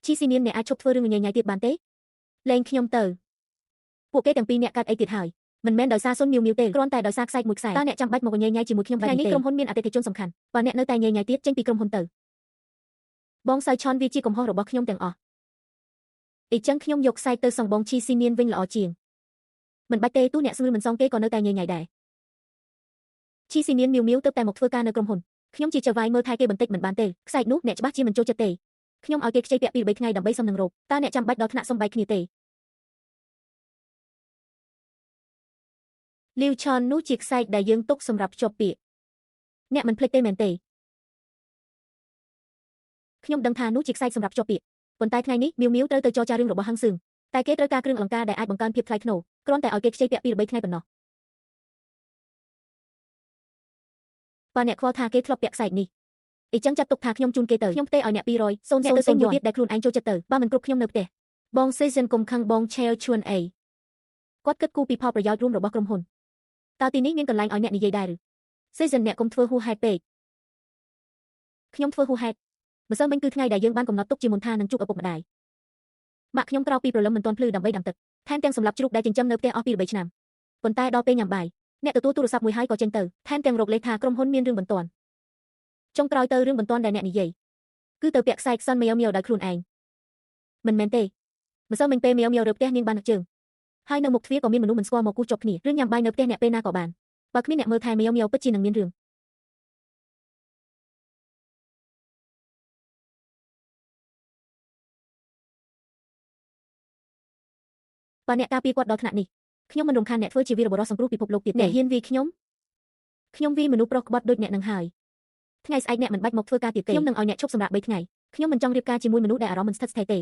ឈីស៊ីនៀនអ្នកអាចឈប់ធ្វើរឿងញ៉ៃញ៉ៃទៀតបានទេលែងខ្ញុំទៅពួកគេទាំងពីរអ្នកកាត់អីទៀតហើយមិនមែនដោយសារសុនមៀវមៀវទេគ្រាន់តែដោយសារខ្សែមួយខ្សែតើអ្នកចាំបាច់មកញ៉ៃញ៉ៃជាមួយខ្ញុំបែបនេះទេក្រុមហ៊ុនមានអតិថិជនសំខាន់បើអ្នកនៅតែញ៉ៃញ៉ៃទៀតចេញពីក្រុមហ៊ុនទៅបងសៅឆនវាជាកំហុសរបស់ខ្ញុំទាំងអស់អ៊ីចឹងខ្ញុំយកខ្សែទៅសងបងឈីស៊ីនៀនវិញល្អជាងមិនបាច់ទេទោះអ្នកស្ងឿនមិនសងគេក៏នៅតែញ៉ៃញ៉ៃដែរឈីស៊ីនៀនមៀវមៀវទៅតែមកធ្វើការនៅក្រុមហ៊ុនខ្ញុំជាចៅវាយមើលថែគេបន្តិចមិនបានទេខ្សែនោះអ្នកច្បាស់ជាមិនចូលចិត្តទេខ្ញុំឲ្យគេខ្ចីពាក់ពី3ថ្ងៃដើម្បីសុំនឹងរោគតើអ្នកចាំបាច់ដល់ថ្នាក់សុំបែកគ្នាទេលីវឆននោះជាខ្សែដែលយើងទុកសម្រាប់ភ្ជាប់ពាក្យអ្នកមិនភ្លេចទេមែនទេខ្ញុំដឹងថានោះជាខ្សែសម្រាប់ភ្ជាប់ពាក្យប៉ុន្តែថ្ងៃនេះមៀវមៀវត្រូវទៅចរចារឿងរបស់ហាងសឿងតែគេត្រូវការគ្រឿងអលង្ការដែលអាចបង្កើនភាពថ្លៃថ្នូរគ្រាន់តែឲ្យគេខ្ចីពាក់ពី3ថ្ងៃប៉ុណ្ណោះបើអ្នកខ្វល់ថាគេធ្លាប់ពាក់ខ្សែនេះអ៊ីចឹងចាត់ទុកថាខ្ញុំជូនគេទៅខ្ញុំផ្ទេឲ្យអ្នក200 0អ្នកទៅទិញមួយទៀតដែលខ្លួនឯងចូលចិត្តទៅបើមិនគ្រប់ខ្ញុំនៅផ្ទះបងសេសិនកុំខឹងបងឆែវឈួនអីគាត់គិតគូរពីផលប្រយោជន៍រួមរបស់ក្រុមហ៊ុនតើទីនេះមានកន្លែងឲ្យអ្នកនិយាយដែរឬសេសិនអ្នកកុំធ្វើហួសហេតុពេកខ្ញុំធ្វើហួសហេតុម្សិលមិញគឺថ្ងៃដែលយើងបានកំណត់ទុកជាមុនថានឹងជួបឪពុកម្ដាយម៉ាក់ខ្ញុំក្រោកពីព្រលឹមមិនទាន់ភ្លឺដើម្បីដាំទឹកថែមទាំងសម្លាប់ជ្រូកដែលចិញ្ចឹមនៅផ្ទះអស់ពី3ឆ្នាំប៉ុន្តែដល់ពេលញ៉ាំបាយអ្នកទទួលទូរស័ព្ទមួយហើយក៏ចេញទៅថែមទាំងរកលេសថាក្រុមហ៊ុនមានរឿងបន្ទាន់ចុងក្រោយទៅរឿងបន្ទាន់ដែលអ្នកនិយាយគឺទៅពាក់ខ្សែខ្សិនមៀវមៀវដោយខ្លួនឯងមិនមែនទេម្សិលមិញពេលមៀវមៀវរើផ្ទះនាងបាននឹកជើងហើយនៅមុខទ្វារក៏មានមនុស្សមិនស្គាល់មកគូសជាប់គ្នារឿងញ៉ាំបាយនៅផ្ទះអ្នកពេលណាក៏បានបើគ្មានអ្នកមើលថែមៀវមៀវពិតជានឹងមានរឿងបើអ្នកការពារគាត់ដល់ថ្នាក់នេះខ្ញុំមិនរំខានអ្នកធ្វើជាវីរបុរសសង្គ្រោះពិភពលោកទៀតទេអ្នកហ៊ានវាយខ្ញុំខ្ញុំវាយមនុស្សប្រុសក្បត់ដូចអ្នកនឹងហើយថ្ងៃស្អែកអ្នកមិនបាច់មកធ្វើការទៀតទេខ្ញុំនឹងឲ្យអ្នកឈប់សម្រាក3ថ្ងៃខ្ញុំមិនចង់រៀបការជាមួយមនុស្សដែលអារម្មណ៍មិនស្ថិតស្ថេរទេ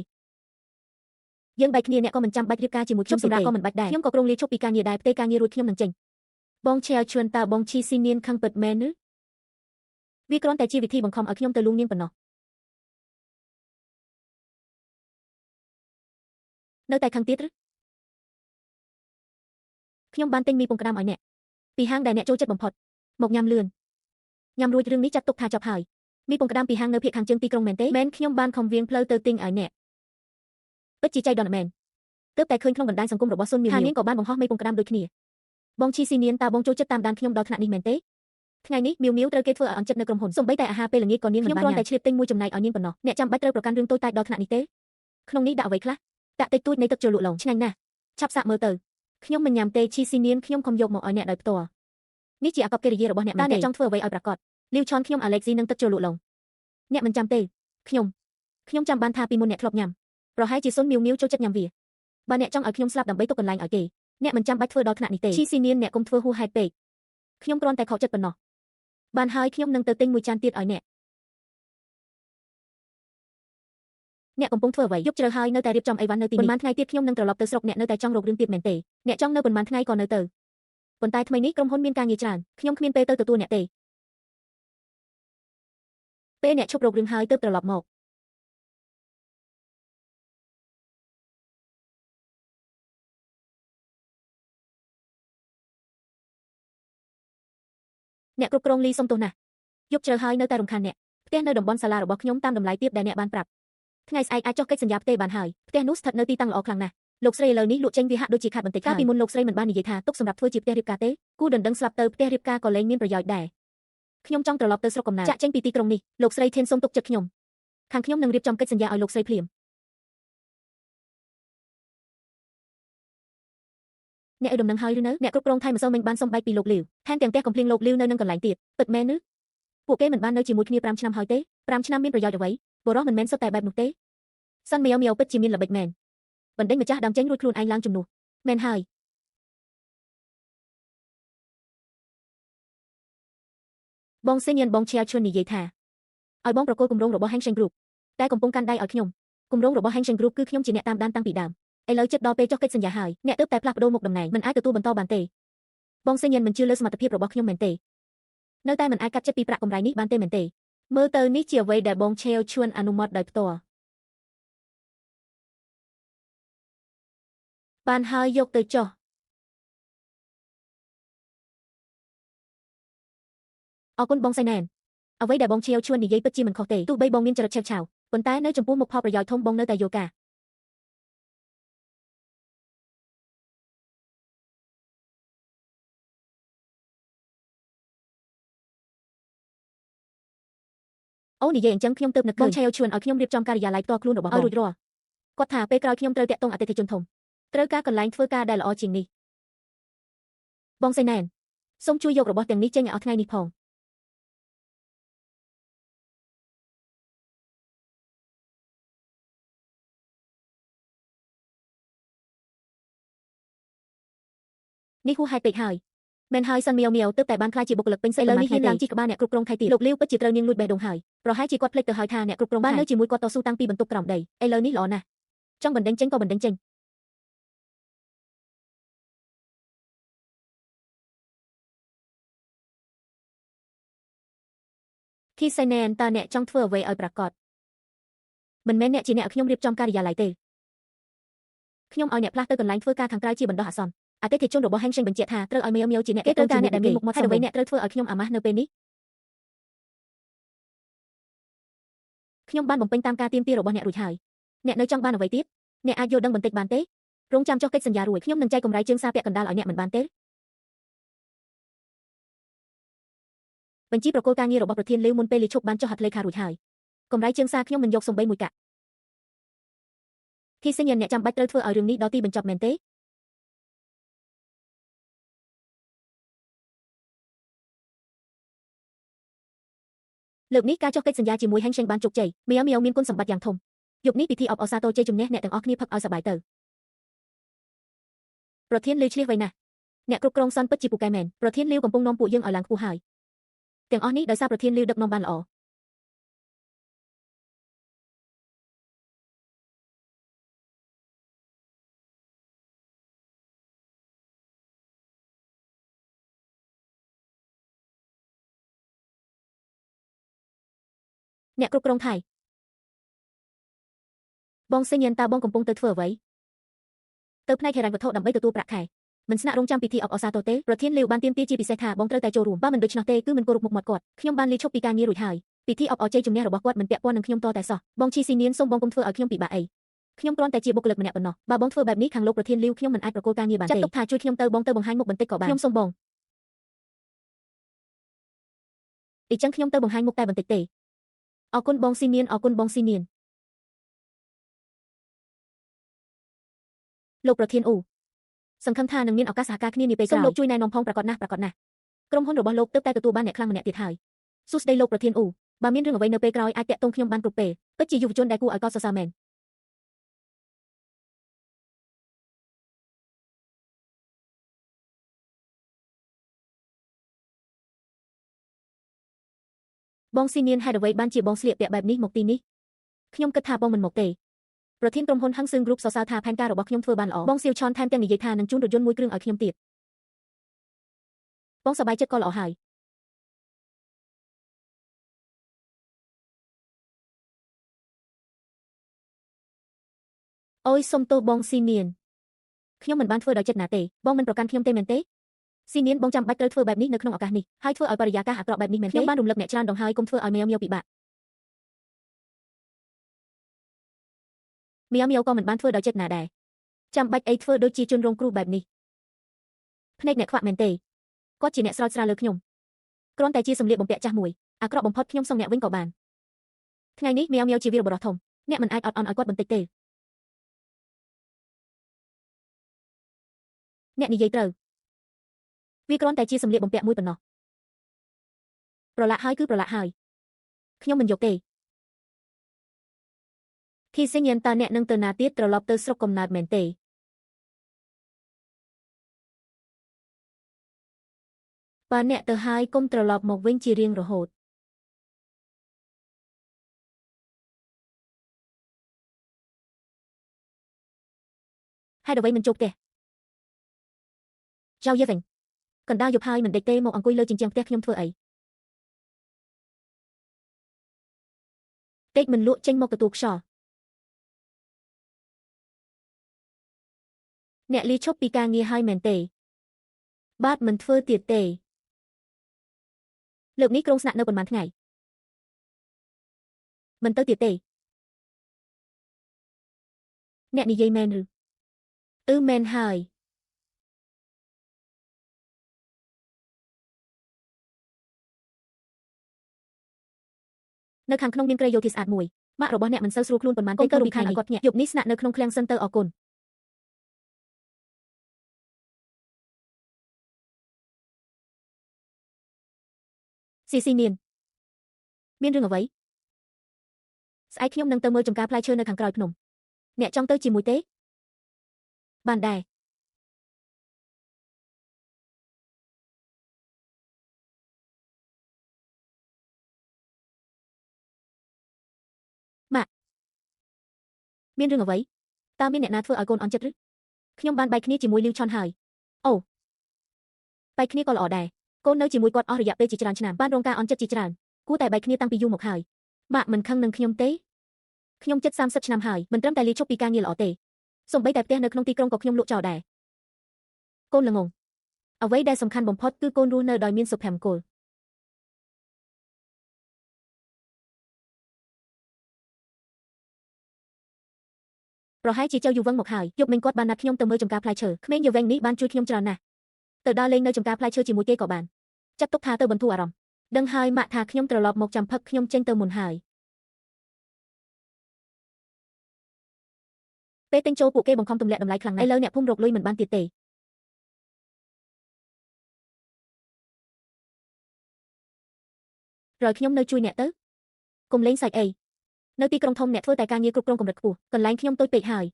យើងបែកគ្នាអ្នកក៏មិនចាំបាច់រៀបការជាមួយខ្ញុំសម្រាប់ក៏មិនបាច់ដែរខ្ញុំក៏គ្រោងលាឈប់ពីការងារដែរផ្ទេការងាររួចខ្ញុំនឹងចេញបងឆែវឈួនតើបងឈីស៊ីនៀនខឹងពិតមែនឬវាគ្រាន់តែជាវិធីបង្ខំឲ្យខ្ញុំទៅលួងនាងប៉ុណ្ណោះនៅតែខឹងទៀតឬខ្ញុំបានទិញមីពងក្តាមឲ្យអ្នកពីហាងដែលអ្នកចូលចិត្តបំផុតមកញ៉ាំលឿនញ៉ាំរួចរឿងនេះចាត់ទុកថាចប់ហើយមីពងក្តាមពីហាងនៅភាគខាងជើងទីក្រុងមែនទេមែនខ្ញុំបានខំវៀងផ្លូវទៅទិញឲ្យអ្នកពិតជាចៃដន្យមែនទើបតែឃើញក្នុងបណ្ដាញសង្គមរបស់សុនមៀវថានាងក៏បានបង្ហោះមីពងក្តាមដូចគ្នាបងឈីស៊ីនៀនតើបងចូលចិត្តតាមដានខ្ញុំដល់ថ្នាក់នេះមែនទេថ្ងៃនេះមៀវមៀវត្រូវគេធ្វើឲ្យអន់ចិត្តនៅក្រុមហ៊ុនសូម្បីតែអាហារពេលល្ងាចក៏នាងមិនបានខ្ញុំគ្រាន់តែឆ្លៀតទិញមួយចំណែកឲ្យនាងប៉ុណ្ណោះអ្នកចាំបាច់ត្រូវប្រកាន់រឿងតូចតាចដល់ថ្នាក់នេះទេក្នុងនេះដាក់អ្វីខ្លះដាក់តិចតួចនៃទឹកជ្រលក់ឡុងឆ្ងាញ់ណាស់ឆាប់សាកមើលទៅខ្ញុំមិនញ៉ាំទេឈីស៊ីនៀនខ្ញុំខំយកមកឲ្យអ្នកដោយផ្ទាល់នេះជាអាកប្បកិរិយារបស់អ្នកមែនទេតើអ្នកចង់ធ្វើអ្វីឲ្យប្រាកដលីវឆនខ្ញុំអាឡិចស៊ីនឹងទឹកជ្រលក់ឡុងអ្នកមិនចាំទេខ្ញុំចាំបានថាពីមុនអ្នកធ្លាប់ញ៉ាំប្រហែលជាសុនមៀវមៀវចូលចិត្តញ៉ាំវាបើអ្នកចង់ឲ្យខ្ញុំស្លាប់ដើម្បីទុកកន្លែងឲ្យគេអ្នកមិនចាំបាច់ធ្វើដល់ថ្នាក់នេះទេឈីស៊ីនៀនអ្នកកុំធ្វើហួសហេតុពេកខ្ញុំគ្រាន់តែខកចិត្តប៉ុណ្ណោះបានហើយខ្ញុំនឹងទៅទិញមួយចានទៀតឲ្យអ្នកអ្នកកំពុងធ្វើអ្វីយប់ជ្រៅហើយនៅតែរៀបចំអីវ៉ាន់នៅទីនេះប៉ុន្មានថ្ងៃទៀតខ្ញុំនឹងត្រឡប់ទៅស្រុកអ្នកនៅតែចង់រករឿងទៀតមែនទេអ្នកចង់នៅប៉ុន្មានថ្ងៃក៏នៅទៅប៉ុន្តែថ្មីនេះក្រុមហ៊ុនមានការងារច្រើនខ្ញុំគ្មានពេលទៅទទួលអ្នកទេពេលអ្នកឈប់រករឿងហើយទើបត្រឡប់មកអ្នកគ្រប់គ្រងលីសុំទោសណាស់យប់ជ្រៅហើយនៅតែរំខានអ្នកផ្ទះនៅតំបន់សាលារបស់ខ្ញុំតាមតម្លៃទាបដែលអ្នកបានប្រាប់ថ្ងៃស្អែកអាចចុះកិច្ចសន្យាផ្ទេបានហើយផ្ទះនោះស្ថិតនៅទីតាំងល្អខ្លាំងណាស់លោកស្រីឥឡូវនេះលក់ចេញវាហាក់ដូចជាខាតបន្តិចកាលពីមុនលោកស្រីមិនបាននិយាយថាទុកសម្រាប់ធ្វើជាផ្ទះរៀបការទេគូដណ្ដឹងស្លាប់ទៅផ្ទះរៀបការក៏លែងមានប្រយោជន៍ដែរខ្ញុំចង់ត្រឡប់ទៅស្រុកកំណើតចាក់ចេញពីទីក្រុងនេះលោកស្រីធានសូមទុកចិត្តខ្ញុំខាងខ្ញុំនឹងរៀបចំកិច្ចសន្យាឲ្យលោកស្រីភ្លាមអ្នកឲ្យដំណឹងហើយឬនៅអ្នកគ្រប់គ្រងថៃម្សិលមិញបានសុំបែកពីលោកលីវថែមទាំងផ្ទះកំភ្លៀងលោកលីវនៅនឹងកន្លែងទៀតពិតមែនឬពួកគេមិនបាននៅជាមួយគ្នា5ឆ្នាំហើយទេ5ឆ្នាំមានប្រយោជន៍អ្វីបុរសមិនមែនសុទ្ធតែបែបនោះទេសិនមៀវមៀវពិតជាមានល្បិចមែនបណ្ដេញម្ចាស់ដើមចេញរួចខ្លួនឯងឡើងជំនួសមែនហើយបងសេញៀនបងឈៀវឈួននិយាយថាឲ្យបងប្រគល់គម្រោងរបស់ Hang Seng Group តែកំពុងកាន់ដៃឲ្យខ្ញុំគម្រោងរបស់ Hang Seng Group គឺខ្ញុំជាអ្នកតាមដានតាំងពីដើមឥឡូវចិត្តដល់ពេលចុះកិច្ចសន្យាហើយអ្នកទើបតែផ្លាស់ប្ដូរមុខតំណែងមិនអាចទទួលបន្តបានទេបងសេញៀនមិនជឿលើសមត្ថភាពរបស់ខ្ញុំមែនទេនៅតែមិនអាចកាត់ចិត្តពីប្រាក់កម្រៃនេះបានទេមែនទេមើលទៅនេះជាអ្វីដែលបងឆេវឈួនអនុម័តដោយផ្ទាល់បានហើយយកទៅចុះអរគុណបងសៃណែនអ្វីដែលបងឆេវឈួននិយាយពិតជាមិនខុសទេទោះបីបងមានចរិតឆេវឆាវ ប៉ុន្តែនៅចំពោះមុខផលប្រយោជន៍ធំបងនៅតែយល់ការអូនិយាយអញ្ចឹងខ្ញុំទើបនឹកឃើញបងឆៃអូឈួនឲ្យខ្ញុំរៀបចំការិយាល័យផ្ទាល់ខ្លួនរបស់បងឲ្យរួចរាល់គាត់ថាពេលក្រោយខ្ញុំត្រូវតាក់ទងអតិថិជនធំត្រូវការកន្លែងធ្វើការដែលល្អជាងនេះបងសៃណែនសូមជួយយករបស់ទាំងនេះចេញឲ្យអស់ថ្ងៃនេះផងនេះហួសហេតុពេកហើយមែនហើយសិនមៀវមៀវទើបតែបានក្លាយជាបុគ្គលិកពេញសិឥឡូវនេះហ៊ានឡើងជិះក្បាលអ្នកគ្រប់គ្រងថៃទៀតលោកលាវពិតជាត្រូវនាងលួចបេះដូងហើយប្រហែលជាគាត់ភ្លេចទៅហើយថាអ្នកគ្រប់គ្រងបាននៅជាមួយគាត់តស៊ូតាំងពីបន្ទប់ក្រោមដីឥឡូវនេះល្អណាស់ចង់បណ្ដេញចេញក៏បណ្ដេញចេញធីសៃណែនតើអ្នកចង់ធ្វើអ្វីឲ្យប្រាកដមិនមែនអ្នកជាអ្នកឲ្យខ្ញុំរៀបចំការិយាល័យទេខ្ញុំឲ្យអ្នកផ្លាស់ទៅកន្លែងធ្វើការខាងក្រៅជាបណ្ដោះអាសន្នអតិថិជនរបស់ហេងសេងបញ្ជាក់ថាត្រូវឲ្យមេមៀវជាអ្នកគេត្រូវការអ្នកដែលមានមុខមាត់អ្វីអ្នកត្រូវធ្វើឲ្យខ្ញុំអាម៉ាស់នៅពេលនេះខ្ញុំបានបំពេញតាមការទាមទាររបស់អ្នករួចហើយអ្នកនៅចង់បានអ្វីទៀតអ្នកអាចយល់ដឹងបន្តិចបានទេរងចាំចុះកិច្ចសន្យារួចខ្ញុំនឹងចែកកម្រៃជើងសារពាក់កណ្ដាលឲ្យអ្នកមិនបានទេបញ្ជីប្រគល់ការងាររបស់ប្រធានលាវមុនពេលលាឈប់បានចុះហត្ថលេខារួចហើយកម្រៃជើងសារខ្ញុំមិនយកសំបីមួយកាក់ធីសេញអ្នកចាំបាច់ត្រូវធ្វើឲ្យរឿងនេះដល់ទីបញ្ចប់មែនទេលើកនេះការចុះកិច្ចសន្យាជាមួយហេងសេងបានជោគជ័យមៀវមៀវមានគុណសម្បត្តិយ៉ាងធំយប់នេះពិធីអបអរសាទរជ័យជំនះអ្នកទាំងអស់គ្នាផឹកឲ្យសប្បាយទៅប្រធានលាវឆ្លៀសវៃណាស់អ្នកគ្រប់គ្រងសនពិតជាពូកែមែនប្រធានលាវកំពុងនាំពួកយើងឲ្យឡើងខ្ពស់ហើយទាំងអស់នេះដោយសារប្រធានលាវដឹកនាំបានល្អអ្នកគ្រប់គ្រងថៃបងសេញតើបងកំពុងទៅធ្វើអ្វីទៅផ្នែកហិរញ្ញវត្ថុដើម្បីទទួលប្រាក់ខែមិនស្នាក់រងចាំពិធីអបអរសាទរទេប្រធានលាវបានទាមទារជាពិសេសថាបងត្រូវតែចូលរួមបើមិនដូច្នោះទេគឺមិនគោរពមុខមាត់គាត់ខ្ញុំបានលាឈប់ពីការងាររួចហើយពិធីអបអរជ័យជំនះរបស់គាត់មិនពាក់ព័ន្ធនឹងខ្ញុំតតែសោះបងឈីស៊ីនៀនសូមបងកុំធ្វើឲ្យខ្ញុំពិបាកអីខ្ញុំគ្រាន់តែជាបុគ្គលិកម្នាក់ប៉ុណ្ណោះបើបងធ្វើបែបនេះខាងលោកប្រធានលាវខ្ញុំមិនអាចប្រគល់ការងារបានទេចាត់ទុកថាជួយខ្ញុំទៅបងទៅបង្ហាញមុខបន្តិចក៏បានខ្ញុំសូមបងអ៊ីចឹងខ្ញុំទៅបង្ហាញមុខតែបន្តិចទេអរគុណបងស៊ីនៀនអរគុណបងស៊ីនៀនលោកប្រធានអ៊ូសង្ឃឹមថានឹងមានឱកាសសហការគ្នានាពេលក្រោយសូមលោកជួយណែនាំផងប្រាកដណាស់ប្រាកដណាស់ក្រុមហ៊ុនរបស់លោកទើបតែទទួលបានអ្នកខ្លាំងម្នាក់ទៀតហើយសួស្តីលោកប្រធានអ៊ូបើមានរឿងអ្វីនៅពេលក្រោយអាចតាក់ទងខ្ញុំបានគ្រប់ពេលពិតជាយុវជនដែលគួរឲ្យកោតសរសើរមែនបងស៊ីនៀនហេតុអ្វីបានជាបងស្លៀកពាក់បែបនេះមកទីនេះខ្ញុំគិតថាបងមិនមកទេប្រធានក្រុមហ៊ុនហឹងសឿងគ្រុបសរសើរថាផែនការរបស់ខ្ញុំធ្វើបានល្អបងសៀវឆនថែមទាំងនិយាយថានឹងជូនរថយន្តមួយគ្រឿងឲ្យខ្ញុំទៀតបងសប្បាយចិត្តក៏ល្អហើយអូយសុំទោសបងស៊ីនៀនខ្ញុំមិនបានធ្វើដោយចិត្តណាទេបងមិនប្រកាន់ខ្ញុំទេមែនទេស៊ីនៀនបងចាំបាច់ត្រូវធ្វើបែបនេះនៅក្នុងឱកាសនេះហើយធ្វើឲ្យបរិយាកាសអាក្រក់បែបនេះមែនទេខ្ញុំបានរំលឹកអ្នកច្រើនដងហើយកុំធ្វើឲ្យមៀវមៀវពិបាកមៀវមៀវក៏មិនបានធ្វើដោយចិត្តណាដែរចាំបាច់អីធ្វើដូចជាជនរងគ្រោះបែបនេះភ្នែកអ្នកខ្វាក់មែនទេគាត់ជាអ្នកស្រោចស្រាលលើខ្ញុំគ្រាន់តែជាសម្លៀកបំពាក់ចាស់មួយអាក្រក់បំផុតខ្ញុំសុំអ្នកវិញក៏បានថ្ងៃនេះមៀវមៀវជាវីរបុរសធំអ្នកមិនអាចអត់អន់ឲ្យគាត់បន្តិចទេអ្នកនិយាយត្រូវវាគ្រាន់តែជាសម្លៀកបំពាក់មួយប៉ុណ្ណោះប្រឡាក់ហើយគឺប្រឡាក់ហើយខ្ញុំមិនយកទេធីសេញតើអ្នកនឹងទៅណាទៀតត្រឡប់ទៅស្រុកកំណើតមែនទេបើអ្នកទៅហើយកុំត្រឡប់មកវិញជារៀងរហូតហេតុអ្វីមិនចូលផ្ទះចៅយេវិញកណ្ដាលយប់ហើយមិនដេកទេមកអង្គុយលើជញ្ជាំងផ្ទះខ្ញុំធ្វើអីតិចមិនលក់ចេញមកទទួលខ្យល់អ្នកលាឈប់ពីការងារហើយមែនទេបាទមិនធ្វើទៀតទេលើកនេះក្រុងស្នាក់នៅប៉ុន្មានថ្ងៃមិនទៅទៀតទេ អ្នកនិយាយមែនឬអឺមែនហើយនៅខាងក្នុងមានគ្រែយោធាស្អាតមួយម៉ាក់របស់អ្នកមិនសូវស្រួលខ្លួនប៉ុន្មានទេក៏រំខានឲ្យគាត់ភ្ញាក់យប់នេះស្នាក់នៅក្នុងឃ្លាំងសិនទៅអរគុណស៊ីស៊ីមានមានរឿងអ្វីស្អែកខ្ញុំនឹងទៅមើលចំការផ្លែឈើនៅខាងក្រោយភ្នំអ្នកចង់ទៅជាមួយទេបានដែរម៉ាក់មានរឿងអ្វីតើមានអ្នកណាធ្វើឲ្យកូនអន់ចិត្តឬខ្ញុំបានបែកគ្នាជាមួយលីវឆុនហើយអូបែកគ្នាក៏ល្អដែរកូននៅជាមួយគាត់អស់រយៈពេលជាច្រើនឆ្នាំបានរងការអន់ចិត្តជាច្រើនគួរតែបែកគ្នាតាំងពីយូរមកហើយម៉ាក់មិនខឹងនឹងខ្ញុំទេខ្ញុំជិត30ឆ្នាំហើយមិនត្រឹមតែលាឈប់ពីការងារល្អទេសូម្បីតែផ្ទះនៅក្នុងទីក្រុងក៏ខ្ញុំលក់ចោលដែរកូនល្ងងអ្វីដែលសំខាន់បំផុតគឺកូនរស់នៅដោយមានសុភមង្គលប្រហែលជាចៅយូវឹងមកហើយយប់មិញគាត់បានណាត់ខ្ញុំទៅមើលចំការផ្លែឈើក្មេងយូវែងនេះបានជួយខ្ញុំច្រើនណាស់ទៅដើរលេងនៅចំការផ្លែឈើជាមួយគេក៏បានចាត់ទុកថាទៅបន្ធូរអារម្មណ៍ដឹងហើយម៉ាក់ថាខ្ញុំត្រឡប់មកចាំផឹកខ្ញុំចេញទៅមុនហើយពេលទិញចូលពួកគេបង្ខំទម្លាក់តម្លៃខ្លាំងណាស់ឥឡូវអ្នកភូមិរកលុយមិនបានទៀតទេរយខ្ញុំនៅជួយអ្នកទៅកុំលេងសាច់អីនៅទីក្រុងធំអ្នកធ្វើតែការងារគ្រប់គ្រងកម្រិតខ្ពស់កន្លែងខ្ញុំតូចពេកហើយ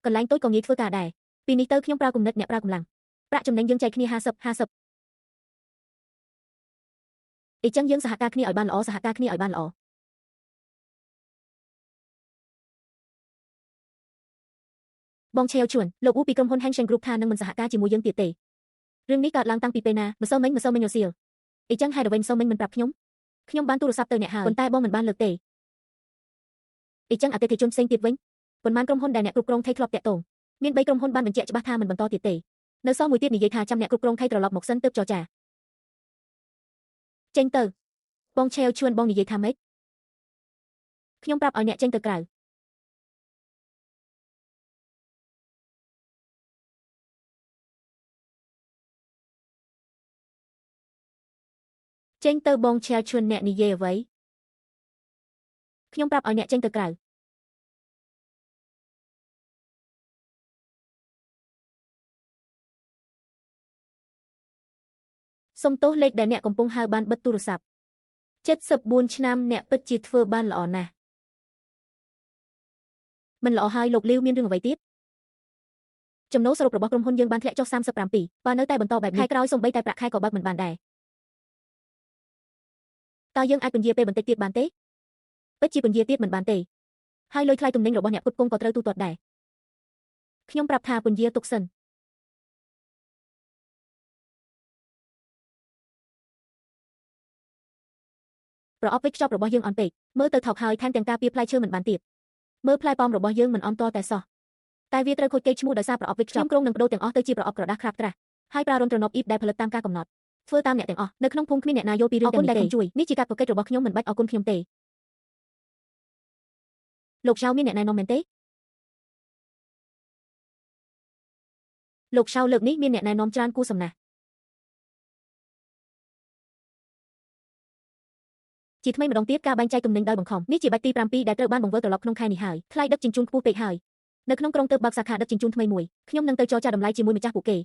កន្លែងតូចក៏ងាយធ្វើការដែរពីនេះទៅខ្ញុំប្រើគំនិតអ្នកប្រើកម្លាំងប្រាក់ចំណេញយើងចែកគ្នា50 50អីចឹងយើងសហការគ្នាឲ្យបានល្អសហការគ្នាឲ្យបានល្អបងឆេវជួនលោកអ៊ូពីក្រុមហ៊ុន Hang Seng Group ថានឹងមិនសហការជាមួយយើងទៀតទេរឿងនេះកើតឡើងតាំងពីពេលណាម្សិលមិញម្សិលមិញរសៀលអីចឹងហេតុអ្វីម្សិលមិញមិនប្រាប់ខ្ញុំខ្ញុំបានទូរស័ព្ទទៅអ្នកហើយប៉ុន្តែបងមិនបានលើកទេអីចឹងអតិថិជនផ្សេងទៀតវិញប៉ុន្មានក្រុមហ៊ុនដែលអ្នកគ្រប់គ្រងថៃធ្លាប់តាក់ទងមាន3ក្រុមហ៊ុនបានបញ្ជាក់ច្បាស់ថាមិនបន្តទៀតទេនៅសល់មួយទៀតនិយាយថាចាំអ្នកគ្រប់គ្រងថៃត្រឡប់មកសិនទើបចរចាចេញទៅបងឆេវជួនបងនិយាយថាម៉េចខ្ញុំប្រាប់ឲ្យអ្នកចេញទៅក្រៅចេញទៅបងឆេវជួនអ្នកនិយាយអ្វីខ្ញុំប្រាប់ឲ្យអ្នកចេញទៅក្រៅសុំទោសលេខដែលអ្នកកំពុងហៅបានបិទទូរស័ព្ទ74ឆ្នាំអ្នកពិតជាធ្វើបានល្អណាស់មិនល្អហើយលោកលីវមានរឿងអ្វីទៀតចំណូលសរុបរបស់ក្រុមហ៊ុនយើងបានធ្លាក់ចុះ37បើនៅតែបន្តបែបនេះខែក្រោយសូម្បីតែប្រាក់ខែក៏បើកមិនបានដែរតើយើងអាចពន្យាពេលបន្តិចទៀតបានទេពិតជាពន្យាទៀតមិនបានទេហើយលុយថ្លៃទំនិញរបស់អ្នកផ្គត់ផ្គង់ក៏ត្រូវទូទាត់ដែរខ្ញុំប្រាប់ថាពន្យាទុកសិនប្រអប់វេចខ្ចប់របស់យើងអន់ពេកមើលទៅថោកហើយថែមទាំងការពារផ្លែឈើមិនបានទៀតមើលផ្លែប៉ោមរបស់យើងមិនអន់តតែសោះតែវាត្រូវខូចកេរ្តិ៍ឈ្មោះដោយសារប្រអប់វេចខ្ចប់ខ្ញុំគ្រោងនឹងប្ដូរទាំងអស់ទៅជាប្រអប់ក្រដាសក្រាបក្រាស់ហើយប្រើរន្ធទ្រនប់អ៊ីបដែលផលិតតាមការកំណត់ធ្វើតាមអ្នកទាំងអស់នៅក្នុងភូមិគ្មានអ្នកណាយល់ពីរឿងទាំងនេះទេជួយនេះជាការប្រកិច្ចរបស់ខ្ញុំមិនបាច់អរគុណខ្ញុំទេលោកឆៅមានអ្នកណែនាំមែនទេលោកឆៅលើកនេះមានអ្នកណែនាំច្រើនគួរសមណាស់ជាថ្មីម្ដងទៀតការបែងចែកទំនិញដោយបង្ខំនេះជាបាច់ទី7ដែលត្រូវបានបង្វិលត្រឡប់ក្នុងខែនេះហើយថ្លៃដឹកជញ្ជូនខ្ពស់ពេកហើយនៅក្នុងក្រុងទើបបើកសាខាដឹកជញ្ជូនថ្មីមួយខ្ញុំនឹងទៅចរចាតម្លៃជាមួយម្ចាស់ពួកគេ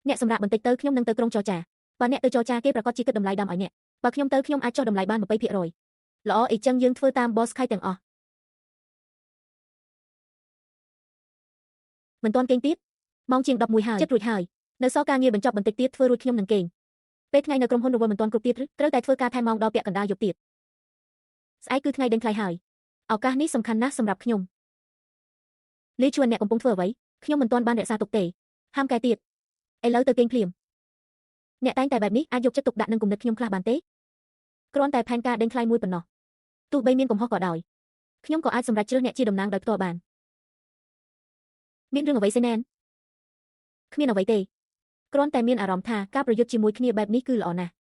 អ្នកសម្រាប់បន្តិចទៅខ្ញុំនឹងទៅក្រុងចរចាបើអ្នកទៅចរចាគេប្រកាសជាគិតតម្លៃដើមឲ្យអ្នកបើខ្ញុំទៅខ្ញុំអាចចុះតម្លៃបាន20%ល្អអីចឹងយើងធ្វើតាម boss ខៃទាំងអស់មិនទាន់គេងទៀតម៉ោងជាង11ហើយចិត្តរួចហើយនៅសល់ការងារបញ្ចប់បន្តិចទៀតធ្វើរួចខ្ញុំនឹងគេងពេលថ្ងៃនៅក្រុមហ៊ុនរវល់មិនទាន់គ្រប់ទៀតឬត្រូវតែធ្វើការថែមម៉ោងដល់ពាក់កណ្ដាលយប់ទៀតស្អែកគឺថ្ងៃដេញថ្លៃហើយឱកាសនេះសំខាន់ណាស់សម្រាប់ខ្ញុំលីជួនអ្នកកំពុងធ្វើអ្វីខ្ញុំមិនទាន់បានរក្សាទុកទេហាមកែទៀតឥឡូវទៅគេងភ្លាមអ្នកតែងតែបែបនេះអាចយកចិត្តទុកដាក់នឹងគំនិតខ្ញុំខ្លះបានទេគ្រាន់តែផែនការដេញថ្លៃមួយប៉ុណ្ណោះទោះបីមានកំហុសក៏ដោយខ្ញុំក៏អាចសម្រេចជ្រើសអ្នកជាតំណាងដោយផ្ទាល់បានមានរឿងអ្វីសេណែនគ្មានអ្វីទេគ្រាន់តែមានអារម្មណ៍ថាការប្រយុទ្ធជាមួយគ្នាបែបនេះគឺល្អណាស់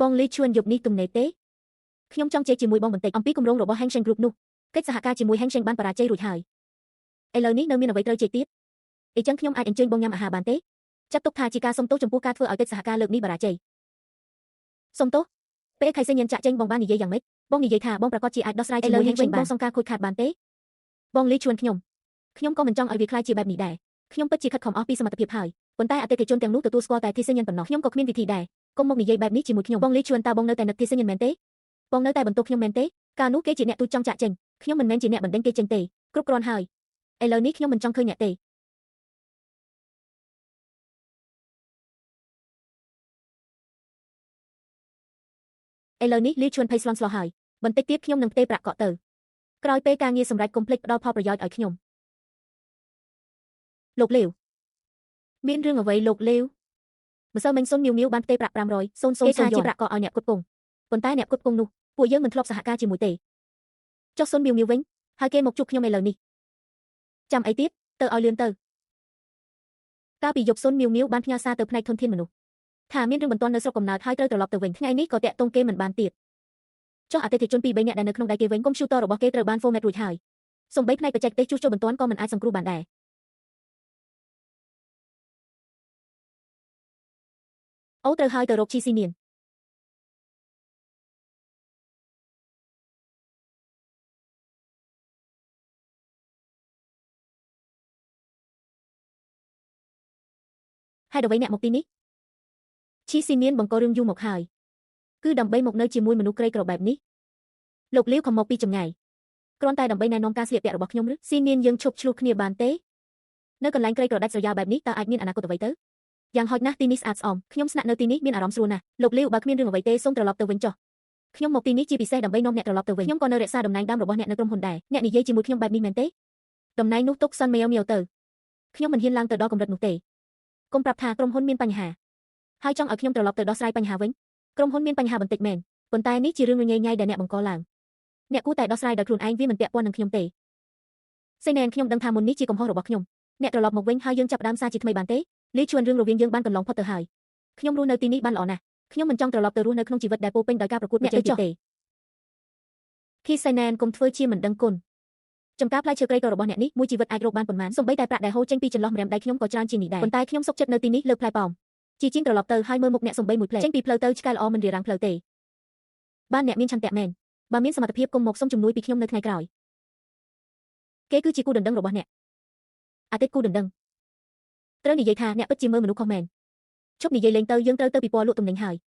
បងលីជួនយប់នេះទំនេរទេ ខ្ញុំចង់ជែកជាមួយបងបន្តិចអំពីគម្រោងរបស់ Hengsheng Group នោះកិច្ចសហការជាមួយ Hengsheng បានបរាជ័យរួចហើយឥឡូវនេះនៅមានអ្វីត្រូវជែកទៀតអញ្ចឹងខ្ញុំអាចអញ្ជើញបងញ៉ាំអាហារបានទេចាត់ទុកថាជាការសុំទោសចំពោះការធ្វើឲ្យកិច្ចសហការលើកនេះបរាជ័យសុំទោសពេលខៃសេញញចាក់ចេញបងបាននិយាយយ៉ាងម៉េចបងនិយាយថាបងប្រកាសជាអាចដោះស្រាយជាមួយ Hengsheng បានបងសង្ការខូចខាតបានទេបងលីជួនខ្ញុំខ្ញុំក៏មិនចង់ឲ្យវាក្លាយជាបែបនេះដែរខ្ញុំពិតជាខិតខំអស់ពីសមត្ថភាពហើយប៉ុន្តែអតិថិជនទាំងនោះទទួលស្គាល់តែធីសេញញប៉ុណ្ណោះខ្ញុំក៏គ្មានវិធីដែរកុំមកនិយាយបែបនេះជាមួយខ្ញុំបងលីជួនតើបងនៅតែនឹកធីសេញញមែនទេបងនៅតែបន្ទោសខ្ញុំមែនទេកាលនោះគេជាអ្នកទូចចង់ចាក់ចេញខ្ញុំមិនមែនជាអ្នកបណ្ដេញគេចេញទេគ្រប់គ្រាន់ហើយឥឡូវនេះខ្ញុំមិនចង់ឃើញអ្នកទេឥឡូវនេះលីជួនភ័យស្លន់ស្លោហើយបន្តិចទៀតខ្ញុំនឹងផ្ទេរប្រាក់កក់ទៅក្រោយពេលការងារសម្រាប់កុំភ្លេចផ្ដល់ផលប្រយោជន៍ឲ្យខ្ញុំលោកលាវមានរឿងអ្វីលោកលាវម្សិលមិញសុនមៀវមៀវបានផ្ទេរប្រាក់500 0 0 0ជាប្រាក់កក់ឲ្យអ្នកផ្គត់ផ្គង់ប៉ុន្តែអ្នកផ្គត់ផ្គង់នោះពួកយើងមិនធ្លាប់សហការជាមួយទេចុះសុនមៀវមៀវវិញហើយគេមកជួបខ្ញុំឥឡូវនេះចាំអីទៀតទៅឲ្យលឿនទៅកាលពីយប់សុនមៀវមៀវបានផ្ញើសារទៅផ្នែកធនធានមនុស្សថាមានរឿងបន្ទាន់នៅស្រុកកំណើតហើយត្រូវត្រឡប់ទៅវិញថ្ងៃនេះក៏តាក់ទងគេមិនបានទៀតចុះអតិថិជន2 3នាក់ដែលនៅក្នុងដៃគេវិញកុំព្យូទ័ររបស់គេត្រូវបាន format រួចហើយសូម្បីផ្នែកបច្ចេកទេសជួសជុលបន្ទាន់ក៏មិនអាចសង្គ្រោះបានដែរអូត្រូវហើយទៅរកជីស៊ីនៀនហេតុអ្វីអ្នកមកទីនេះឈីស៊ីនៀនបង្ករឿងយូរមកហើយគឺដើម្បីមកនៅជាមួយមនុស្សក្រីក្របែបនេះលោកលាវខំមកពីចម្ងាយគ្រាន់តែដើម្បីណែនាំការស្លៀកពាក់របស់ខ្ញុំឬស៊ីនៀនយើងឈប់ឆ្លោះគ្នាបានទេនៅកន្លែងក្រីក្រដាច់ស្រយាលបែបនេះតើអាចមានអនាគតអ្វីទៅយ៉ាងហោចណាស់ទីនេះស្អាតស្អំខ្ញុំស្នាក់នៅទីនេះមានអារម្មណ៍ស្រួលណាស់លោកលាវបើគ្មានរឿងអ្វីទេសូមត្រឡប់ទៅវិញចុះខ្ញុំមកទីនេះជាពិសេសដើម្បីនាំអ្នកត្រឡប់ទៅវិញខ្ញុំក៏នៅរក្សាតំណែងដើមរបស់អ្នកនៅក្រុមហ៊ុនដែរអ្នកនិយាយជាមួយខ្ញុំបែបនេះមែនទេតំណែងនោះទុកសិនមេមៀវទៅខ្ញុំមិនហ៊ានឡើងទៅដល់កម្រិតនោះទេកុំប្រាប់ថាក្រុមហ៊ុនមានបញ្ហាហើយចង់ឲ្យខ្ញុំត្រឡប់ទៅដោះស្រាយបញ្ហាវិញក្រុមហ៊ុនមានបញ្ហាបន្តិចមែនប៉ុន្តែនេះជារឿងរញ៉េញ៉ៃដែលអ្នកបង្កឡើងអ្នកគួរតែដោះស្រាយដោយខ្លួនឯងវាមិនពាក់ព័ន្ធនឹងខ្ញុំទេសេណែនខ្ញុំដឹងថាមុននេះជាកំហុសរបស់ខ្ញុំអ្នកត្រឡប់មកវិញហើយយើងចាប់ផ្ដើមសារជាថ្មីបានទេលីជួនរឿងរវាងយើងបានកន្លងផុតទៅហើយខ្ញុំរស់នៅទីនេះបានល្អណាស់ខ្ញុំមិនចង់ត្រឡប់ទៅរស់នៅក្នុងជីវិតដែលពោពេញដោយការប្រកួតប្រជែងទៀតទេគីសេណែនកុំធ្វើជាមិនដឹងគុណចំការផ្លែឈើក្រីក្ររបស់អ្នកនេះមួយជីវិតអាចរកបានប៉ុន្មានសូម្បីតែប្រាក់ដែលហូរចេញពីចន្លោះម្រាមដៃខ្ញុំក៏ច្រើនជាងនេះដែរប៉ុន្តែខ្ញុំសុខចិត្តនៅទីនេះលើកផ្លែប៉ោមជាជាងត្រឡប់ទៅហើយមើលមុខអ្នកសំបីមួយផ្លែចេញពីផ្លូវទៅឆ្កែល្អមិនរារាំងផ្លូវទេបានអ្នកមានឆន្ទៈមែនបើមានសមត្ថភាពកុំមកសុំជំនួយពីខ្ញុំនៅថ្ងៃក្រោយគេគឺជាគូដណ្ដឹងរបស់អ្នកអតីតគូដណ្ដឹងត្រូវនិយាយថាអ្នកពិតជាមើលមនុស្សខុសមែនឈប់និយាយលេងទៅយើងត្រូវទៅពិព័រណ៍លក់ទំនិញហើយ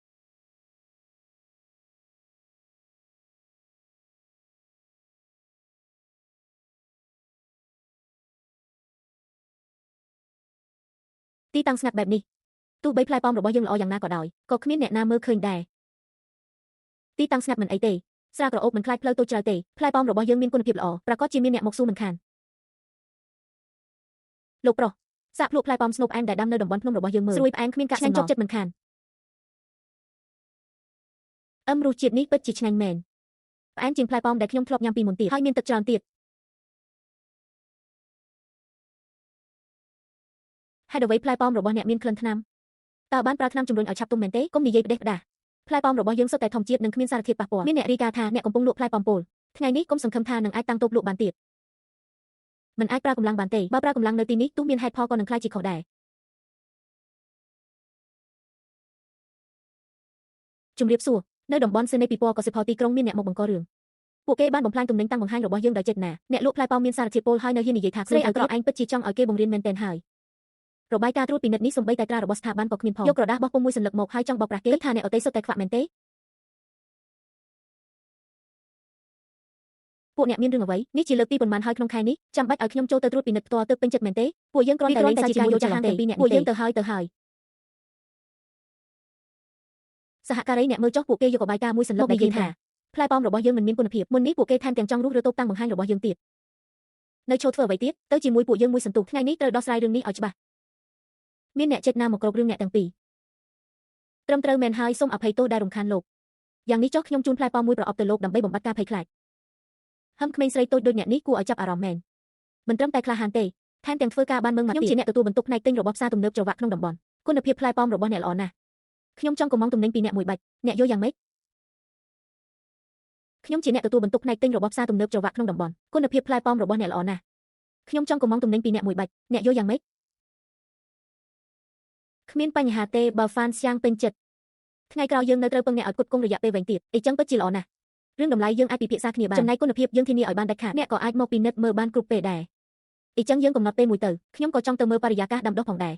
ទីតាំងស្ងាត់បែបនេះទោះបីផ្លែប៉ោមរបស់យើងល្អយ៉ាងណាក៏ដោយក៏គ្មានអ្នកណាមើលឃើញដែរទីតាំងស្ងាត់មិនអីទេស្រាក្រអូបមិនខ្លាចផ្លូវតូចជ្រៅទេផ្លែប៉ោមរបស់យើងមានគុណភាពល្អប្រាកដជាមានអ្នកមកសួរមិនខានលោកប្រុសសាកភ្លក់ផ្លែប៉ោមស្នូបផ្អែមដែលដាំនៅតំបន់ភ្នំរបស់យើងមើលស្រួយផ្អែមគ្មានកាកសំណល់ឆ្ងាញ់ជាប់ចិត្តមិនខានអឹមរសជាតិនេះពិតជាឆ្ងាញ់មែនផ្អែមជាងផ្លែប៉ោមដែលខ្ញុំធ្លាប់ញ៉ាំពីមុនទៀតហើយមានទឹកច្រើនទៀតហេតុអ្វីផ្លែប៉ោមរបស់អ្នកមានក្លិនថ្នាំតើបានប្រើថ្នាំជំរុញឲ្យឆាប់ទុំមែនទេកុំនិយាយផ្ដេសផ្ដាសផ្លែប៉ោមរបស់យើងសុទ្ធតែធម្មជាតិនិងគ្មានសារធាតុប៉ះពាល់មានអ្នករាយការណ៍ថាអ្នកកំពុងលក់ផ្លែប៉ោមពោលថ្ងៃនេះកុំសង្ឃឹមថានឹងអាចតាំងតូបលក់បានទៀតមិនអាចប្រើកម្លាំងបានទេបើប្រើកម្លាំងនៅទីនេះទោះមានហេតុផលក៏នឹងក្លាយជាខុសដែរជំរាបសួរនៅតំបន់សេនេពិព័រណ៍កសិផលទីក្រុងមានអ្នកមកបង្ករឿងពួកគេបានបំផ្លាញទំនិញតាំងបង្ហាញរបស់យើងដោយចេតនាអ្នកលក់ផ្លែប៉ោមមានសារធាតុពុលហើយនៅហ៊ាននិយាយថាស្រីអាក្រក់ឯងពិតជាចង់ឲ្យគេបង្រៀនមែនទែនហើយរបាយការណ៍ត្រួតពិនិត្យនេះសូម្បីតែត្រារបស់ស្ថាប័នក៏គ្មានផងយកក្រដាសបោះពុំមួយសន្លឹកមកហើយចង់បោកប្រាស់គេគិតថាអ្នកអតីសុទ្ធតែខ្វាក់មែនទេពួកអ្នកមានរឿងអ្វីនេះជាលើកទីប៉ុន្មានហើយក្នុងខែនេះចាំបាច់ឲ្យខ្ញុំចូលទៅត្រួតពិនិត្យផ្ទាល់ទើបពេញចិត្តមែនទេពួកយើងគ្រាន់តែលេងសាច់ជាមួយចាស់ហាងទាំងពីរអ្នកពួកយើងទៅហើយទៅហើយសហការីអ្នកមើលចុះពួកគេយករបាយការណ៍មួយសន្លឹកដែលនិយាយថាផ្លែប៉ោមរបស់យើងមិនមានគុណភាពមុននេះពួកគេថែមទាំងចង់រុះរើតូបតាំងបង្ហាញរបស់យើងទៀតនៅចូលធ្វើអ្វីទៀតទៅជាមួយពួកយើងមួយសន្ទុះថ្ងៃនេះត្រូវដោះស្រាយរឿងនេះឲ្យច្បាស់មានអ្នកចិត្តណាមកគ្រប់រឿងអ្នកទាំងពីរត្រឹមត្រូវមែនហើយសូមអភ័យទោសដែលរំខានលោកយ៉ាងនេះចុះខ្ញុំជូនផ្លែប៉ោមមួយប្រអប់ទៅលោកដើម្បីបំបត្តិការភ័យខ្លាចហឹមក្មេងស្រីតូចដូចអ្នកនេះគួរឲ្យចាប់អារម្មណ៍មែនមិនត្រឹមតែក្លាហានទេថែមទាំងធ្វើការបានម៉ឺងម៉ាត់ទៀតខ្ញុំជាអ្នកទទួលបន្ទុកផ្នែកទិញរបស់ផ្សារទំនើបច្រវាក់ក្នុងតំបន់គុណភាពផ្លែប៉ោមរបស់អ្នកល្អណាស់ខ្ញុំចង់កុម្ម៉ង់ទំនិញពីអ្នកមួយបាច់អ្នកយល់យ៉ាងម៉េច ខ្ញុំជាអ្នកទទួលបន្ទុកផ្នែកទិញរបស់ផ្សារទំនើបច្រវាក់ក្នុងតំបន់គុណភាពផ្លែប៉ោមរបស់អ្នកល្អណាស់ខ្ញុំចង់កម្ម៉ង់ទំនិញពីអ្នកមួយបាច់អ្នកយល់យ៉ាងម៉េចគ្មានបញ្ហាទេបើហ្វានសៀងពេញចិត្តថ្ងៃក្រោយយើងនៅត្រូវពឹងអ្នកឲ្យផ្គត់ផ្គង់រយៈពេលវែងទៀតអីចឹងពិតជាល្អណាស់រឿងតម្លៃយើងអាចពិភាក្សាគ្នាបានចំណែកគុណភាពយើងធានាឲ្យបានដាច់ខាតអ្នកក៏អាចមកពិនិត្យមើលបានគ្រប់ពេលដែរអីចឹងយើងកំណត់ពេលមួយទៅខ្ញុំក៏ចង់ទៅមើលបរិយាកាសដាំដុះផងដែរ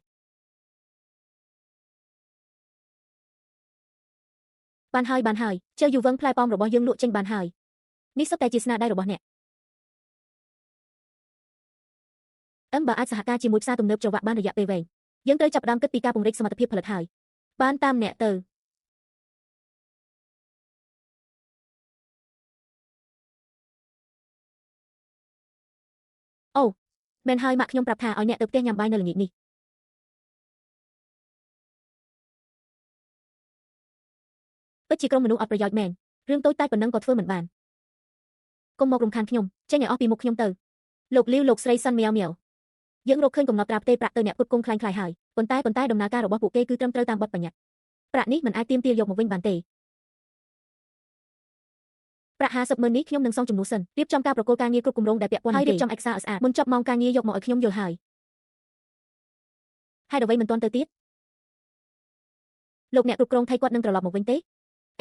បានហើយបានហើយជើយូវឹងផ្លែប៉ោមរបស់យើងលក់ចេញបានហើយនេះសុទ្ធតែជាស្នាដៃរបស់អ្នកបើអាចសហការជាមួយផ្សារទំនើបច្រវាក់បានរយៈពេលវែងយើងត្រូវចាប់ផ្ដើមគិតពីការពង្រីកសមត្ថភាពផលិតហើយបានតាមអ្នកទៅអូមែនហើយម៉ាក់ខ្ញុំប្រាប់ថាឲ្យអ្នកទៅផ្ទះញ៉ាំបាយនៅល្ងាចនេះពិតជាក្រុមមនុស្សអត់ប្រយោជន៍មែនរឿងតូចតាចប៉ុណ្ណឹងក៏ធ្វើមិនបានកុំមករំខានខ្ញុំចេញឲ្យអស់ពីមុខខ្ញុំទៅលោកលាវលោកស្រីសុនមៀវមៀវយើងរកឃើញកំណត់ត្រាផ្ទេរប្រាក់ទៅអ្នកផ្គត់ផ្គង់คล้ายៗហើយប៉ុន្តែដំណើរការរបស់ពួកគេគឺត្រឹមត្រូវតាមបទបញ្ញត្តិប្រាក់នេះមិនអាចទាមទារយកមកវិញបានទេប្រាក់50ម៉ឺននេះខ្ញុំនឹងសងជំនួសសិនរៀបចំការប្រគល់ការងារគ្រប់គម្រោងដែលពាក់ព័ន្ធហើយរៀបចំឯកសារឲ្យស្អាតមុនចប់ម៉ោងការងារយកមកឲ្យខ្ញុំយល់ហើយហេតុអ្វីមិនទាន់ទៅទៀតលោកអ្នកគ្រប់គ្រងថៃគាត់នឹងត្រឡប់មកវិញទេ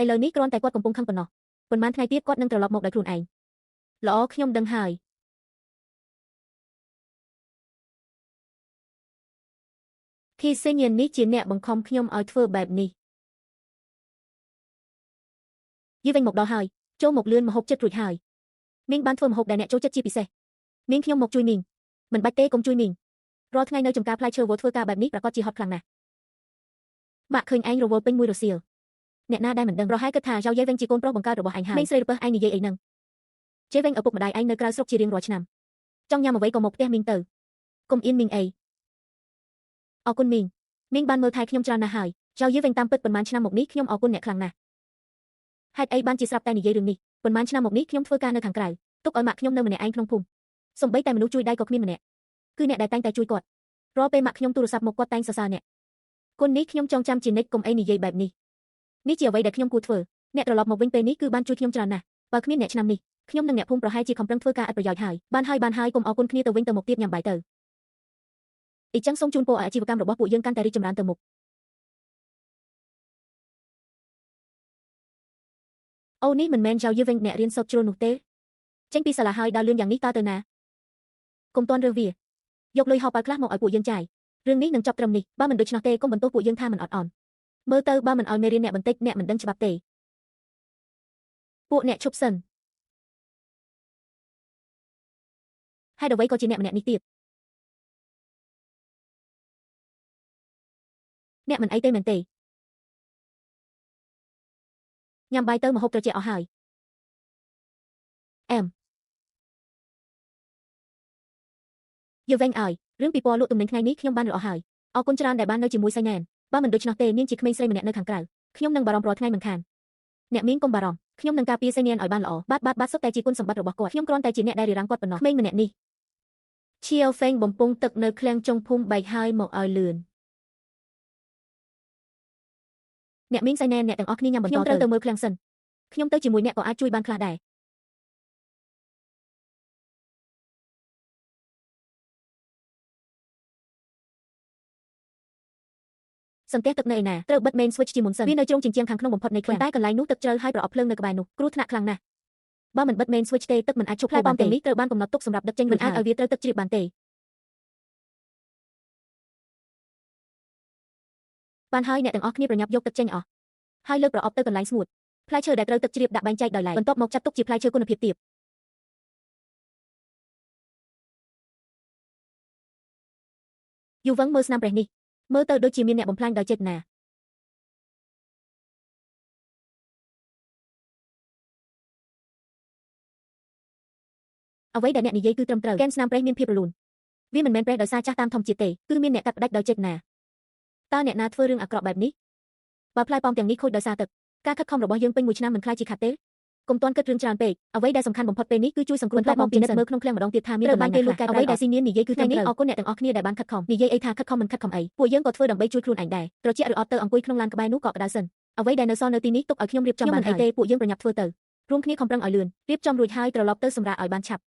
ឥឡូវនេះគ្រាន់តែគាត់កំពុងខឹងប៉ុណ្ណោះប៉ុន្មានថ្ងៃទៀតគាត់នឹងត្រឡប់មកដោយខ្លួនឯងល្អខ្ញុំដឹងហើយខីសេញៀននេះជាអ្នកបង្ខំខ្ញុំឲ្យធ្វើបែបនេះយីវិញមកដល់ហើយចូលមកលឿនម្ហូបចិត្តរួចហើយមីងបានធ្វើម្ហូបដែលអ្នកចូលចិត្តជាពិសេសមីងខ្ញុំមកជួយមីងមិនបាច់ទេកុំជួយមីងរាល់ថ្ងៃនៅចំការផ្លែឈើវល់ធ្វើការបែបនេះប្រាកដជាហត់ខ្លាំងណាស់ម៉ាក់ឃើញឯងរវល់ពេញមួយរសៀលអ្នកណាដែលមិនដឹងប្រហែលគិតថាចៅយាយវិញជាកូនប្រុសបង្កើតរបស់ឯងហើយមីងស្រីរពើឯងនិយាយអីហ្នឹងជេវិញឪពុកម្ដាយឯងនៅក្រៅស្រុកជារៀងរាល់ឆ្នាំចង់ញ៉ាំអ្វីក៏មកផ្ទះមីងទៅកុំអៀនមីងអីអរគុណមីងមីងបានមើលថែខ្ញុំច្រើនណាស់ហើយចៅយាយវិញតាមពិតប៉ុន្មានឆ្នាំមកនេះខ្ញុំអរគុណអ្នកខ្លាំងណាស់ហេតុអីបានជាស្រាប់តែនិយាយរឿងនេះប៉ុន្មានឆ្នាំមកនេះខ្ញុំធ្វើការនៅខាងក្រៅទុកឲ្យម៉ាក់ខ្ញុំនៅម្នាក់ឯងក្នុងភូមិសូម្បីតែមនុស្សជួយដៃក៏គ្មានម្នាក់គឺអ្នកដែលតែងតែជួយគាត់រាល់ពេលម៉ាក់ខ្ញុំទូរស័ព្ទមកគាត់តែងសរសើរអ្នកគុណនេះខ្ញុំចងចាំជានិច្ចកុំអីនិយាយបែបនេះនេះជាអ្វីដែលខ្ញុំគួរធ្វើអ្នកត្រឡប់មកវិញពេលនេះគឺបានជួយខ្ញុំច្រើនណាស់បើគ្មានអ្នកឆ្នាំនេះខ្ញុំនិងអ្នកភូមិប្រហែលជាខំប្រឹងធ្វើការឥតប្រយោជន៍ហើយបានហើយបានហើយកុំអរគុណគ្នាទៅវិញទៅមកទៀតញ៉ាំបាយទៅអ៊ីចឹងសូមជូនពរឲ្យអាជីវកម្មរបស់ពួកយើងកាន់តែរីកចម្រើនទៅមុខអូនេះមិនមែនចៅយីវិញអ្នករៀនសូត្រជ្រុលនោះទេចេញពីសាលាហើយដើរលឿនយ៉ាងនេះតើទៅណាកុំទាន់រើសវាយកលុយហោប៉ៅខ្លះមកឲ្យពួកយើងចាយរឿងនេះនឹងចប់ត្រឹមនេះបើមិនដូច្នោះទេកុំបន្ទោសពួកយើងថាមិនអត់អន់មើលទៅបើមិនឲ្យមេរៀនអ្នកបន្តិចអ្នកមិនដឹងច្បាប់ទេពួកអ្នកឈប់សិនហេតុអ្វីក៏ជាអ្នកម្នាក់នេះទៀតអ្នកមិនអីទេមែនទេញ៉ាំបាយទៅម្ហូបត្រជាក់អស់ហើយអែមយូវែងឲ្យរឿងពីពណ៌លក់ទំនិញថ្ងៃនេះខ្ញុំបានល្អហើយអរគុណច្រើនដែលបាននៅជាមួយសៃណែនបើមិនដូច្នោះទេនាងជាក្មេងស្រីម្នាក់នៅខាងក្រៅខ្ញុំនឹងបារម្ភរាល់ថ្ងៃមិនខានអ្នកមីងកុំបារម្ភខ្ញុំនឹងការពារសៃណែនឲ្យបានល្អបាទបាទបាទសុទ្ធតែជាគុណសម្បត្តិរបស់គាត់ខ្ញុំគ្រាន់តែជាអ្នកដែលរារាំងគាត់ប៉ុណ្ណោះក្មេងម្នាក់នេះឈៀវហ្វេងបំពង់ទឹកនៅឃ្លាំងចុងភូមិបែកហើយមកឲ្យលឿនអ្នកមីងសៃណែនអ្នកទាំងអស់គ្នាញ៉ាំបន្តទៅខ្ញុំត្រូវទៅមើលឃ្លាំងសិនខ្ញុំទៅជាមួយអ្នកក៏អាចជួយបានខ្លះដែរសន្ទះទឹកនៅឯណាត្រូវបិទ main switch ជាមុនសិនវានៅជ្រុងជញ្ជាំងខាងក្នុងបំផុតនៃឃ្លាំងតែកន្លែងនោះទឹកជ្រៅហើយប្រអប់ភ្លើងនៅក្បែរនោះគ្រោះថ្នាក់ខ្លាំងណាស់បើមិនបិទ main switch ទេទឹកមិនអាចឈប់ផ្លែប៉ោមទាំងនេះត្រូវបានកំណត់ទុកសម្រាប់ដឹកចេញមិនអាចឲ្យវាត្រូវទឹកជ្រាបបានទេបានហើយអ្នកទាំងអស់គ្នាប្រញាប់យកទឹកចេញអស់ហើយលើកប្រអប់ទៅកន្លែងស្ងួតផ្លែឈើដែលត្រូវទឹកជ្រាបដាក់បែងចែកដោយឡែកបន្ទាប់មកចាត់ទុកជាផ្លែឈើគុណភាពទាបយូវឹងមើលស្នាមប្រេះនេះមើលទៅដូចជាមានអ្នកបំផ្លាញដោយចេតនាអ្វីដែលអ្នកនិយាយគឺត្រឹមត្រូវគែមស្នាមប្រេះមានភាពរលូនវាមិនមែនប្រេះដោយសារចាស់តាមធម្មជាតិទេគឺមានអ្នកកាត់ផ្ដាច់ដោយចេតនាតើអ្នកណាធ្វើរឿងអាក្រក់បែបនេះបើផ្លែប៉ោមទាំងនេះខូចដោយសារទឹកការខិតខំរបស់យើងពេញមួយឆ្នាំមិនខ្លាចជាខាត់ទេកុំទាន់គិតរឿងច្រើនពេកអ្វីដែលសំខាន់បំផុតពេលនេះគឺជួយសង្គ្រោះផ្លែប៉ោមពិនិត្យមើលក្នុងឃ្លាំងម្ដងទៀតថាមានត្រូវបានគេលួចកែប្រែអ្វីដែលស៊ីនៀននិយាយគឺថ្ងៃនេះអរគុណអ្នកទាំងអស់គ្នាដែលបានខិតខំនិយាយអីថាខិតខំមិនខិតខំអីពួកយើងក៏ធ្វើដើម្បីជួយខ្លួនឯងដែរត្រជាក់ឬអត់ទៅអង្គុយក្នុងឡានក្បែរនោះក៏ក្តៅសិនអ្វីដែលនៅសល់នៅទីនេះទុកឲ្យខ្ញុំរៀបចំបានអីទេពួកយើងប្រញាប់ធ្វើទៅ រួមគ្នាខំប្រឹងឲ្យលឿនរៀបចំរួចហើយត្រឡប់ទៅសម្រាកឲ្យបានឆាប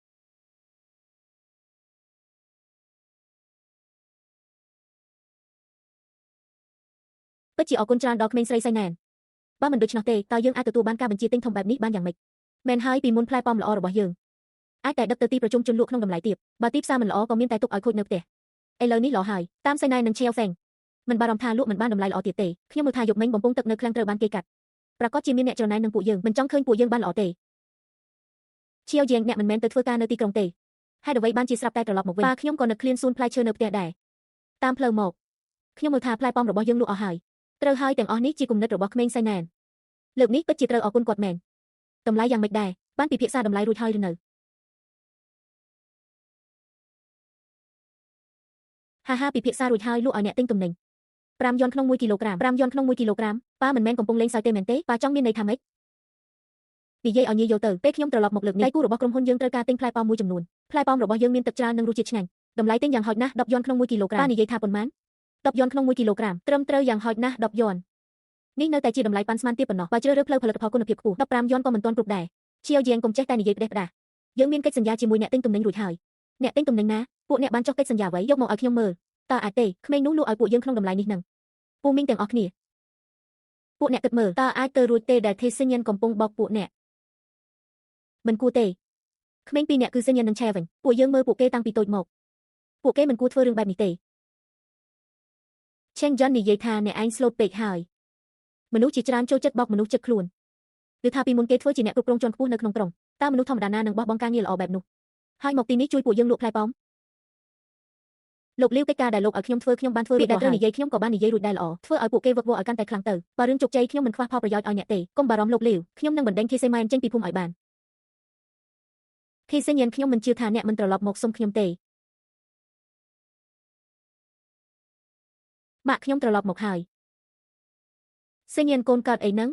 ់ពិតជាអរគុណច្រើនដល់ក្មេងស្រីសៃណែនបើមិនដូច្នោះទេតើយើងអាចទទួលបានការបញ្ជាទិញធំបែបនេះបានយ៉ាងម៉េចមែនហើយពីមុនផ្លែប៉ោមល្អរបស់យើងអាចតែដឹកទៅទីប្រជុំជនលក់ក្នុងតម្លៃទាបបើទីផ្សារមិនល្អក៏មានតែទុកឲ្យខូចនៅផ្ទះឥឡូវនេះល្អហើយតាមសៃណែននិងឆៀវហ្វេងមិនបារម្ភថាលក់មិនបានតម្លៃល្អទៀតទេខ្ញុំមើលថាយប់មិញបំពង់ទឹកនៅឃ្លាំងត្រូវបានគេកាត់ប្រាកដជាមានអ្នកច្រណែននឹងពួកយើងមិនចង់ឃើញពួកយើងបានល្អទេឈៀវយ៉ាងអ្នកមិនមែនទៅធ្វើការនៅទីក្រុងទេហេតុអ្វីបានជាស្រាប់តែត្រឡប់មកវិញប៉ាខ្ញុំក៏នឹកឃ្លានសួនផ្លែឈើនៅផ្ទះដែរតាមផ្លូវមកខ្ញុំមើលថាផ្លែប៉ោមរបស់យើងលក់អស់ហើយត្រូវហើយទាំងអស់នេះជាគំនិតរបស់ក្មេងសៃណែនលើកនេះពិតជាត្រូវអរគុណគាត់មែនតម្លៃយ៉ាងម៉េចដែរបានពិភាក្សាតម្លៃរួចហើយឬនៅហាហាពិភាក្សារួចហើយលក់ឲ្យអ្នកទិញទំនិញ5យន់ក្នុង1គីឡូក្រាម5យន់ក្នុង1គីឡូក្រាមប៉ាមិនមែនកំពុងលេងសើចទេមែនទេប៉ាចង់មានន័យថាម៉េចនិយាយឲ្យងាយយល់ទៅពេលខ្ញុំត្រឡប់មកលើកនេះដៃគូរបស់ក្រុមហ៊ុនយើងត្រូវការទិញផ្លែប៉ោមមួយចំនួនផ្លែប៉ោមរបស់យើងមានទឹកច្រើននិងរសជាតិឆ្ងាញ់តម្លៃទិញយ៉ាងហោចណាស់10យន់ក្នុង1គីឡូក្រាមប៉ានិយាយថាប៉ុន្មាន10យន់ក្នុង1គីឡូក្រាមត្រឹមត្រូវយ៉ាងហោចណាស់10យន់នេះនៅតែជាតម្លៃប៉ាន់ស្មានទាបប៉ុណ្ណោះបើជ្រើសរើសផ្លូវផលិតផលគុណភាពខ្ពស់15យន់ក៏មិនទាន់គ្រប់ដែរជាវយ៉ាងកុំចេះតែនិយាយផ្ដេសផ្ដាសយើងមានកិច្ចសន្យាជាមួយអ្នកទិញទំនិញរួចហើយអ្នកទិញទំនិញណាពួកអ្នកបានចុះកិច្ចសន្យាអ្វីយកមកឲ្យខ្ញុំមើលតើអាចទេក្មេងនោះលក់ឲ្យពួកយើងក្នុងតម្លៃនេះនឹងពូមីងទាំងអស់គ្នាពួកអ្នកគិតមើលតើអាចទៅរួចទេដែលថេសេញៀនកំពុងបោកពួកអ្នកមិនគួរទេក្មេងពីរអ្នកគឺសេញៀននិងឆែវិញពួកយើងមើលពួកគេតាំងពីតូចមកពួកគេមិនគួរធ្វើរឿងបែបនេះទេឆេងយ៉ុននិយាយថាអ្នកឯងស្លូតពេកហើយមនុស្សជាច្រើនចូលចិត្តបោកមនុស្សចិត្តខ្លួនឬថាពីមុនគេធ្វើជាអ្នកគ្រប់គ្រងជាន់ខ្ពស់នៅក្នុងក្រុងតើមនុស្សធម្មតាណានឹងបោះបង់ការងារល្អបែបនោះហើយមកទីនេះជួយពួកយើងលក់ផ្លែប៉ោមលោកលាវកិច្ចការដែលលោកឲ្យខ្ញុំធ្វើខ្ញុំបានធ្វើរួចដែលត្រូវនិយាយខ្ញុំក៏បាននិយាយរួចដែរល្អធ្វើឲ្យពួកគេវឹកវរឲ្យកាន់តែខ្លាំងទៅបើរឿងជោគជ័យខ្ញុំមិនខ្វះផលប្រយោជន៍ឲ្យអ្នកទេកុំបារម្ភលោកលាវខ្ញុំនឹងបណ្ដេញខេសេម៉ែនចេញពីភូមិឲ្យបានខេសេញៀនខ្ញុំមិនជឿថាអ្នកមិនត្រឡប់មកសុំខ្ញុំទេម៉ាក់ខ្ញុំត្រឡប់មកហើយសេញៀនកូនកើតអីហ្នឹង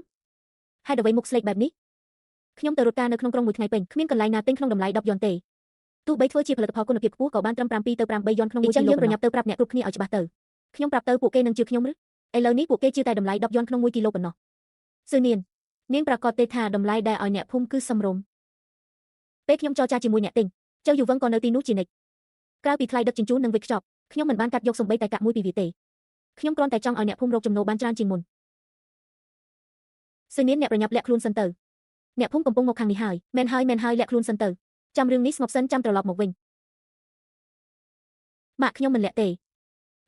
ហេតុអ្វីមុខស្លេកបែបនេះខ្ញុំទៅរត់ការនៅក្នុងក្រុងមួយថ្ងៃពេញគ្មានកន្លែងណាទិញក្នុងតម្លៃ10យន់ទេទោះបីធ្វើជាផលិតផលគុណភាពខ្ពស់ក៏បានត្រឹម7ទៅ8យន់ក្នុង1គីឡូយើងប្រញាប់ទៅប្រាប់អ្នកគ្រប់គ្នាឲ្យច្បាស់ទៅខ្ញុំប្រាប់ទៅពួកគេនឹងជឿខ្ញុំឬឥឡូវនេះពួកគេជឿតែតម្លៃ10យន់ក្នុង1គីឡូប៉ុណ្ណោះសឺនាននាងប្រកាសទេថាតម្លៃដែលឲ្យអ្នកភូមិគឺសមរម្យពេលខ្ញុំចរចាជាមួយអ្នកទិញចៅយូវឹងក៏នៅទីនោះជានិច្ចក្រៅពីថ្លៃដឹកជញ្ជូននិងវេចខ្ចប់ខ្ញុំមិនបានកាត់យកសំបីតែកាក់មួយពីវាទេខ្ញុំគ្រាន់តែចង់ឲ្យអ្នកភូមិរកចំណូលបានច្រើនជាងមុនសឺនានអ្នកប្រញាប់លាក់ខ្លួនសិនទៅអ្នកភូមិកំពុងមកខាងនេះហើយមែនហើយមែនហើយលាក់ខ្លួនសិនទៅចាំរឿងនេះស្ងប់សិនចាំត្រឡប់មកវិញម៉ាក់ខ្ញុំមិនលាក់ទេ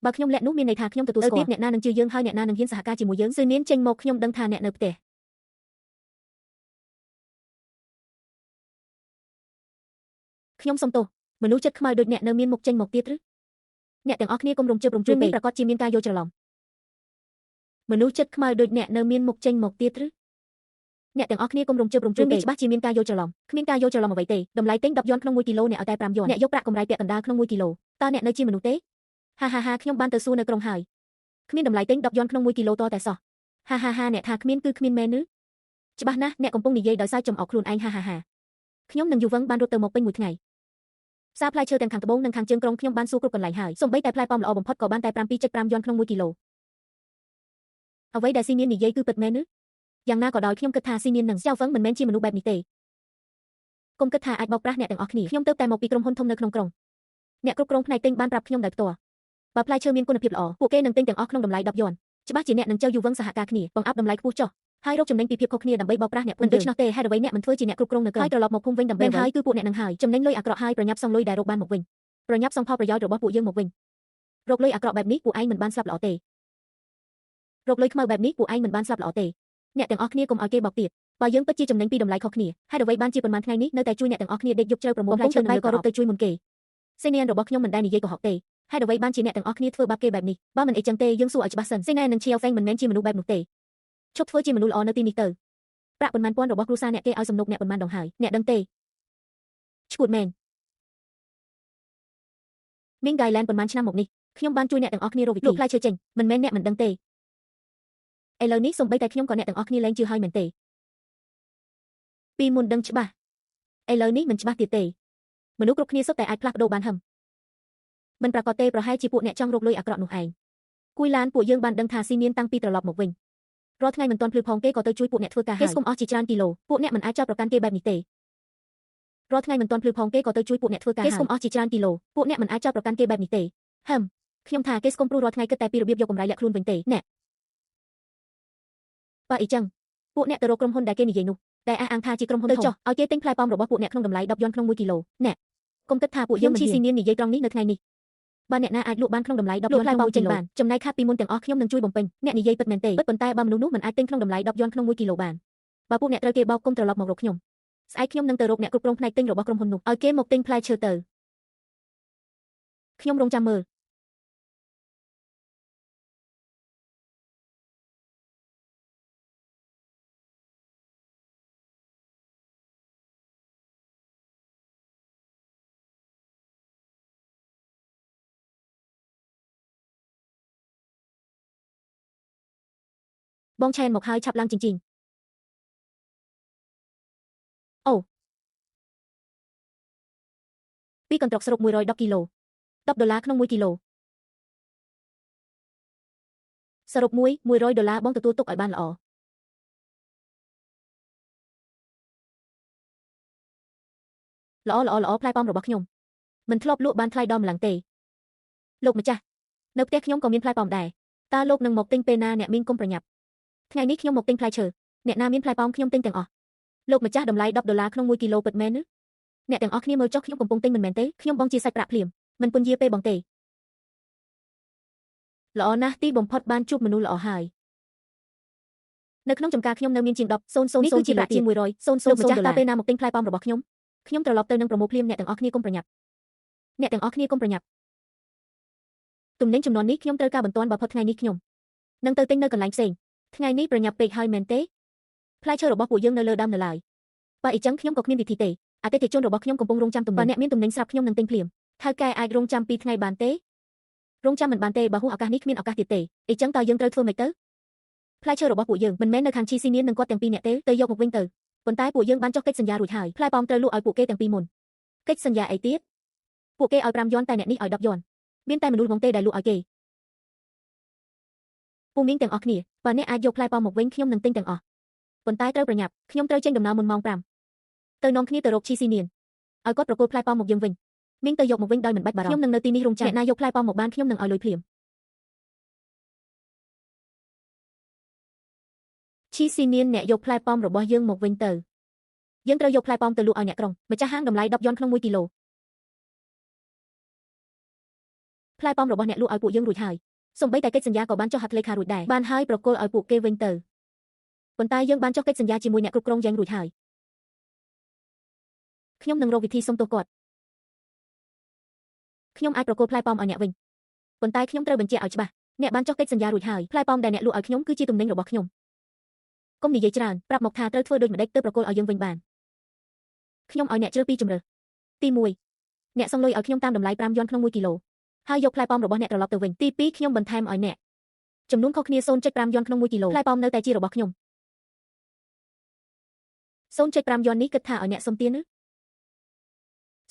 បើខ្ញុំលាក់នោះមានន័យថាខ្ញុំទទួលស្គាល់ទៀតអ្នកណានឹងជឿយើងហើយអ្នកណានឹងហ៊ានសហការជាមួយយើងសឺនានចេញមកខ្ញុំដឹងថាអ្នកនៅផ្ទះខ្ញុំសុំទោសមនុស្សចិត្តខ្មៅដូចអ្នកនៅមានមុខចេញមកទៀតឬអ្នកទាំងអស់គ្នាកុំរំជើបរំជួលពេកប្រាកដជាមានការយល់ច្រឡំមនុស្សចិត្តខ្មៅដូចអ្នកនៅមានមុខចេញមកទៀតឬអ្នកទាំងអស់គ្នាកុំរំជើបរំជួលពេកច្បាស់ជាមានការយល់ច្រឡំគ្មានការយល់ច្រឡំអ្វីទេតម្លៃទិញ10យន់ក្នុង1គីឡូអ្នកឲ្យតែ5យន់អ្នកយកប្រាក់កម្រៃពាក់កណ្ដាលក្នុង1គីឡូតើអ្នកនៅជាមនុស្សទេហាហាហាខ្ញុំបានទៅសួរនៅក្រុងហើយគ្មានតម្លៃទិញ10យន់ក្នុង1គីឡូតតែសោះហាហាហាអ្នកថាគ្មានគឺគ្មានមែនឬច្បាស់ណាស់អ្នកកំពុងនិយាយដោយសារចំអកខ្លួនឯងហាហាហាខ្ញុំនិងយូវឹងបានរត់ទៅមកពេញមួយថ្ងៃផ្សារផ្លែឈើទាំងខាងត្បូងនិងខាងជើងក្រុងខ្ញុំបានសួរគ្រប់កន្លែងហើយសូម្បីតែផ្លែប៉ោមល្អបំផុតក៏បានតែ 7.5 យន់ក្នុង1គីឡូអ្វីដែលស៊ីនៀននិយាយគឺពិតមែនឬយ៉ាងណាក៏ដោយខ្ញុំគិតថាស៊ីនៀននិងចៅហ្វឹងមិនមែនជាមនុស្សបែបនេះទេកុំគិតថាអាចបោកប្រាស់អ្នកទាំងអស់គ្នាខ្ញុំទៅតែមកពីក្រុមហ៊ុនធំនៅក្នុងក្រុងអ្នកគ្រប់គ្រងផ្នែកទិញបានប្រាប់ខ្ញុំដោយផ្ទាល់បើផ្លែឈើមានគុណភាពល្អពួកគេនឹងទិញទាំងអស់ក្នុងតម្លៃ10យន់ច្បាស់ជាអ្នកនឹងចៅយូវឹងសហការគ្នាបង្អាប់តម្លៃខ្ពស់ចុះហើយរកចំណេញពីភាពខុសគ្នាដើម្បីបោកប្រាស់អ្នកមិនដូច្នោះទេហេតុអ្វីអ្នកមិនធ្វើជាអ្នកគ្រប់គ្រងនៅក្រុងហើយត្រឡប់មកភូមិវិញដើម្បីហើយគឺពួកអ្នកនឹងហើយចំណេញលុយអាក្រក់ហើយប្រញាប់សងលុយដែលរកបានមកវិញប្រញាប់សងផលប្រយោជន៍របស់ពួកយើងមកវិញរកលុយអាក្រក់បែបនេះពួកឯងមិនបានស្លាប់ល្អទេរកលុយខ្មៅបែបនេះពួកឯងមិនបានស្លាប់ល្អទេអ្នកទាំងអស់គ្នាកុំឲ្យគេបោកទៀតបើយើងពិតជាចំណេញពីតម្លៃខុសគ្នាហេតុអ្វីបានជាប៉ុន្មានថ្ងៃនេះនៅតែជួយអ្នកទាំងអស់គ្នាដេកយប់ជ្រៅប្រមូលផ្លែឈើនិងក៏រត់ទៅជួយមុនគេសេនានរបស់ខ្ញុំមិនដែលនិយាយកុហកទេហេតុអ្វីបានជាអ្នកទាំងអស់គ្នាធ្វើបាបគេបែបនេះបើមិនអីចឹងទេយើងសួរឲ្យច្បាស់សិនសេនាននិងឈៀវហ្វេងមិនមែនជាមនុស្សបែបនោះទេឈប់ធ្វើជាមនុស្សល្អនៅទីនេះទៅប្រាក់ប៉ុន្មានពាន់របស់គ្រួសារអ្នកគេឲ្យសំណុកអ្នកប៉ុន្មានដងហើយអ្នកដឹងទេឈួតមែនមីងហ្គៃឡែនប៉ុន្មានឆ្នាំមកនេះខ្ញុំបានជួយអ្នកទាំងអស់គ្នារកវិធីលក់ផ្លែឈើចេញមិនមែនអ្នកមិនដឹងទេឥឡូវនេះសូម្បីតែខ្ញុំក៏អ្នកទាំងអស់គ្នាលែងជឿហើយមែនទេពីមុនដឹងច្បាស់ឥឡូវនេះមិនច្បាស់ទៀតទេមនុស្សគ្រប់គ្នាសុទ្ធតែអាចផ្លាស់ប្ដូរបានហឹមមិនប្រាកដទេប្រហែលជាពួកអ្នកចង់រកលុយអាក្រក់នោះឯងគួយឡានពួកយើងបានដឹងថាស៊ីនៀនតាំងពីត្រឡប់មកវិញ រាល់ថ្ងៃមិនទាន់ភ្លឺផងគេក៏ទៅជួយពួកអ្នកធ្វើការហើយគេស្គមអស់ជាច្រើនគីឡូពួកអ្នកមិនអាចចោទប្រកាន់គេបែបនេះទេរាល់ថ្ងៃមិនទាន់ភ្លឺផងគេក៏ទៅជួយពួកអ្នកធ្វើការគេស្គមអស់ជាច្រើនគីឡូពួកអ្នកមិនអាចចោទប្រកាន់គេបែបនេះទេហឹមខ្ញុំថាគេស្គមព្រោះរាល់ថ្ងៃគិតតែពីរបៀបយកកម្រៃលាក់ខ្លួនវិញទេអ្នកបើអីចឹងពួកអ្នកទៅរកក្រុមហ៊ុនដែលគេនិយាយនោះដែលអះអាងថាជាក្រុមហ៊ុនទៅចុះឲ្យគេទិញផ្លែប៉ោមរបស់ពួកអ្នកក្នុងតម្លៃ10យន់ក្នុង1គីឡូអ្នកកុំគិតថាពួកយើងមិនឈីស៊ីនៀននិយាយត្រង់នេះនៅថ្ងៃនេះបើអ្នកណាអាចលក់បានក្នុងតម្លៃ10យន់ក្នុង1គីឡូបានចំណែកខាតពីមុនទាំងអស់ខ្ញុំនឹងជួយបំពេញអ្នកនិយាយពិតមែនទេពិតប៉ុន្តែបើមនុស្សនោះមិនអាចទិញក្នុងតម្លៃ10យន់ក្នុង1គីឡូបានបើពួកអ្នកត្រូវគេបោកគុំត្រឡប់មករកខ្ញុំស្អែកខ្ញុំនឹងទៅរកអ្នកគ្រប់គ្រងផ្នែកទិញរបស់ក្រុមហ៊ុននោះឲ្យគេមកទិញផ្លែឈើទៅខ្ញុំរងចាំមើលបងឆែនមកហើយឆាប់ឡើងจริงๆអូពីកន្ត្រកសរុប110គីឡូ10ដុល្លារក្នុង1គីឡូសរុប100ដុល្លារបងទទួលទុកឲ្យបានល្អល្អល្អល្អផ្លែប៉ោមរបស់ខ្ញុំមិនធ្លាប់លក់បានថ្លៃដល់ម្ល៉េះទេលោកម្ចាស់នៅផ្ទះខ្ញុំក៏មានផ្លែប៉ោមដែរតើលោកនឹងមកទិញពេលណាអ្នកមីងគុំប្រញាប់ថ្ងៃនេះខ្ញុំមកទិញផ្លែឈើអ្នកណាមានផ្លែប៉ោមខ្ញុំទិញទាំងអស់លោកម្ចាស់តម្លៃ10ដុល្លារក្នុង1គីឡូពិតមែនឬអ្នកទាំងអស់គ្នាមើលចុះខ្ញុំកំពុងទិញមិនមែនទេខ្ញុំបងជាសាច់ប្រាក់ភ្លាមមិនពន្យាពេលបងទេល្អណាស់ទីបំផុតបានជួបមនុស្សល្អហើយនៅក្នុងចំការខ្ញុំនៅមានជាង10 0 0នេះគឺជាប្រាក់ជាង100 0 0 0ម្ចាស់តើពេលណាមកទិញផ្លែប៉ោមរបស់ខ្ញុំខ្ញុំត្រឡប់ទៅនឹងប្រមូលភ្លាមអ្នកទាំងអស់គ្នាកុំប្រញាប់អ្នកទាំងអស់គ្នាកុំប្រញាប់ទំនិញចំនួននេះខ្ញុំត្រូវការបន្ទាន់បើផុតថ្ងៃនេះខ្ញុំនឹងទៅទិញនៅកន្លែងផ្សេងថ្ងៃនេះប្រញាប់ពេកហើយមែនទេផ្លែឈើរបស់ពួកយើងនៅលើដើមនៅឡើយបើអីចឹងខ្ញុំក៏គ្មានវិធីទេអតិថិជនរបស់ខ្ញុំកំពុងរងចាំទំនិញបើអ្នកមានទំនិញស្រាប់ខ្ញុំនឹងទិញភ្លាមថៅកែអាចរងចាំ2ថ្ងៃបានទេរងចាំមិនបានទេបើហួសឱកាសនេះគ្មានឱកាសទៀតទេអីចឹងតើយើងត្រូវធ្វើម៉េចទៅផ្លែឈើរបស់ពួកយើងមិនមែននៅខាងឈីស៊ីនៀននិងគាត់ទាំងពីរអ្នកទេទៅយកមកវិញទៅប៉ុន្តែពួកយើងបានចុះកិច្ចសន្យារួចហើយផ្លែប៉ោមត្រូវលក់ឲ្យពួកគេទាំងពីរមុនកិច្ចសន្យាអីទៀតពួកគេឲ្យ5យន់តែអ្នកនេះឲ្យ10យន់មានតែមនុស្សហ្មងទេដែលលក់ឲ្យគេពូមីងទាំងអស់គ្នាបើអ្នកអាចយកផ្លែប៉ោមមកវិញខ្ញុំនឹងទិញទាំងអស់ប៉ុន្តែត្រូវប្រញាប់ខ្ញុំត្រូវចេញដំណើរមុនម៉ោង5ទៅនាំគ្នាទៅរកឈីស៊ីនៀនឲ្យគាត់ប្រគល់ផ្លែប៉ោមមកយើងវិញមីងទៅយកមកវិញដោយមិនបាច់បារម្ភខ្ញុំនឹងនៅទីនេះរងចាំអ្នកណាយកផ្លែប៉ោមមកបានខ្ញុំនឹងឲ្យលុយភ្លាមឈីស៊ីនៀនអ្នកយកផ្លែប៉ោមរបស់យើងមកវិញទៅយើងត្រូវយកផ្លែប៉ោមទៅលក់ឲ្យអ្នកក្រុងម្ចាស់ហាងតម្លៃ10យន់ក្នុង1គីឡូផ្លែប៉ោមរបស់អ្នកលក់ឲ្យពួកយើងរួចហើយសូម្បីតែកិច្ចសន្យាក៏បានចុះហត្ថលេខារួចដែរបានហើយប្រគល់ឲ្យពួកគេវិញទៅប៉ុន្តែយើងបានចុះកិច្ចសន្យាជាមួយអ្នកគ្រប់គ្រងយ៉ាងរួចហើយខ្ញុំនឹងរកវិធីសុំទោសគាត់ខ្ញុំអាចប្រគល់ផ្លែប៉ោមឲ្យអ្នកវិញប៉ុន្តែខ្ញុំត្រូវបញ្ជាក់ឲ្យច្បាស់អ្នកបានចុះកិច្ចសន្យារួចហើយផ្លែប៉ោមដែលអ្នកលក់ឲ្យខ្ញុំគឺជាទំនិញរបស់ខ្ញុំកុំនិយាយច្រើនប្រាប់មកថាត្រូវធ្វើដូចម្តេចទើបប្រគល់ឲ្យយើងវិញបានខ្ញុំឲ្យអ្នកជ្រើសពីរជម្រើសទី1អ្នកសងលុយឲ្យខ្ញុំតាមតម្លៃ5យន់ក្នុង1គីឡូហើយយកផ្លែប៉ោមរបស់អ្នកត្រឡប់ទៅវិញទី2ខ្ញុំបន្ថែមឲ្យអ្នកចំនួនខុសគ្នា 0.5 យន់ក្នុង1គីឡូផ្លែប៉ោមនៅតែជារបស់ខ្ញុំ 0.5 យន់នេះគិតថាឲ្យអ្នកសុំទានឬ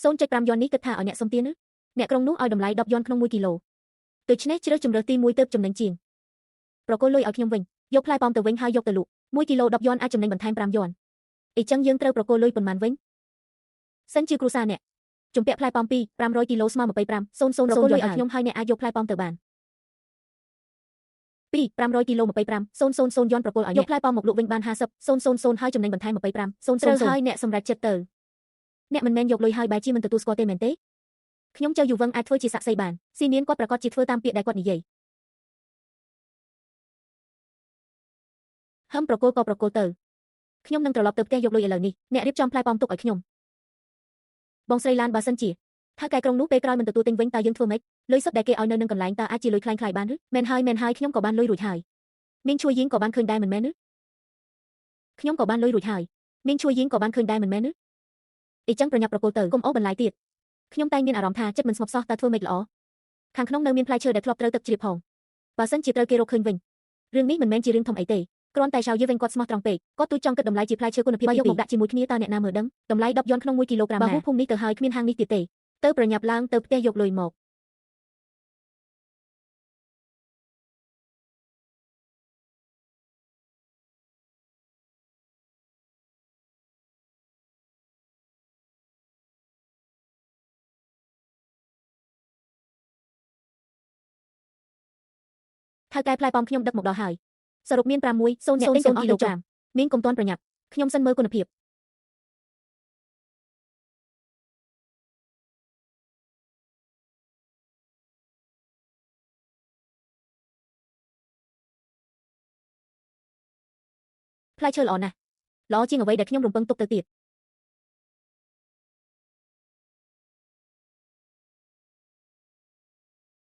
0.5 យន់នេះគិតថាឲ្យអ្នកសុំទានឬអ្នកក្រុងនោះឲ្យតម្លៃ10យន់ក្នុង1គីឡូដូច្នេះជ្រើសជម្រើសទី1ទើបចំណេញជាងប្រគល់លុយឲ្យខ្ញុំវិញយកផ្លែប៉ោមទៅវិញហើយយកទៅលក់1គីឡូ10យន់អាចចំណេញបន្ថែម5យន់អីចឹងយើងត្រូវប្រគល់លុយប៉ុន្មានវិញសិនជាគ្រួសារអ្នកជំពាក់ផ្លែប៉ោម2 500គីឡូស្មើ25 0 0 ប្រគល់លុយឲ្យខ្ញុំហើយអ្នកអាចយកផ្លែប៉ោមទៅបាន2 500គីឡូ25 0 0 0យន់ប្រគល់ឲ្យអ្នកយកផ្លែប៉ោមមកលក់វិញបាន50 0 0 0ហើយចំណេញបន្ថែម25 0 0 0ហើយអ្នកសម្រេចចិត្តទៅអ្នកមិនមែនយកលុយហើយបែរជាមិនទទួលស្គាល់ទេមែនទេខ្ញុំចៅយូវឹងអាចធ្វើជាសាក្សីបានស៊ីនៀនគាត់ប្រកាសជាធ្វើតាមពាក្យដែលគាត់និយាយហឹមប្រគល់ក៏ប្រគល់ទៅខ្ញុំនឹងត្រឡប់ទៅផ្ទះយកលុយឥឡូវនេះអ្នករៀបចំផ្លែប៉ោមទុកឲ្យខ្ញុំបងស្រីឡានបើសិនជាថៅកែក្រុងនោះពេលក្រោយមិនទទួលទិញវិញតើយើងធ្វើម៉េចលុយសុទ្ធដែលគេឲ្យនៅនឹងកន្លែងតើអាចជាលុយក្លែងក្លាយបានឬមែនហើយមែនហើយខ្ញុំក៏បានលុយរួចហើយមីងជួយយីងក៏បានឃើញដែរមិនមែនឬខ្ញុំក៏បានលុយរួចហើយមីងជួយយីងក៏បានឃើញដែរមិនមែនឬអីចឹងប្រញាប់ប្រគល់ទៅកុំអូសបន្លាយទៀតខ្ញុំតែងមានអារម្មណ៍ថាចិត្តមិនស្ងប់សោះតើធ្វើម៉េចល្អខាងក្នុងនៅមានផ្លែឈើដែលធ្លាប់ត្រូវទឹកជ្រាបផងបើសិនជាត្រូវគេរកឃើញវិញរឿងនេះមិនមែនជារឿងធំអីទេគ្រាន់តែឆៅយឺវិញគាត់ស្មោះត្រង់ពេកគាត់ទូចចង់គិតតម្លៃជាផ្លែឈើគុណភាពបើយកមកដាក់ជាមួយគ្នាតើអ្នកណាមើលដឹងតម្លៃ10យន់ក្នុង1គីឡូក្រាមបើហួសភូមិនេះទៅហើយគ្មានហាងនេះទៀតទេទៅប្រញាប់ឡើងទៅផ្ទះយកលុយមក ថៅកែផ្លែប៉ោមខ្ញុំដឹកមកដល់ហើយសរុបមាន6.000គីឡូក្រាមមីងកុំទាន់ប្រញាប់ខ្ញុំសិនមើលគុណភាពផ្លែឈើល្អណាស់ល្អជាងអ្វីដែលខ្ញុំរំពឹងទុកទៅទៀត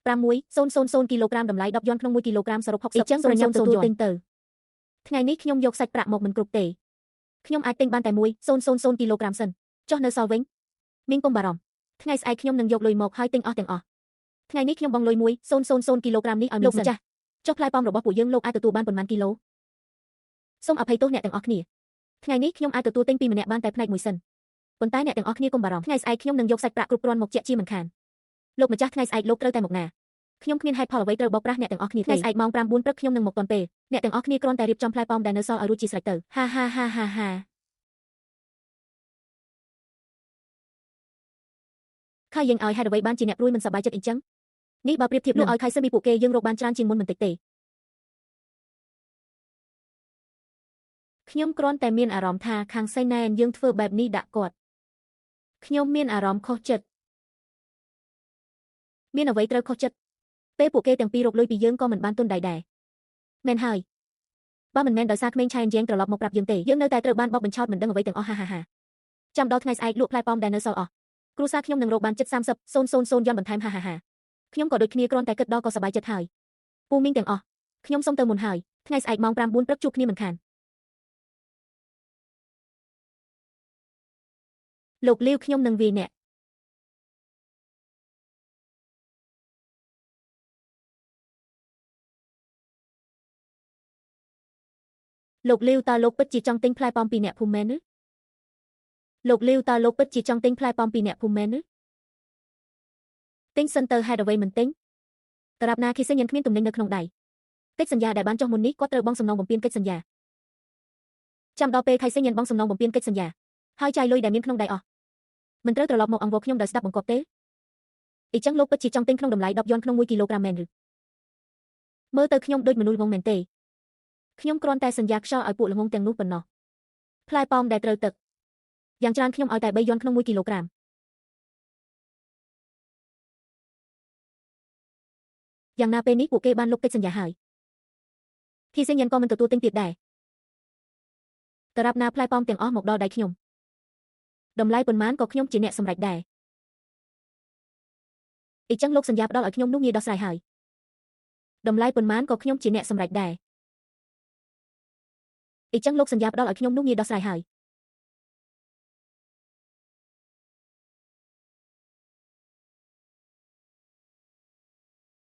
6.000គីឡូក្រាមតម្លៃ10យួនក្នុង1គីឡូក្រាមសរុប60អញ្ចឹងប្រញាប់ទទួលទិញទៅថ្ងៃនេះខ្ញុំយកសាច់ប្រាក់មកមិនគ្រប់ទេខ្ញុំអាចទិញបានតែ1.000គីឡូក្រាមសិនចុះនៅសល់វិញមីងកុំបារម្ភថ្ងៃស្អែកខ្ញុំនឹងយកលុយមកហើយទិញអស់ទាំងអស់ថ្ងៃនេះខ្ញុំបង់លុយ1.000គីឡូក្រាមនេះឲ្យលោកម្ចាស់ចុះផ្លែប៉ោមរបស់ពួកយើងលោកអាចទទួលបានប៉ុន្មានគីឡូសូមអភ័យទោសអ្នកទាំងអស់គ្នាថ្ងៃនេះខ្ញុំអាចទទួលទិញពីម្នាក់បានតែផ្នែកមួយសិនប៉ុន្តែអ្នកទាំងអស់គ្នាកុំបារម្ភថ្ងៃស្អែកខ្ញុំនឹងយកសាច់ប្រាក់គ្រប់គ្រាន់មកជាក់ជាមិនខានលោកម្ចាស់ថ្ងៃស្អែកលោកត្រូវតែមកណាខ្ញុំគ្មានហេតុផលអ្វីត្រូវបោកប្រាស់អ្នកទាំងអស់គ្នាថ្ងៃស្អែកម៉ោង9ព្រឹកខ្ញុំនឹងមកទាន់ពេលអ្នកទាំងអស់គ្នាគ្រាន់តែរៀបចំផ្លែប៉ោមដែលនៅសល់ឲ្យរួចជាស្រេចទៅហាហាហាហាហាខៃយើងឲ្យហេតុអ្វីបានជាអ្នកព្រួយមិនសប្បាយចិត្តអញ្ចឹងនេះបើប្រៀបធៀបលក់ឲ្យខៃសិនពីពួកគេយើងរកបានច្រើនជាងមុនបន្តិចទេខ្ញុំគ្រាន់តែមានអារម្មណ៍ថាខាងសៃណែនយើងធ្វើបែបនេះដាក់គាត់ខ្ញុំមានអារម្មណ៍ខុសចិត្តមានអ្វីត្រូវខុសចិត្តពេលពួកគេទាំងពីររកលុយពីយើងក៏មិនបានទុនដៃដែរមែនហើយបើមិនមែនដោយសារក្មេងឆៃយ៉ាងត្រឡប់មកប្រាប់យើងទេយើងនៅតែត្រូវបានបោកបញ្ឆោតមិនដឹងអ្វីទាំងអស់ហាហាហាចាំដល់ថ្ងៃស្អែកលក់ផ្លែប៉ោមដែលនៅសល់អស់គ្រួសារខ្ញុំនឹងរកបាន70.000យន់បន្ថែមហាហាហាខ្ញុំក៏ដូចគ្នាគ្រាន់តែគិតដល់ក៏សប្បាយចិត្តហើយពូមីងទាំងអស់ខ្ញុំសុំទៅមុនហើយថ្ងៃស្អែកម៉ោង9ព្រឹកជួបគ្នាមិនខានលោកលាវខ្ញុំនឹងវាយអ្នកលោកលាវតើលោកពិតជាចង់ទិញផ្លែប៉ោមពីអ្នកភូមិមែនឬលោកលាវតើលោកពិតជាចង់ទិញផ្លែប៉ោមពីអ្នកភូមិមែនឬទិញសិនទៅហេតុអ្វីមិនទិញតរាប់ណាខីសេញគ្មានទំនិញនៅក្នុងដៃកិច្ចសន្យាដែលបានចុះមុននេះគាត់ត្រូវបង់សំណងបំពេញកិច្ចសន្យាចាំដល់ពេលខៃសេញបង់សំណងបំពេញកិច្ចសន្យាហើយចាយលុយដែលមានក្នុងដៃអស់មិនត្រូវត្រឡប់មកអង្វរខ្ញុំដោយស្ដាប់បង្គាប់ទេអ៊ីចឹងលោកពិតជាចង់ទិញក្នុងតម្លៃ10យួនក្នុង1គីឡូក្រាមមែនឬមើលទៅខ្ញុំដូចមនុស្សល្ងងមែនទេខ្ញុំគ្រាន់តែសន្យាខ្យល់ឲ្យពួកល្ងងទាំងនោះប៉ុណ្ណោះផ្លែប៉ោមដែលត្រូវទឹកយ៉ាងច្រើនខ្ញុំឲ្យតែ3យួនក្នុង1គីឡូក្រាមយ៉ាងណាពេលនេះពួកគេបានលុបកិច្ចសន្យាហើយធីសេងយ៉ានក៏មិនទទួលទិញទៀតដែរតរាប់ណាផ្លែប៉ោមទាំងអស់មកដល់ដៃខ្ញុំតម្លៃប៉ុន្មានក៏ខ្ញុំជាអ្នកសម្រេចដែរអ៊ីចឹងលោកសន្យាផ្ដល់ឲ្យខ្ញុំនោះងាយដោះស្រាយហើយតម្លៃប៉ុន្មានក៏ខ្ញុំជាអ្នកសម្រេចដែរអ៊ីចឹងលោកសន្យាផ្ដល់ឲ្យខ្ញុំនោះងាយដោះស្រាយហើយ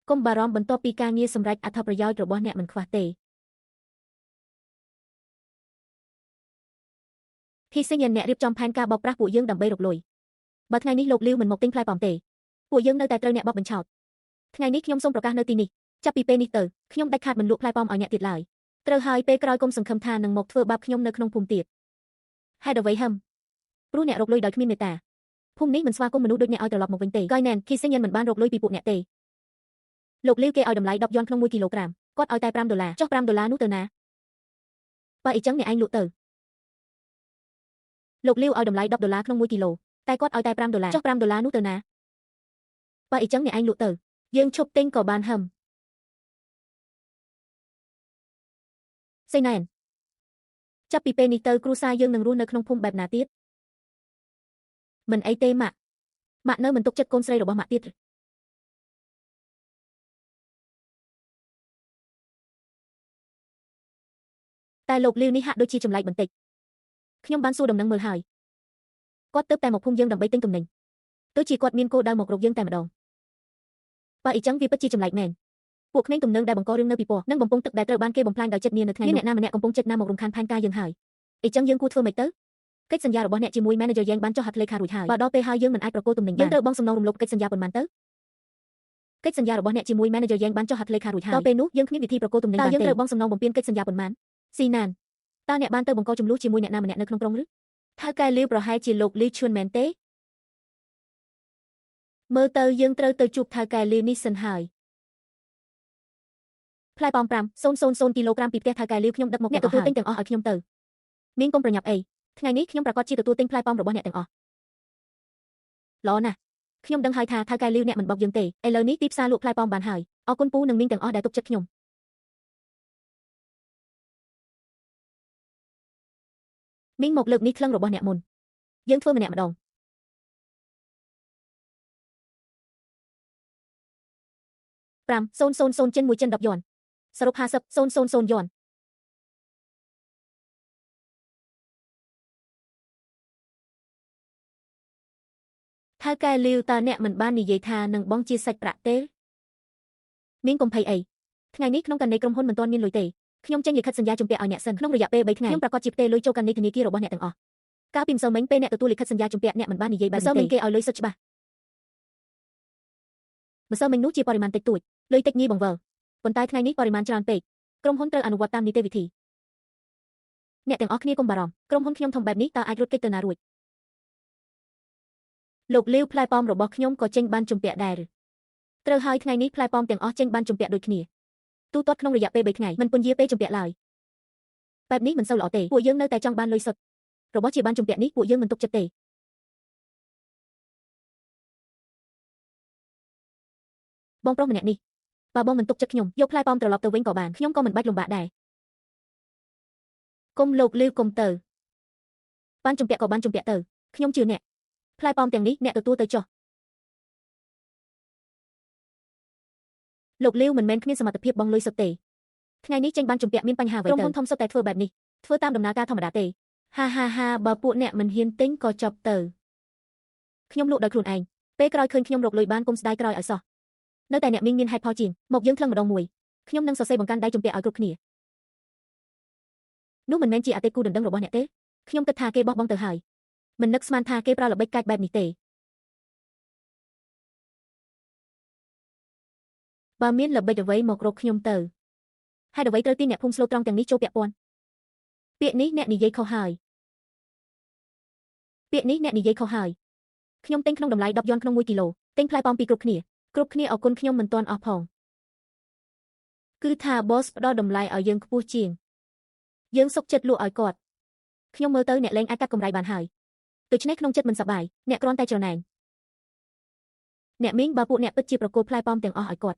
កុំបារម្ភបន្ទាប់ពីការងារសម្រេចអត្ថប្រយោជន៍របស់អ្នកមិនខ្វះទេធីសេងយ៉ានអ្នករៀបចំផែនការបោកប្រាស់ពួកយើងដើម្បីរកលុយបើថ្ងៃនេះលោកលាវមិនមកទិញផ្លែប៉ោមទេពួកយើងនៅតែត្រូវអ្នកបោកបញ្ឆោតថ្ងៃនេះខ្ញុំសូមប្រកាសនៅទីនេះចាប់ពីពេលនេះទៅខ្ញុំដាច់ខាតមិនលក់ផ្លែប៉ោមឲ្យអ្នកទៀតឡើយត្រូវហើយពេលក្រោយកុំសង្ឃឹមថានឹងមកធ្វើបាបខ្ញុំនៅក្នុងភូមិទៀតហេតុអ្វីហឹមព្រោះអ្នករកលុយដោយគ្មានមេត្តាភូមិនេះមិនស្វាគមន៍មនុស្សដូចអ្នកឲ្យត្រឡប់មកវិញទេកៃណែនខីសេងយ៉ានមិនបានរកលុយពីពួកអ្នកទេលោកលាវគេឲ្យតម្លៃ10យួនក្នុង1គីឡូក្រាមគាត់ឲ្យតែ5ដុល្លារចុះ5ដុល្លារនោះទៅណាបើអ៊ីចឹងអ្នកឯងលក់ទៅលោកលាវឲ្យតម្លៃ10ដុល្លារក្នុង1គីឡូតែគាត់ឲ្យតែ5ដុល្លារចុះ5ដុល្លារនោះទៅណាបើអ៊ីចឹងអ្នកឯងលក់ទៅយើងឈប់ទិញក៏បានហឹមសេណែនចាប់ពីពេលនេះទៅគ្រួសារយើងនឹងរស់នៅក្នុងភូមិបែបណាទៀតមិនអីទេម៉ាក់ម៉ាក់នៅមិនទុកចិត្តកូនស្រីរបស់ម៉ាក់ទៀតតែលោកលាវនេះហាក់ដូចជាចម្លែកបន្តិចខ្ញុំបានសួរដំណឹងមើលហើយគាត់ទៅតែមកភូមិយើងដើម្បីទិញទំនិញទោះជាគាត់មានគោលដៅមករកយើងតែម្ដងបើអ៊ីចឹងវាពិតជាចម្លែកមែនពួកក្មេងទំនើងដែលបង្ករឿងនៅពិព័រណ៍និងបំពង់ទឹកដែលត្រូវបានគេបំផ្លាញដោយចិត្តនានៅថ្ងៃនោះមានអ្នកណាម្នាក់កំពុងចិត្តណាមករំខានផែនការយើងហើយអ៊ីចឹងយើងគួរធ្វើម៉េចទៅកិច្ចសន្យារបស់អ្នកជាមួយ manager យ៉ាងបានចុះហត្ថលេខារួចហើយបើដល់ពេលហើយយើងមិនអាចប្រគល់ទំនិញបានយើងត្រូវបង់សំណងរំលោភកិច្ចសន្យាប៉ុន្មានទៅកិច្ចសន្យារបស់អ្នកជាមួយ manager យ៉ាងបានចុះហត្ថលេខារួចហើយដល់ពេលនោះយើងគ្មានវិធីប្រគល់ទំនិញបានទេតើយើងត្រូវបង់សំណងបំពេញកិច្ចសន្យាប៉ុន្មានស៊ីណានតើអ្នកបានទៅបង្កជម្លោះជាមួយអ្នកណាម្នាក់នៅក្នុងក្រុងឬថៅកែលាវប្រហែលជាលោកលីឈួនមែនទេមើលទៅយើងត្រូវទៅជួបថៅកែលាវនេះសិនហើយ ផ្លែប៉ោម5000គីឡូក្រាមពីផ្ទះថៅកែលាវខ្ញុំដឹកមកអ្នកទទួលទិញទាំងអស់ឲ្យខ្ញុំទៅមីងកុំប្រញាប់អីថ្ងៃនេះខ្ញុំប្រាកដជាទទួលទិញផ្លែប៉ោមរបស់អ្នកទាំងអស់ល្អណាស់ខ្ញុំដឹងហើយថាថៅកែលាវអ្នកមិនបោកយើងទេឥឡូវនេះទីផ្សារលក់ផ្លែប៉ោមបានហើយអរគុណពូនិងមីងទាំងអស់ដែលទុកចិត្តខ្ញុំមីងមកលើកនេះក្លឹងរបស់អ្នកមុនយើងធ្វើម្នាក់ម្ដង5000ចិន1ចិន10យួនសរុប50000យួនថៅកែលាវតើអ្នកមិនបាននិយាយថានឹងបងជាសាច់ប្រាក់ទេមីងកុំភ័យអីថ្ងៃនេះក្នុងករណីក្រុមហ៊ុនមិនទាន់មានលុយទេខ្ញុំចេញលិខិតសញ្ញាជំពាក់ឲ្យអ្នកសិនក្នុងរយៈពេល3ថ្ងៃខ្ញុំប្រាកដជាផ្ទេរលុយចូលករណីធនាគាររបស់អ្នកទាំងអស់កាលពីម្សិលមិញពេលអ្នកទទួលលិខិតសញ្ញាជំពាក់អ្នកមិនបាននិយាយបែបនេះទេម្សិលមិញគេឲ្យលុយសុទ្ធច្បាស់ម្សិលមិញនោះជាបរិមាណតិចតួចលុយតិចញីបង្វិលប៉ុន្តែថ្ងៃនេះបរិមាណច្រើនពេកក្រុមហ៊ុនត្រូវអនុវត្តតាមនីតិវិធីអ្នកទាំងអស់គ្នាកុំបារម្ភក្រុមហ៊ុនខ្ញុំធំបែបនេះតើអាចរត់គេចទៅណារួចលោកលាវផ្លែប៉ោមរបស់ខ្ញុំក៏ចេញបានជំពាក់ដែរត្រូវហើយថ្ងៃនេះផ្លែប៉ោមទាំងអស់ចេញបានជំពាក់ដូចគ្នាទូទាត់ក្នុងរយៈពេល3ថ្ងៃមិនពន្យាពេលជំពាក់ឡើយបែបនេះមិនសូវល្អទេពួកយើងនៅតែចង់បានលុយសុទ្ធរបស់ជាបានជំពាក់នេះពួកយើងមិនទុកចិត្តទេបងប្រុសម្នាក់នេះបើបងមិនទុកចិត្តខ្ញុំយកផ្លែប៉ោមត្រឡប់ទៅវិញក៏បានខ្ញុំក៏មិនបាច់លំបាកដែរគុំលោកលាវគុំទៅបានជំពាក់ក៏បានជំពាក់ទៅខ្ញុំជឿអ្នកផ្លែប៉ោមទាំងនេះអ្នកទទួលទៅចុះលោកលាវមិនមែនគ្មានសមត្ថភាពបងលុយសុទ្ធទេថ្ងៃនេះចេញបានជំពាក់មានបញ្ហាអ្វីទៅក្រុមហ៊ុនធំសុទ្ធតែធ្វើបែបនេះធ្វើតាមដំណើរការធម្មតាទេហាហាហាបើពួកអ្នកមិនហ៊ានទិញក៏ចប់ទៅខ្ញុំលក់ដោយខ្លួនឯងពេលក្រោយឃើញខ្ញុំរកលុយបានកុំស្ដាយក្រោយឲ្យសោះនៅតែអ្នកមីងមានហេតុផលជាងមកយើងថ្លឹងម្ដងមួយខ្ញុំនឹងសរសេរបង្កាន់ដៃជំពាក់ឲ្យគ្រប់គ្នានោះមិនមែនជាអតិគូដណ្ដឹងរបស់អ្នកទេខ្ញុំគិតថាគេបោះបង់ទៅហើយមិននឹកស្មានថាគេប្រើល្បិចកាចបែបនេះទេបើមានល្បិចអ្វីមករកខ្ញុំទៅហេតុអ្វីត្រូវទាញអ្នកភូមិស្លូតត្រង់ទាំងនេះចូលពាក់ព័ន្ធពាក្យនេះអ្នកនិយាយខុសហើយពាក្យនេះអ្នកនិយាយខុសហើយខ្ញុំទិញក្នុងតម្លៃ10យួនក្នុង1គីឡូទិញផ្លែប៉ោមពីគ្រប់គ្នាគ្រប់គ្នាអរគុណខ្ញុំមិនទាន់អស់ផងគឺថា boss ផ្ដល់តម្លៃឲ្យយើងខ្ពស់ជាងយើងសុខចិត្តលក់ឲ្យគាត់ខ្ញុំមើលទៅអ្នកលែងអាចកាត់កម្រៃបានហើយដូច្នេះក្នុងចិត្តមិនសប្បាយអ្នកគ្រាន់តែច្រណែនអ្នកមីងបើពួកអ្នកពិតជាប្រគល់ផ្លែប៉ោមទាំងអស់ឲ្យគាត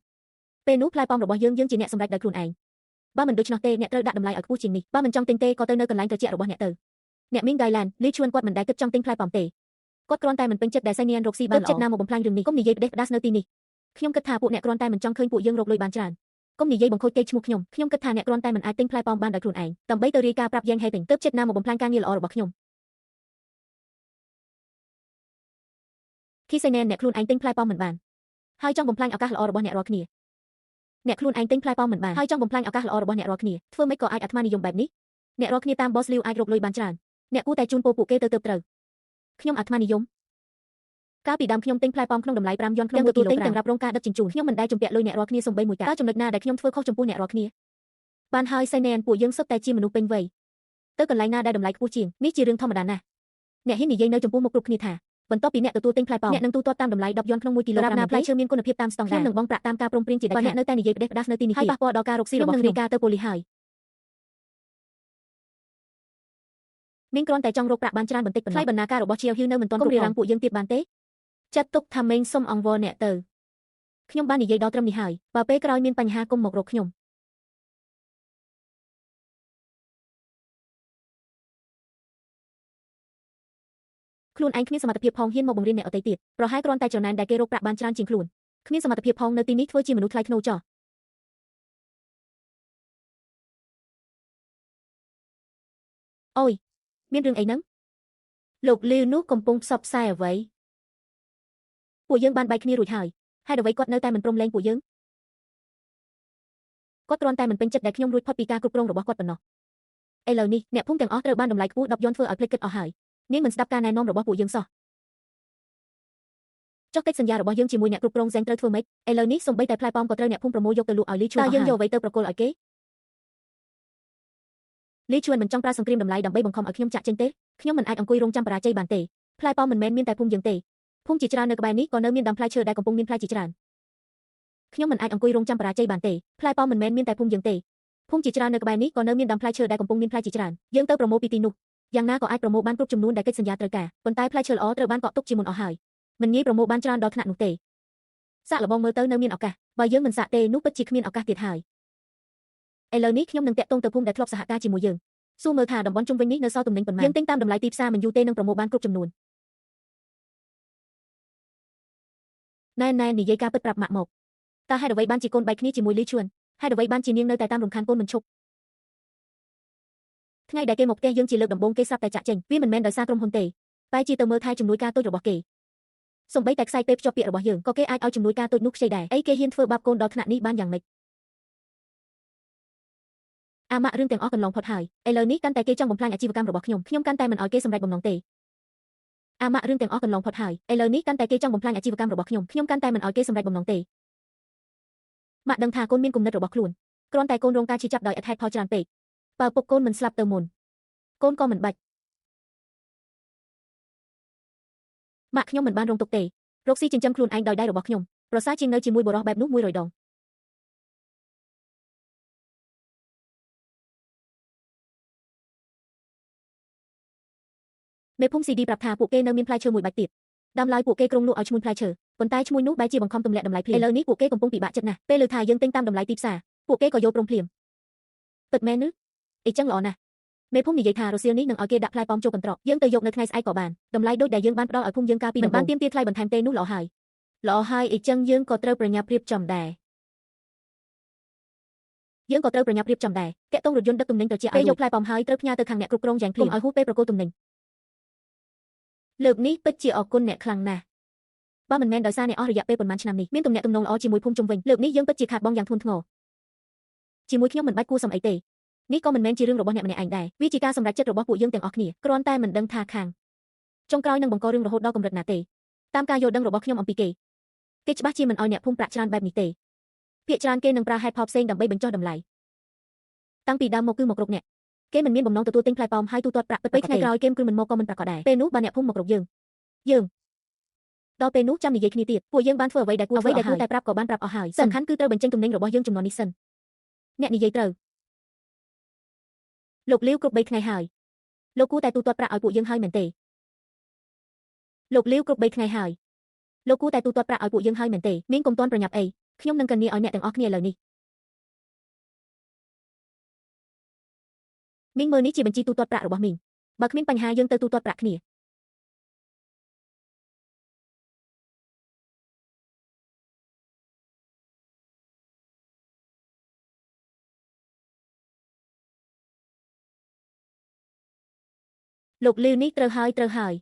់ពេលនោះផ្លែប៉ោមរបស់យើងយើងជាអ្នកសម្រេចដោយខ្លួនឯងបើមិនដូច្នោះទេអ្នកត្រូវដាក់តម្លៃឲ្យខ្ពស់ជាងនេះបើមិនចង់ទិញទេក៏ទៅនៅកន្លែងត្រជាក់របស់អ្នកទៅអ្នកមីងហ្គៃឡានលីឈួនគាត់មិនដែលគិតចង់ទិញផ្លែប៉ោមទេគាត់គ្រាន់តែមិនពេញចិត្តដែលសៃញៀនរកស៊ីបានល្អចិត្តណាមកបំផ្លាញរឿងនេះកុំនិយាយផ្ដេសផ្ដាសនៅទីនេះខ្ញុំគិតថាពួកអ្នកគ្រាន់តែមិនចង់ឃើញពួកយើងរកលុយបានច្រើនកុំនិយាយបង្ខូចកេរ្តិ៍ឈ្មោះខ្ញុំខ្ញុំគិតថាអ្នកគ្រាន់តែមិនអាចទិញផ្លែប៉ោមបានដោយខ្លួនឯងដើម្បីទៅរាយការណ៍ប្រាប់យ៉ាងហេតុទើបចិត្តណាមកបំផ្លាញការងារល្អរបស់ខ្ញុំគីសៃណែនអ្នកខ្លួនឯងទិញផ្លែប៉ោមមិនបានហើយចង់បំផ្លាញឱកាសល្អរបស់អ្នករាល់គ្នាអ្នកខ្លួនឯងទិញផ្លែប៉ោមមិនបានហើយចង់បំផ្លាញឱកាសល្អរបស់អ្នករាល់គ្នាធ្វើម៉េចក៏អាចអាត្មានិយមបែបនេះអ្នករាល់គ្នាតាម boss លាវអាចរកលុយបានច្រើនអ្នកគួរតែជូនពរពួកគេទៅទើបត្រូវខ្ញុំអាត្មានិយមកាលពីដើមខ្ញុំទិញផ្លែប៉ោមក្នុងតម្លៃ5យួនក្នុង1គីឡូក្រាមទាំងរ៉ាប់រងការដឹកជញ្ជូនខ្ញុំមិនដែលជំពាក់លុយអ្នករាល់គ្នាសូម្បីមួយកាក់តើចំណុចណាដែលខ្ញុំធ្វើខុសចំពោះអ្នករាល់គ្នាបានហើយសៃណែនពួកយើងសុទ្ធតែជាមនុស្សពេញវ័យទៅកន្លែងណាដែលតម្លៃខ្ពស់ជាងនេះជារឿងធម្មតាណាស់អ្នកហ៊ាននិយាយនៅចំពោះមុខគ្រប់គ្នាថាបន្ទាប់ពីអ្នកទទួលទិញផ្លែប៉ោមអ្នកនឹងទូទាត់តាមតម្លៃ10យួនក្នុង1គីឡូក្រាមណាផ្លែឈើមានគុណភាពតាមស្តង់ដារខ្ញុំនឹងបង់ប្រាក់តាមការព្រមព្រៀងជាដាច់ខាតអ្នកនៅតែនិយាយផ្ដេសផ្ដាសនៅទីនេះហើយប៉ះពាល់ដល់ការរកស៊ីរបស់ខ្ញុំនឹងរាយការណ៍ទៅប៉ូលីសហើយមីងគ្រាន់តែចង់រកប្រាក់បានច្រើនបន្តិចប៉ុណ្ណោះថ្លៃបណ្ណាការរបស់ជាវហ៊ីវនៅមិនទាន់គ្រប់រារាំងពួកយើងទៀតបានទេចាត់ទុកថាមេងសុំអង្វរអ្នកទៅខ្ញុំបាននិយាយដល់ត្រឹមនេះហើយបើពេលក្រោយមានបញ្ហាកុំមករកខ្ញុំខ្លួនឯងគ្មានសមត្ថភាពផងហ៊ានមកបង្រៀនអ្នកដទៃទៀតប្រហែលគ្រាន់តែច្រណែនដែលគេរកប្រាក់បានច្រើនជាងខ្លួនគ្មានសមត្ថភាពផងនៅទីនេះធ្វើជាមនុស្សថ្លៃថ្នូរចោះអូយមានរឿងអីហ្នឹងលោកលាវនោះកំពុងផ្សព្វផ្សាយអ្វីពួកយើងបានបែកគ្នារួចហើយហេតុអ្វីគាត់នៅតែមិនព្រមលែងពួកយើងគាត់គ្រាន់តែមិនពេញចិត្តដែលខ្ញុំរួចផុតពីការគ្រប់គ្រងរបស់គាត់ប៉ុណ្ណោះឥឡូវនេះអ្នកភូមិទាំងអស់ត្រូវបានតម្លៃខ្ពស់10យួនធ្វើឲ្យភ្លេចគិតអស់ហើយនាងមិនស្ដាប់ការណែនាំរបស់ពួកយើងសោះចុះកិច្ចសន្យារបស់យើងជាមួយអ្នកគ្រប់គ្រងហ្សែងត្រូវធ្វើម៉េចឥឡូវនេះសូម្បីតែផ្លែប៉ោមក៏ត្រូវអ្នកភូមិប្រមូលយកទៅលក់ឲ្យលីឈួនតើយើងយកអ្វីទៅប្រគល់ឲ្យគេលីឈួនមិនចង់ប្រើសង្គ្រាមតម្លៃដើម្បីបង្ខំឲ្យខ្ញុំចាក់ចេញទេខ្ញុំមិនអាចអង្គុយរងចាំបរាជ័យបានទេផ្លែប៉ោមមិនមែនមានតែភូមិយើងទេភូមិជាច្រើននៅក្បែរនេះក៏នៅមានដើមផ្លែឈើដែលកំពុងមានផ្លែជាច្រើន ខ្ញុំមិនអាចអង្គុយរងចាំបរាជ័យបានទេផ្លែប៉ោមមិនមែនមានតែភូមិយើងទេភូមិជាច្រើននៅក្បែរនេះក៏នៅមានដើមផ្លែឈើដែលកំពុងមានផ្លែជាច្រើនយើងទៅប្រមូលពីទីនោះយ៉ាងណាក៏អាចប្រមូលបានគ្រប់ចំនួនដែលកិច្ចសន្យាត្រូវការប៉ុន្តែផ្លែឈើល្អត្រូវបានកក់ទុកជាមុនអស់ហើយមិនងាយប្រមូលបានច្រើនដល់ថ្នាក់នោះទេសាកល្បងមើលទៅនៅមានឱកាសបើយើងមិនសាកទេនោះពិតជាគ្មានឱកាសទៀតហើយឥឡូវនេះខ្ញុំនឹងតាក់ទងទៅភូមិដែលធ្លាប់សហការជាមួយយើងសួរមើលថាតំបន់ជុំវិញនេះនៅសល់ទំនិញប៉ុន្មានយើងទិញតាមតម្លៃទីផ្សារមិនយូរទេនឹងប្រមូលបានគ្រប់ចំនួនណែណែនិយាយការពិតប្រាប់ម៉ាក់មកតើហេតុអ្វីបានជាកូនបែកគ្នាជាមួយលីឈួនហេតុអ្វីបានជានាងនៅតែតាមរំខានកូនមិនឈប់ថ្ងៃដែលគេមកផ្ទះយើងជាលើកដំបូងគេស្រាប់តែចាក់ចេញវាមិនមែនដោយសារក្រុមហ៊ុនទេតែជាទៅមើលថែជំនួយការតូចរបស់គេសូម្បីតែខ្សែពេលភ្ជាប់ពាក្យរបស់យើងក៏គេអាចឲ្យជំនួយការតូចនោះខ្ចីដែរអីគេហ៊ានធ្វើបាបកូនដល់ថ្នាក់នេះបានយ៉ាងម៉េចអាម៉ាក់រឿងទាំងអស់កន្លងផុតហើយឥឡូវនេះកាន់តែគេចង់បំផ្លាញអាជីវកម្មរបស់ខ្ញុំខ្ញុំកាន់តែមិនឲ្យគេសម្រេចបំណងទេអាម៉ាក់រឿងទាំងអស់កន្លងផុតហើយឥឡូវនេះកាន់តែគេចង់បំផ្លាញអាជីវកម្មរបស់ខ្ញុំខ្ញុំកាន់តែមិនឲ្យគេសម្រេចបំណងទេម៉ាក់ដឹងថាកូនមានគំនិតរបស់ខ្លួនគ្រាន់តែកូនរងការឈឺចាប់ដោយអត់ហេតុផលច្រើនពេកបើពុកកូនមិនស្លាប់ទៅមុនកូនក៏មិនបាច់ម៉ាក់ខ្ញុំមិនបានរងទុក្ខទេរកស៊ីចិញ្ចឹមខ្លួនឯងដោយដៃរបស់ខ្ញុំប្រសើរជាងនៅជាមួយបុរសបែបនោះ100ដងមេភូមិ CD ប្រាប់ថាពួកគេនៅមានផ្លែឈើមួយបាច់ទៀតដើមឡើយពួកគេក្រុងលក់ឲ្យឈ្មួញផ្លែឈើប៉ុន្តែឈ្មួញនោះបែរជាបង្ខំទម្លាក់តម្លៃភ្លាមឥឡូវនេះពួកគេកំពុងពិបាកចិត្តណាស់ពេលឮថាយើងទិញតាមតម្លៃទីផ្សារពួកគេក៏យល់ព្រមភ្លាមពិតមែនឬអីចឹងល្អណាស់មេភូមិនិយាយថារសៀលនេះនឹងឲ្យគេដាក់ផ្លែប៉ោមចូលកន្ត្រកយើងទៅយកនៅថ្ងៃស្អែកក៏បានតម្លៃដូចដែលយើងបានផ្ដល់ឲ្យភូមិយើងកាលពីដំបូងមិនបានទាមទារថ្លៃបន្ថែមទេនោះល្អហើយល្អហើយអីចឹងយើងក៏ត្រូវប្រញាប់រៀបចំដែរយើងក៏ត្រូវប្រញាប់រៀបចំដែរតាក់ទងរថយន្តដឹកទំនិញទៅជាឲ្យពេលយកផ្លែប៉ោមហើយត្រូវផ្ញើទៅខាងអ្នកគ្រប់គ្រងយ៉ាងភ្លាមឲ្យហួសពេលប្រគល់ទំនិញលើកនេះពិតជាអរគុណអ្នកខ្លាំងណាស់បើមិនមែនដោយសារអ្នកអស់រយៈពេលប៉ុន្មានឆ្នាំនេះមានទំនាក់ទំនងល្អជាមួយភូមិជុំវិញលើកនេះយើងពិតជាខាតបង់យ៉ាងធ្ងន់ធ្ងរជាមួយខ្ញុំមិនបាច់គួរសមអីទេនេះក៏មិនមែនជារឿងរបស់អ្នកម្នាក់ឯងដែរវាជាការសម្រេចចិត្តរបស់ពួកយើងទាំងអស់គ្នាគ្រាន់តែមិនដឹងថាខាងចុងក្រោយនឹងបង្ករឿងរហូតដល់កម្រិតណាទេតាមការយល់ដឹងរបស់ខ្ញុំអំពីគេគេច្បាស់ជាមិនឲ្យអ្នកភូមិប្រាក់ច្រើនបែបនេះទេភាគច្រើនគេនឹងប្រើហេតុផលផ្សេងដើម្បីបញ្ចុះតម្លៃតាំងពីដើមមកគឺមកគ្រប់អ្នកគេមិនមានបំណងទទួលទិញផ្លែប៉ោមហើយទូទាត់ប្រាក់ពិតពេលថ្ងៃក្រោយគេគឺមិនមកក៏មិនប្រាកដដែរពេលនោះបើអ្នកភូមិមករកយើងយើងដល់ពេលនោះចាំនិយាយគ្នាទៀតពួកយើងបានធ្វើអ្វីដែលគួរតែប្រាប់ក៏បានប្រាប់អស់ហើយសំខាន់គឺត្រូវបញ្ចេញទំនិញរបស់យើងចំនួននេះសិនអ្នកនិយាយត្រូវលោកលាវគ្រប់3ថ្ងៃហើយលោកគួរតែទូទាត់ប្រាក់ឲ្យពួកយើងហើយមែនទេលោកលាវគ្រប់3ថ្ងៃហើយលោកគួរតែទូទាត់ប្រាក់ឲ្យពួកយើងហើយមែនទេមីងកុំទាន់ប្រញាប់អីខ្ញុំនឹងកញ្ញាឲ្យអ្នកទាំងអស់គ្នាឥឡូវនេះមីងមើលនេះជាបញ្ជីទូទាត់ប្រាក់របស់មីងបើគ្មានបញ្ហាយើងទៅទូទាត់ប្រាក់គ្នាលោកលាវនេះត្រូវហើយត្រូវហើយ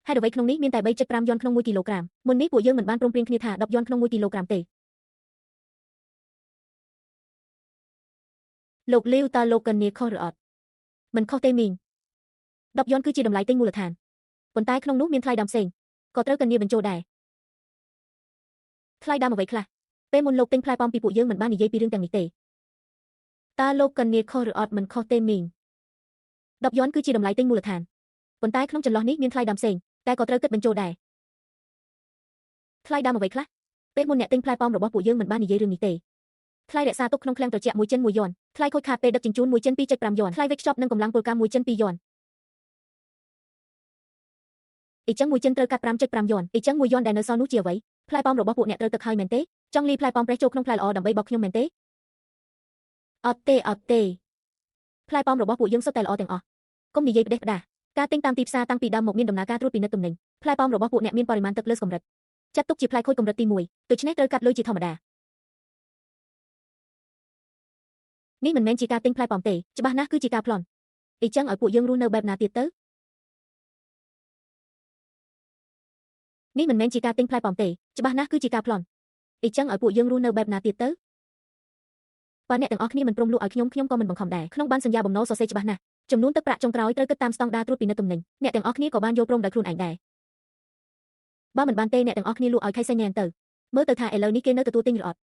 ហេតុអ្វីក្នុងនេះមានតែ 3.5 យន់ក្នុង1គីឡូក្រាមមុននេះពួកយើងមិនបានព្រមព្រៀងគ្នាថា10យន់ក្នុង1គីឡូក្រាមទេលោកលាវតើលោកកញ្ញាខុសឬអត់មិនខុសទេមីង10យន់គឺជាតម្លៃទិញមូលដ្ឋានប៉ុន្តែក្នុងនោះមានថ្លៃដើមផ្សេងក៏ត្រូវកញ្ញាបញ្ចូលដែរថ្លៃដើមអ្វីខ្លះពេលមុនលោកទិញផ្លែប៉ោមពីពួកយើងមិនបាននិយាយពីរឿងទាំងនេះទេតើលោកកញ្ញាខុសឬអត់មិនខុសទេមីង10យន់គឺជាតម្លៃទិញមូលដ្ឋានប៉ុន្តែក្នុងចន្លោះនេះមានថ្លៃដើមផ្សេងតែក៏ត្រូវគិតបញ្ចូលដែរថ្លៃដើមអ្វីខ្លះពេលមុនអ្នកទិញផ្លែប៉ោមរបស់ពួកយើងមិនបាននិយាយរឿងនេះទេថ្លៃរក្សាទុកក្នុងឃ្លាំងត្រជាក់1ចិន1យន់ថ្លៃខូចខាតពេលដឹកជញ្ជូន1ចិន 2.5 យន់ថ្លៃវេចខ្ចប់និងកម្លាំងពលកម្ម1ចិន2យន់អ៊ីចឹង1ចិនត្រូវកាត់ 5.5 យន់អ៊ីចឹង1យន់ដែលនៅសល់នោះជាអ្វីផ្លែប៉ោមរបស់ពួកអ្នកត្រូវទឹកហើយមែនទេចង់លីផ្លែប៉ោមប្រេះចូលក្នុងផ្លែល្អដើម្បីបោកខ្ញុំមែនទេអត់ទេអត់ទេផ្លែប៉ោមរបស់ពួកយើងសុទ្ធតែល្អទាំងអស់កុំនិយាយផ្ដេសផ្ដាសការទិញតាមទីផ្សារតាំងពីដើមមកមានដំណើរការត្រួតពិនិត្យទំនិញផ្លែប៉ោមរបស់ពួកអ្នកមានបរិមាណទឹកលើសកម្រិតចាត់ទុកជាផ្លែខូចកម្រិតទី1ដូច្នេះត្រូវកាត់លុយជាធម្មតានេះមិនមែនជាការទិញផ្លែប៉ោមទេច្បាស់ណាស់គឺជាការប្លន់អ៊ីចឹងឲ្យពួកយើងរស់នៅបែបណាទៀតទៅនេះមិនមែនជាការទិញផ្លែប៉ោមទេច្បាស់ណាស់គឺជាការប្លន់អ៊ីចឹងឲ្យពួកយើងរស់នៅបែបណាទៀតទៅបើអ្នកទាំងអស់គ្នាមិនព្រមលក់ឲ្យខ្ញុំខ្ញុំក៏មិនបង្ខំដែរក្នុងបានសន្យាបំណុលសរសេរច្បាស់ណាស់ចំនួនទឹកប្រាក់ចុងក្រោយត្រូវគិតតាមស្តង់ដារត្រួតពិនិត្យទំនិញអ្នកទាំងអស់គ្នាក៏បានយល់ព្រមដោយខ្លួនឯងដែរបើមិនបានទេអ្នកទាំងអស់គ្នាលក់ឲ្យខៃសេញ៉ែងទៅមើលទៅថាឥឡូវនេះគេនៅទទួលទិញឬអត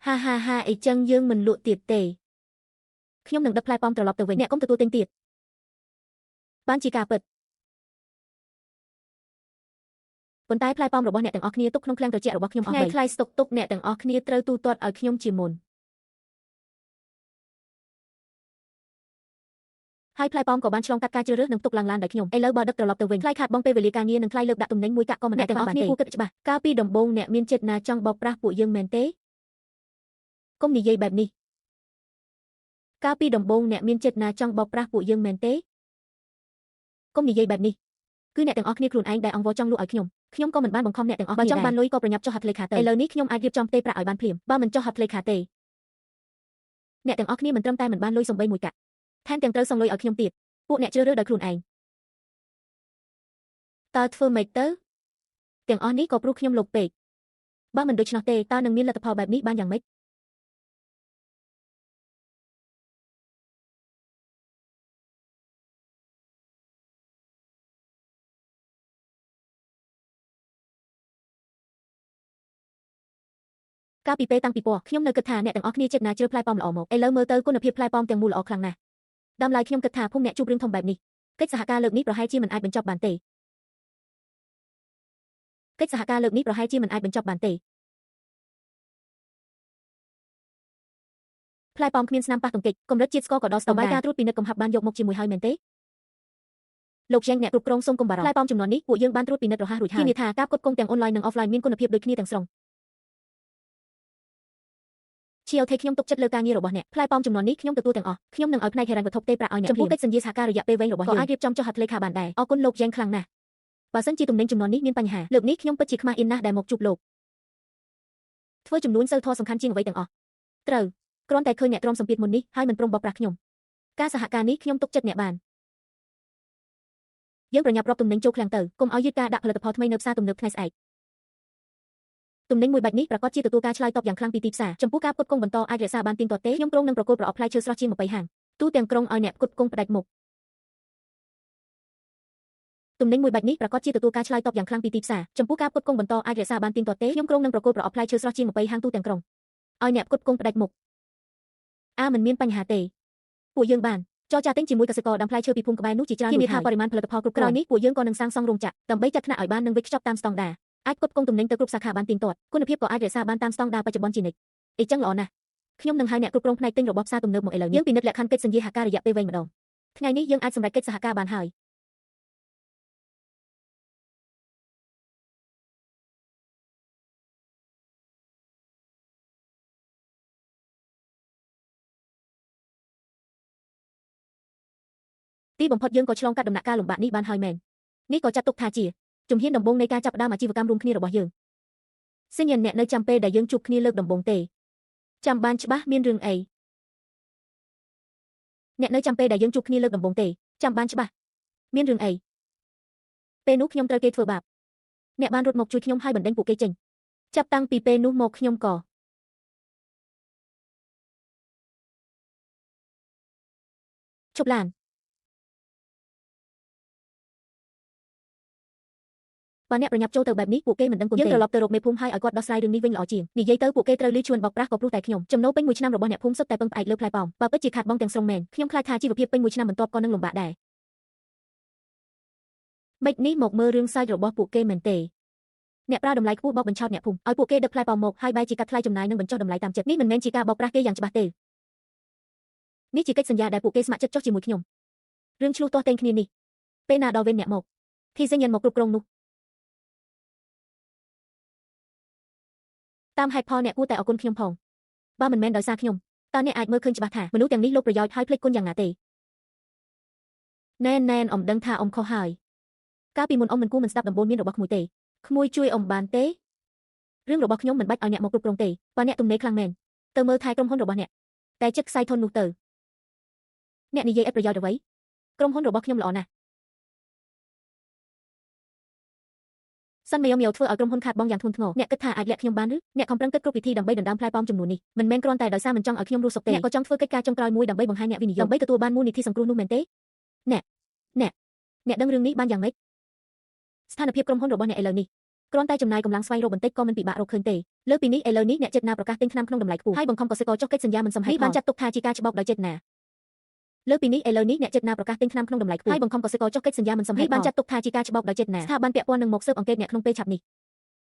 ់ហាហាហាអីចឹងយើងមិនលក់ទៀតទេខ្ញុំនឹងដឹកផ្លែប៉ោមត្រឡប់ទៅវិញអ្នកកុំទទួលទិញទៀតបានជាការពិត ប៉ុន្តែផ្លែប៉ោមរបស់អ្នកទាំងអស់គ្នាទុកក្នុងឃ្លាំងត្រជាក់របស់ខ្ញុំអស់ថ្ងៃថ្លៃស្តុកទុកអ្នកទាំងអស់គ្នាត្រូវទូទាត់ឲ្យខ្ញុំជាមុនហើយផ្លែប៉ោមក៏បានឆ្លងកាត់ការជ្រើសរើសនិងទុកឡើងឡានដោយខ្ញុំឥឡូវបើដឹកត្រឡប់ទៅវិញថ្លៃខាតបង់ពេលវេលាការងារនិងថ្លៃលើកដាក់ទំនិញមួយកាក់ក៏មិនអ្នកទាំងអស់គ្នាគួរគិតច្បាស់កាលពីដំបូងអ្នកមានចេតនាចង់បោកប្រាស់ពួកយើងមែនទេកុំនិយាយបែបនេះកាលពីដំបូងអ្នកមានចេតនាចង់បោកប្រាស់ពួកយើងមែនទេកុំនិយាយបែបនេះគឺអ្នកទាំងអស់គ្នាខ្លួនឯងដែលអង្វរចង់លក់ឲ្យខ្ញុំខ្ញុំក៏មិនបានបង្ខំអ្នកទាំងអស់គ្នាបើចង់បានលុយក៏ប្រញាប់ចុះហត្ថលេខាទៅឥឡូវនេះខ្ញុំអាចរៀបចំផ្ទេរប្រាក់ឲ្យបានភ្លាមបើមិនចុះហត្ថលេខាទេអ្នកទាំងអស់គ្នាមិនត្រឹមតែមិនបានលុយសំបីមួយកាក់ថែមទាំងត្រូវសងលុយឲ្យខ្ញុំទៀតពួកអ្នកជ្រើសរើសដោយខ្លួនឯងតើធ្វើម៉េចទៅទាំងអស់នេះក៏ព្រោះខ្ញុំលោភពេកបើមិនដូច្នោះទេតើនឹងមានលទ្ធផលបែបនេះបានយ៉ាងម៉េចកាលពីពេលតាំងពីពណ៌ខ្ញុំនៅគិតថាអ្នកទាំងអស់គ្នាចេតនាជ្រើសផ្លែប៉ោមល្អមកឥឡូវមើលទៅគុណភាពផ្លែប៉ោមទាំងមូលល្អខ្លាំងណាស់ដើមឡើយខ្ញុំគិតថាភូមិអ្នកជួបរឿងធំបែបនេះកិច្ចសហការលើកនេះប្រហែលជាមិនអាចបញ្ចប់បានទេកិច្ចសហការលើកនេះប្រហែលជាមិនអាចបញ្ចប់បានទេផ្លែប៉ោមគ្មានស្នាមប៉ះទង្គិចកម្រិតជាតិស្ករក៏ដល់ស្តង់ដារការត្រួតពិនិត្យកំហាប់បានយកមកជាមួយហើយមែនទេលោកយ៉ាងអ្នកគ្រប់គ្រងសូមកុំបារម្ភផ្លែប៉ោមចំនួននេះពួកយើងបានត្រួតពិនិត្យរហ័សរួចហើយធានាថាការផ្គត់ផ្គង់ទាំងអនឡាញនិងអอฟឡាញមានគុណភាពដូចគ្នាទាំងស្រុងជាអូថេខ្ញុំទុកចិត្តលើការងាររបស់អ្នកផ្លែប៉ោមចំនួននេះខ្ញុំទទួលទាំងអស់ខ្ញុំនឹងឲ្យផ្នែកហិរញ្ញវត្ថុផ្ទេរប្រាក់ឲ្យអ្នកចំពោះកិច្ចសន្យាសហការរយៈពេលវែងរបស់យើងក៏អាចរៀបចំចុះហត្ថលេខាបានដែរអរគុណលោកយ៉ាងខ្លាំងណាស់បើសិនជាទំនិញចំនួននេះមានបញ្ហាលើកនេះខ្ញុំពិតជាខ្មាស់អៀនណាស់ដែលមកជួបលោកធ្វើចំនួនសិលធម៌សំខាន់ជាងអ្វីទាំងអស់ត្រូវគ្រាន់តែឃើញអ្នកទ្រាំសម្ពាធមុននេះហើយមិនព្រមបោកប្រាស់ខ្ញុំការសហការនេះខ្ញុំទុកចិត្តអ្នកបានយើងប្រញាប់រាប់ទំនិញចូលឃ្លាំងទៅកុំឲ្យយឺតការដាក់ផលិតផលថ្មីនៅផ្សារទំនើបថ្ងៃស្អែកទំនិញមួយបាច់នេះប្រាកដជាទទួលការឆ្លើយតបយ៉ាងខ្លាំងពីទីផ្សារចំពោះការផ្គត់ផ្គង់បន្តអាចរក្សាបានទៀងទាត់ទេខ្ញុំគ្រោងនឹងប្រគល់ប្រអប់ផ្លែឈើស្រស់ជាង20ហាងទូទាំងក្រុងឲ្យអ្នកផ្គត់ផ្គង់ផ្ដាច់មុខទំនិញមួយបាច់នេះប្រាកដជាទទួលការឆ្លើយតបយ៉ាងខ្លាំងពីទីផ្សារចំពោះការផ្គត់ផ្គង់បន្តអាចរក្សាបានទៀងទាត់ទេខ្ញុំគ្រោងនឹងប្រគល់ប្រអប់ផ្លែឈើស្រស់ជាង20ហាងទូទាំងក្រុងឲ្យអ្នកផ្គត់ផ្គង់ផ្ដាច់មុខអាមិនមានបញ្ហាទេពួកយើងបានចរចាទិញជាមួយកសិករដាំផ្លែឈើពីភូមិក្បែរនោះជាច្រើនធានាថាបរិមាណផលិតផលគ្រប់គ្រាន់នេះពួកយើងក៏នឹងសាងសង់រោងចក្រដើម្បីចាត់ថ្នាក់ឲ្យបាននិងវេចខ្ចប់តាមស្តង់ដារអាចផ្គត់ផ្គង់ទំនិញទៅគ្រប់សាខាបានទៀងទាត់គុណភាពក៏អាចរក្សាបានតាមស្តង់ដារបច្ចុប្បន្នជានិច្ចអីចឹងល្អណាស់ខ្ញុំនឹងហៅអ្នកគ្រប់គ្រងផ្នែកទិញរបស់ផ្សារទំនើបមកឥឡូវនេះយើងពិនិត្យលក្ខខណ្ឌកិច្ចសន្យាសហការរយៈពេលវែងម្ដងថ្ងៃនេះយើងអាចសម្រេចកិច្ចសហការបានហើយទីបំផុតយើងក៏ឆ្លងកាត់ដំណាក់កាលលំបាកនេះបានហើយមែននេះក៏ចាត់ទុកថាជាជំហានដំបូងនៃការចាប់ផ្ដើមអាជីវកម្មរួមគ្នារបស់យើងសញ្ញាអ្នកនៅចាំពេលដែលយើងជួបគ្នាលើកដំបូងទេចាំបានច្បាស់មានរឿងអីអ្នកនៅចាំពេលដែលយើងជួបគ្នាលើកដំបូងទេចាំបានច្បាស់មានរឿងអីពេលនោះខ្ញុំត្រូវគេធ្វើបាបអ្នកបានរត់មកជួយខ្ញុំហើយបណ្ដេញពួកគេចេញចាប់តាំងពីពេលនោះមកខ្ញុំក៏ឈប់ឡានបើអ្នកប្រញាប់ចូលទៅបែបនេះពួកគេមិនដឹងគុណទេយើងត្រឡប់ទៅរកមេភូមិហើយឲ្យគាត់ដោះស្រាយរឿងនេះវិញល្អជាងនិយាយទៅពួកគេត្រូវលឺជួនបោកប្រាស់ក៏ព្រោះតែខ្ញុំចំណូលពេញមួយឆ្នាំរបស់អ្នកភូមិសុទ្ធតែពឹងផ្អែកលើផ្លែប៉ោមបើពិតជាខាតបង់ទាំងស្រុងមែនខ្ញុំខ្លាចថាជីវភាពពេញមួយឆ្នាំបន្ទាប់ក៏នឹងលំបាកដែរម៉េចនេះមកមើលរឿងសើចរបស់ពួកគេមែនទេអ្នកប្រើតម្លៃខ្ពស់បោកបញ្ឆោតអ្នកភូមិឲ្យពួកគេដឹកផ្លែប៉ោមមកហើយបែរជាកាត់ថ្លៃចំណាយនិងបញ្ចុះតម្លៃតាមចិត្តនេះមិនមែនជាការបោកប្រាស់គេយ៉ាងច្បាស់ទេនេះជាកិច្ចសន្យាដែលពួកគេស្ម័គ្រចិត្តចុះជាមួយខ្ញុំរឿងឆ្លោះទាស់ទែងគ្នានេះពេលណាដល់វេនអ្នកមកធីសេញញ៉ានមកគ្រប់គ្រងនោះតាមហេតុផលអ្នកគួរតែអរគុណខ្ញុំផងបើមិនមែនដោយសារខ្ញុំតើអ្នកអាចមើលឃើញច្បាស់ថាមនុស្សទាំងនេះលោភប្រយោជន៍ហើយភ្លេចគុណយ៉ាងណាទេណែនណែនអ៊ំដឹងថាអ៊ំខុសហើយកាលពីមុនអ៊ំមិនគួរមិនស្ដាប់ដំបូន្មានរបស់ក្មួយទេក្មួយជួយអ៊ំបានទេរឿងរបស់ខ្ញុំមិនបាច់ឲ្យអ្នកមកគ្រប់គ្រងទេបើអ្នកទំនេរខ្លាំងមែនទៅមើលថែក្រុមហ៊ុនរបស់អ្នកតែចិត្តខ្សែធននោះទៅអ្នកនិយាយឥតប្រយោជន៍អ្វីក្រុមហ៊ុនរបស់ខ្ញុំល្អណាស់សិនមេយោធ្វើឲ្យក្រុមហ៊ុនខាតបង់យ៉ាងធ្ងន់ធ្ងរអ្នកគិតថាអាចលាក់ខ្ញុំបានឬអ្នកខំប្រឹងគិតគ្រប់វិធីដើម្បីដណ្ដើមផ្លែប៉ោមចំនួននេះមិនមែនគ្រាន់តែដោយសារមិនចង់ឲ្យខ្ញុំរស់សុខទេអ្នកក៏ចង់ធ្វើកិច្ចការចុងក្រោយមួយដើម្បីបង្ហាញអ្នកវិនិយោគដើម្បីទទួលបានមូលនិធិសង្គ្រោះនោះមែនទេអ្នកអ្នកអ្នកដឹងរឿងនេះបានយ៉ាងម៉េចស្ថានភាពក្រុមហ៊ុនរបស់អ្នកឥឡូវនេះគ្រាន់តែចំណាយកម្លាំងស្វែងរកបន្តិចក៏មិនពិបាករកឃើញទេលើពីនេះឥឡូវនេះអ្នកចេតនាប្រកាសទិញថ្នាំក្នុងតម្លៃខ្ពស់ហើយបង្ខំកសិករចុះកិច្ចសន្យាមិនសមហេតុផលនេះបានចាត់ទុកថាជាការច្បោកដោយចេតនា លើពីនេះឥឡូវនេះអ្នកចិត្តណាប្រកាសទិញថ្នាំក្នុងតម្លៃខ្ពស់ហើយបង្ខំកសិករចុះកិច្ចសន្យាមិនសមហេតុផលនេះបានចាត់ទុកថាជាការច្បោកដោយចេតនាស្ថាប័នពាក់ព័ន្ធនឹងមកស៊ើបអង្កេតអ្នកក្នុងពេលឆាប់នេះ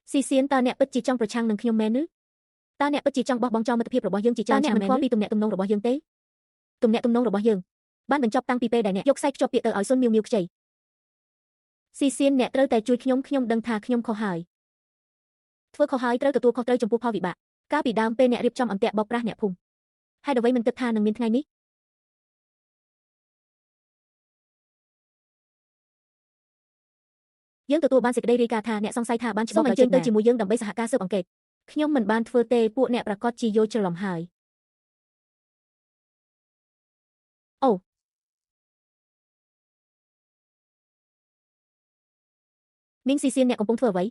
ស៊ីសៀនតើអ្នកពិតជាចង់ប្រឆាំងនឹងខ្ញុំមែនឬតើអ្នកពិតជាចង់បោះបង់ចោលមិត្តភាពរបស់យើងជាច្រើនឆ្នាំមែនឬអ្នកមិនខ្វល់ពីទំនាក់ទំនងរបស់យើងទេទំនាក់ទំនងរបស់យើងបានបញ្ចប់តាំងពីពេលដែលអ្នកយកខ្សែភ្ជាប់ពាក្យទៅឲ្យសុនមៀវមៀវខ្ចីស៊ីសៀនអ្នកត្រូវតែជួយខ្ញុំខ្ញុំដឹងថាខ្ញុំខុសហើយធ្វើខុសហើយត្រូវទទួលខុសត្រូវចំពោះផលវិបាកកាលពីដើមពេលអ្នករៀបចំអន្ទាក់បោកប្រាស់អ្នកភូមិហេតុអ្វីមិនគិតថានឹងមានថ្ងៃនេះយើងទទួលបានសេចក្តីរាយការណ៍ថាអ្នកសង្ស័យថាបានច្បោកដោយចេតនាទៅជាមួយយើងដើម្បីសហការស៊ើបអង្កេតខ្ញុំមិនបានធ្វើទេពួកអ្នកប្រាកដជាយល់ច្រឡំហើយអូមីងស៊ីសៀនអ្នកកំពុងធ្វើអ្វី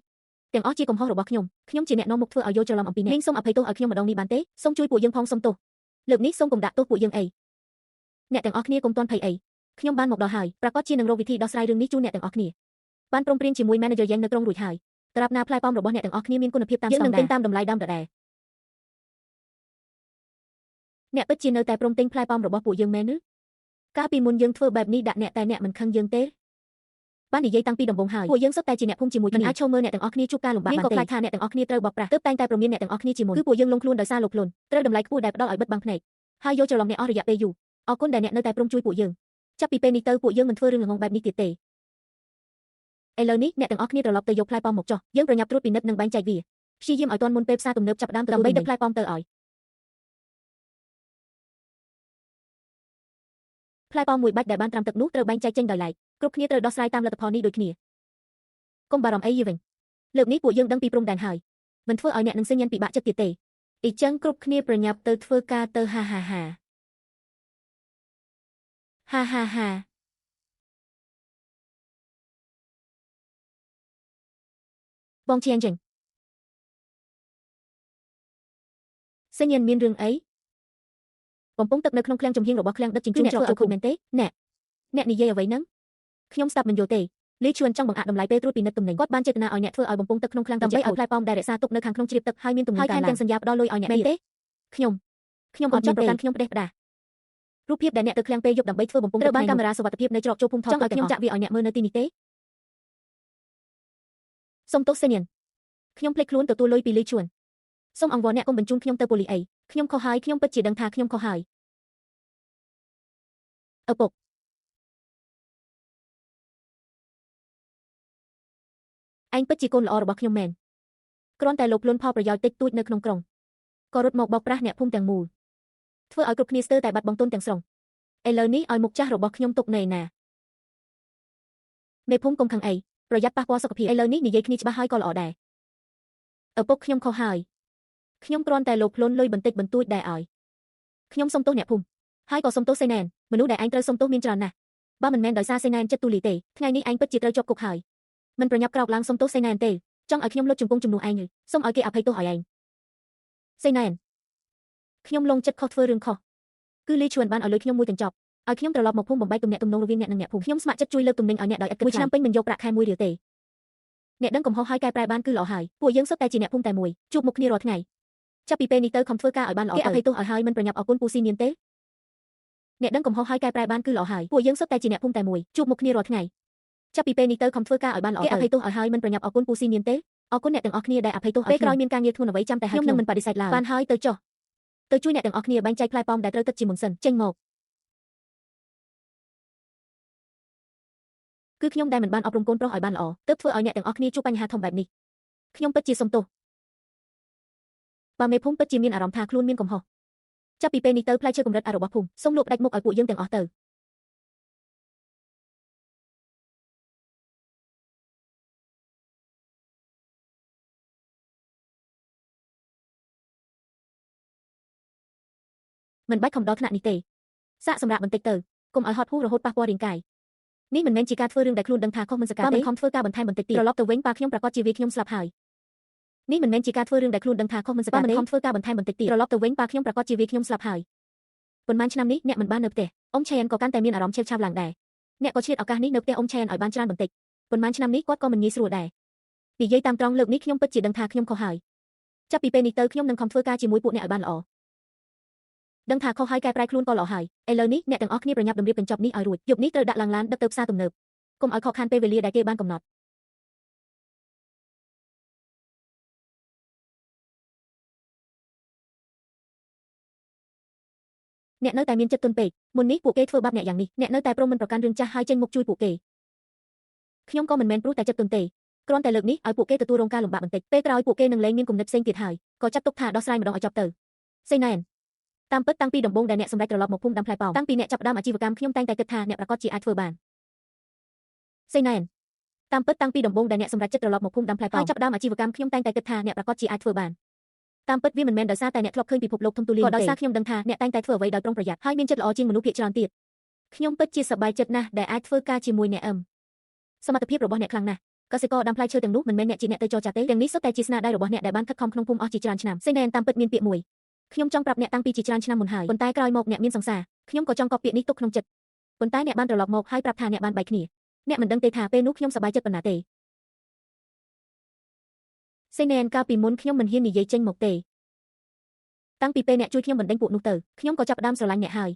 ទាំងអស់ជាកំហុសរបស់ខ្ញុំខ្ញុំជាអ្នកនាំមុខធ្វើឲ្យយល់ច្រឡំអំពីអ្នកមីងសូមអភ័យទោសឲ្យខ្ញុំម្ដងនេះបានទេសូមជួយពួកយើងផងសូមទោសលើកនេះសូមកុំដាក់ទោសពួកយើងអីអ្នកទាំងអស់គ្នាកុំទាន់ភ័យអីខ្ញុំបានមកដល់ហើយប្រាកដជានឹងរកវិធីដោះស្រាយរឿងនេះជូនអ្នកទាំងអស់គ្នាបានព្រមព្រៀងជាមួយ manager យ៉ាងនៅក្រុងរួចហើយត្រាប់ណាផ្លែប៉ោមរបស់អ្នកទាំងអស់គ្នាមានគុណភាពតាមស្តង់ដារយើងនឹងទិញតាមតម្លៃដើមដដែលអ្នកពិតជានៅតែព្រមទិញផ្លែប៉ោមរបស់ពួកយើងមែនឬកាលពីមុនយើងធ្វើបែបនេះដាក់អ្នកតែអ្នកមិនខឹងយើងទេបាននិយាយតាំងពីដំបូងហើយពួកយើងសុទ្ធតែជាអ្នកភូមិជាមួយគ្នាមិនអាចឈរមើលអ្នកទាំងអស់គ្នាជួបការលំបាកបានទេក៏ខ្លាចថាអ្នកទាំងអស់គ្នាត្រូវបោកប្រាស់ទើបតែងតែព្រមានអ្នកទាំងអស់គ្នាជាមុនគឺពួកយើងលងខ្លួនដោយសារលោភលន់ត្រូវតម្លៃខ្ពស់ដែលផ្ដល់ឲ្យបិទបាំងភ្នែកហើយយកច្រឡំអ្នកអស់រយៈពេលយូរអរគុណដែលអ្នកនៅតែព្រមជួយពួកយើងចាប់ពីពេលនេះទៅពួកយើងមិនធ្វើរឿងល្ងងបែបនេះទៀតទេឥឡូវនេះអ្នកទាំងអស់គ្នាត្រឡប់ទៅយកផ្លែប៉ោមមកចុះយើងប្រញាប់ត្រួតពិនិត្យនិងបែងចែកវាព្យាយាមឲ្យទាន់មុនពេលផ្សារទំនើបចាប់ផ្ដើមដើម្បីដឹកផ្លែប៉ោមទៅឲ្យផ្លែប៉ោមមួយបាច់ដែលបានត្រាំទឹកនោះត្រូវបែងចែកចេញដោយឡែកគ្រប់គ្នាត្រូវដោះស្រាយតាមលទ្ធផលនេះដូចគ្នាកុំបារម្ភអីយីវិញលើកនេះពួកយើងដឹងពីព្រំដែនហើយមិនធ្វើឲ្យអ្នកនឹងសញ្ញាណពិបាកចិត្តទៀតទេអ៊ីចឹងគ្រប់គ្នាប្រញាប់ទៅធ្វើការទៅហាហាហាហាហាហាបងឈៀងចេញសញ្ញាណមានរឿងអីបំពង់ទឹកនៅក្នុងឃ្លាំងចំហៀងរបស់ឃ្លាំងដឹកជញ្ជូនអ្នកធ្វើឲ្យខូចមែនទេអ្នកនិយាយអ្វីហ្នឹងខ្ញុំស្ដាប់មិនយល់ទេលីឈួនចង់បង្អាក់តម្លៃពេលត្រួតពិនិត្យទំនិញគាត់បានចេតនាឲ្យអ្នកធ្វើឲ្យបំពង់ទឹកក្នុងឃ្លាំងដើម្បីឲ្យផ្លែប៉ោមដែលរក្សាទុកនៅខាងក្នុងជ្រាបទឹកហើយមានទំនិញកើនឡើងហើយថែមទាំងសន្យាផ្ដល់លុយឲ្យអ្នកមែនទេខ្ញុំអត់ចង់ប្រកាន់ខ្ញុំផ្ដេសផ្ដាសរូបភាពដែលអ្នកទៅឃ្លាំងពេលយប់ដើម្បីធ្វើបំពង់ទឹកត្រូវបានកាមេរ៉ាសុវត្ថិភាពនៅច្រកចូលភូមិថតចង់ឲ្យខ្ញុំចាក់វាឲ្យអ្នកមើលនៅទីនេះទេសូមទោសសេនានខ្ញុំភ្លេចខ្លួនទទួលលុយពីលីឈួនសូមអង្វរអ្នកកុំបញ្ជូនខ្ញុំទៅប៉ូលីសអីខ្ញុំខុសហើយខ្ញុំពិតជាដឹងថាខ្ញុំខុសហើយឪពុកឯងពិតជាកូនល្អរបស់ខ្ញុំមែនគ្រាន់តែលោភលន់ផលប្រយោជន៍តិចតួចនៅក្នុងក្រុងក៏រត់មកបោកប្រាស់អ្នកភូមិទាំងមូលធ្វើឲ្យគ្រប់គ្នាស្ទើរតែបាត់បង់ទុនទាំងស្រុងឥឡូវនេះឲ្យមុខចាស់របស់ខ្ញុំទុកនៅឯណាមេភូមិកុំខឹងអីប្រយ័ត្នប៉ះពាល់សុខភាពឥឡូវនេះនិយាយគ្នាច្បាស់ហើយក៏ល្អដែរឪពុកខ្ញុំខុសហើយខ្ញុំគ្រាន់តែលោភលន់លុយបន្តិចបន្តួចដែរឲ្យខ្ញុំសុំទោសអ្នកភូមិហើយក៏សុំទោសសេណែនមនុស្សដែលឯងត្រូវសុំទោសមានច្រើនណាស់បើមិនមែនដោយសារសេណែនចិត្តទូលីទេថ្ងៃនេះឯងពិតជាត្រូវជាប់គុកហើយមិនប្រញាប់ក្រោកឡើងសុំទោសសេណែនទេចង់ឲ្យខ្ញុំលុតជង្គង់ជំនួសឯងសូមឲ្យគេអភ័យទោសឲ្យឯងសេណែនខ្ញុំលងចិត្តខុសធ្វើរឿងខុសគឺលីឈួនបានឲ្យលុយខ្ញុំមួយកញ្ចប់ឲ្យខ្ញុំត្រឡប់មកភូមិបំបែកទំនាក់ទំនងរវាងអ្នកនិងអ្នកភូមិខ្ញុំស្ម័គ្រចិត្តជួយលើកទំនិញឲ្យអ្នកដោយឥតគិតមួយឆ្នាំពេញមិនយកប្រាក់ខែមួយរៀលទេអ្នកដឹងកំហុសហើយកែប្រែបានគឺល្អហើយពួកយើងសុទ្ធតែជាអ្នកភូមិតែមួយជួបមុខគ្នារាល់ថ្ងៃចាប់ពីពេលនេះទៅខំធ្វើការឲ្យបានល្អទៅគេអភ័យទោសឲ្យហើយមិនប្រញាប់អរគុណពូស៊ីនានទេអ្នកដឹងកំហុសហើយកែប្រែបានគឺល្អហើយពួកយើងសុទ្ធតែជាអ្នកភូមិតែមួយជួបមុខគ្នារាល់ថ្ងៃចាប់ពីពេលនេះទៅខំធ្វើការឲ្យបានល្អទៅគេអភ័យទោសឲ្យហើយមិនប្រញាប់អរគុណពូស៊ីនានទេអរគុណអ្នកទាំងអស់គ្នាដែលអភ័យទោសឲ្យពេលក្រោយមានការងារធ្ងន់អ្វីចាំតែខ្ញុំនឹងមិនបដិសេធឡើយបានហើយទៅចុះទៅជួយអ្នកទាំងអស់គ្នាបែងចែកផ្លែប៉ោមដែលត្រូវទឹកជាមុនសិនចេញមកគឺខ្ញុំដែលមិនបានអប់រំកូនប្រុសឲ្យបានល្អទើបធ្វើឲ្យអ្នកទាំងអស់គ្នាជួបបញ្ហាធំបែបនេះខ្ញុំពិតជាសុំទោសបើមេភូមិពិតជាមានអារម្មណ៍ថាខ្លួនមានកំហុសចាប់ពីពេលនេះទៅផ្លែឈើកម្រិតរបស់ភូមិសូមលក់ផ្ដាច់មុខឲ្យពួកយើងទាំងអស់ទៅមិនបាច់ខំដល់ថ្នាក់នេះទេសាកសម្រាប់បន្តិចទៅកុំឲ្យហត់ហួសរហូតប៉ះពាល់រាងកាយនេះមិនមែនជាការធ្វើរឿងដែលខ្លួនដឹងថាខុសមិនសកាទេបើមិនខំធ្វើការបន្ថែមបន្តិចទៀតត្រឡប់ទៅវិញប៉ាខ្ញុំប្រាកដជាវាខ្ញុំស្លាប់ហើយនេះមិនមែនជាការធ្វើរឿងដែលខ្លួនដឹងថាខុសមិនសកាទេបើមិនខំធ្វើការបន្ថែមបន្តិចទៀតត្រឡប់ទៅវិញប៉ាខ្ញុំប្រាកដជាវាខ្ញុំស្លាប់ហើយប៉ុន្មានឆ្នាំនេះអ្នកមិនបាននៅផ្ទះអ៊ំឆេនក៏កាន់តែមានអារម្មណ៍ឆេវឆាវឡើងដែរអ្នកក៏ឆ្លៀតឱកាសនេះនៅផ្ទះអ៊ំឆេនឲ្យបានច្រើនបន្តិចប៉ុន្មានឆ្នាំនេះគាត់ក៏មិនងាយស្រួលដែរនិយាយតាមត្រង់លើកនេះខ្ញុំពិតជាដឹងថាខ្ញុំខុសហើយចាប់ពីពេលនេះទៅខ្ញុំនឹងខំធ្វើការជាមួយពួកអ្នកឲ្យបានល្អ ដឹងថាខុសហើយកែប្រែខ្លួនក៏ល្អហើយឥឡូវនេះអ្នកទាំងអស់គ្នាប្រញាប់តម្រៀបកញ្ចប់នេះឲ្យរួចយប់នេះត្រូវដាក់ឡើងឡានដឹកទៅផ្សារទំនើបកុំឲ្យខកខានពេលវេលាដែលគេបានកំណត់អ្នកនៅតែមានចិត្តទន់ពេកមុននេះពួកគេធ្វើបាបអ្នកយ៉ាងនេះអ្នកនៅតែព្រមមិនប្រកាន់រឿងចាស់ហើយចេញមុខជួយពួកគេខ្ញុំក៏មិនមែនព្រោះតែចិត្តទន់ទេគ្រាន់តែលើកនេះឲ្យពួកគេទទួលរងការលំបាកបន្តិចពេលក្រោយពួកគេនឹងលែងមានគំនិតផ្សេងទៀតហើយក៏ចាត់ទុកថាដោះស្រាយម្ដងឲ្យចប់ទៅសេណែនតាមពិតតាំងពីដំបូងដែលអ្នកសម្រេចត្រឡប់មកភូមិដាំផ្លែប៉ោមតាំងពីអ្នកចាប់ផ្ដើមអាជីវកម្មខ្ញុំតែងតែគិតថាអ្នកប្រាកដជាអាចធ្វើបានសេណែនតាមពិតតាំងពីដំបូងដែលអ្នកសម្រេចចិត្តត្រឡប់មកភូមិដាំផ្លែប៉ោមហើយចាប់ផ្ដើមអាជីវកម្មខ្ញុំតែងតែគិតថាអ្នកប្រាកដជាអាចធ្វើបានតាមពិតវាមិនមែនដោយសារតែអ្នកធ្លាប់ឃើញពិភពលោកធំទូលាយក៏ដោយសារខ្ញុំដឹងថាអ្នកតែងតែធ្វើអ្វីដោយប្រុងប្រយ័ត្នហើយមានចិត្តល្អជាងមនុស្សភាគច្រើនទៀតខ្ញុំពិតជាសប្បាយចិត្តណាស់ដែលអាចធ្វើការជាមួយអ្នកអឹមសមត្ថភាពរបស់អ្នកខ្លាំងណាស់កសិករដាំផ្លែឈើទាំងនោះមិនមែនអ្នកជាអ្នកទៅចរចាទេទាំងនេះសុទ្ធតែជាស្នាដៃរបស់អ្នកដែលបានខិតខំក្នុងភូមិអស់ជាច្រើនឆ្នាំសេណែនតាមពិតមានពាក្យមួយខ្ញុំចង់ប្រាប់អ្នកតាំងពីជាច្រើនឆ្នាំមុនហើយប៉ុន្តែក្រោយមកអ្នកមានសង្សារខ្ញុំក៏ចង់កប់ពាក្យនេះទុកក្នុងចិត្តប៉ុន្តែអ្នកបានត្រឡប់មកហើយប្រាប់ថាអ្នកបានបែកគ្នាអ្នកមិនដឹងទេថាពេលនោះខ្ញុំសប្បាយចិត្តប៉ុណ្ណាទេសេណែនកាលពីមុនខ្ញុំមិនហ៊ាននិយាយចេញមកទេតាំងពីពេលអ្នកជួយខ្ញុំបណ្ដេញពួកនោះទៅខ្ញុំក៏ចាប់ផ្ដើមស្រឡាញ់អ្នកហើយ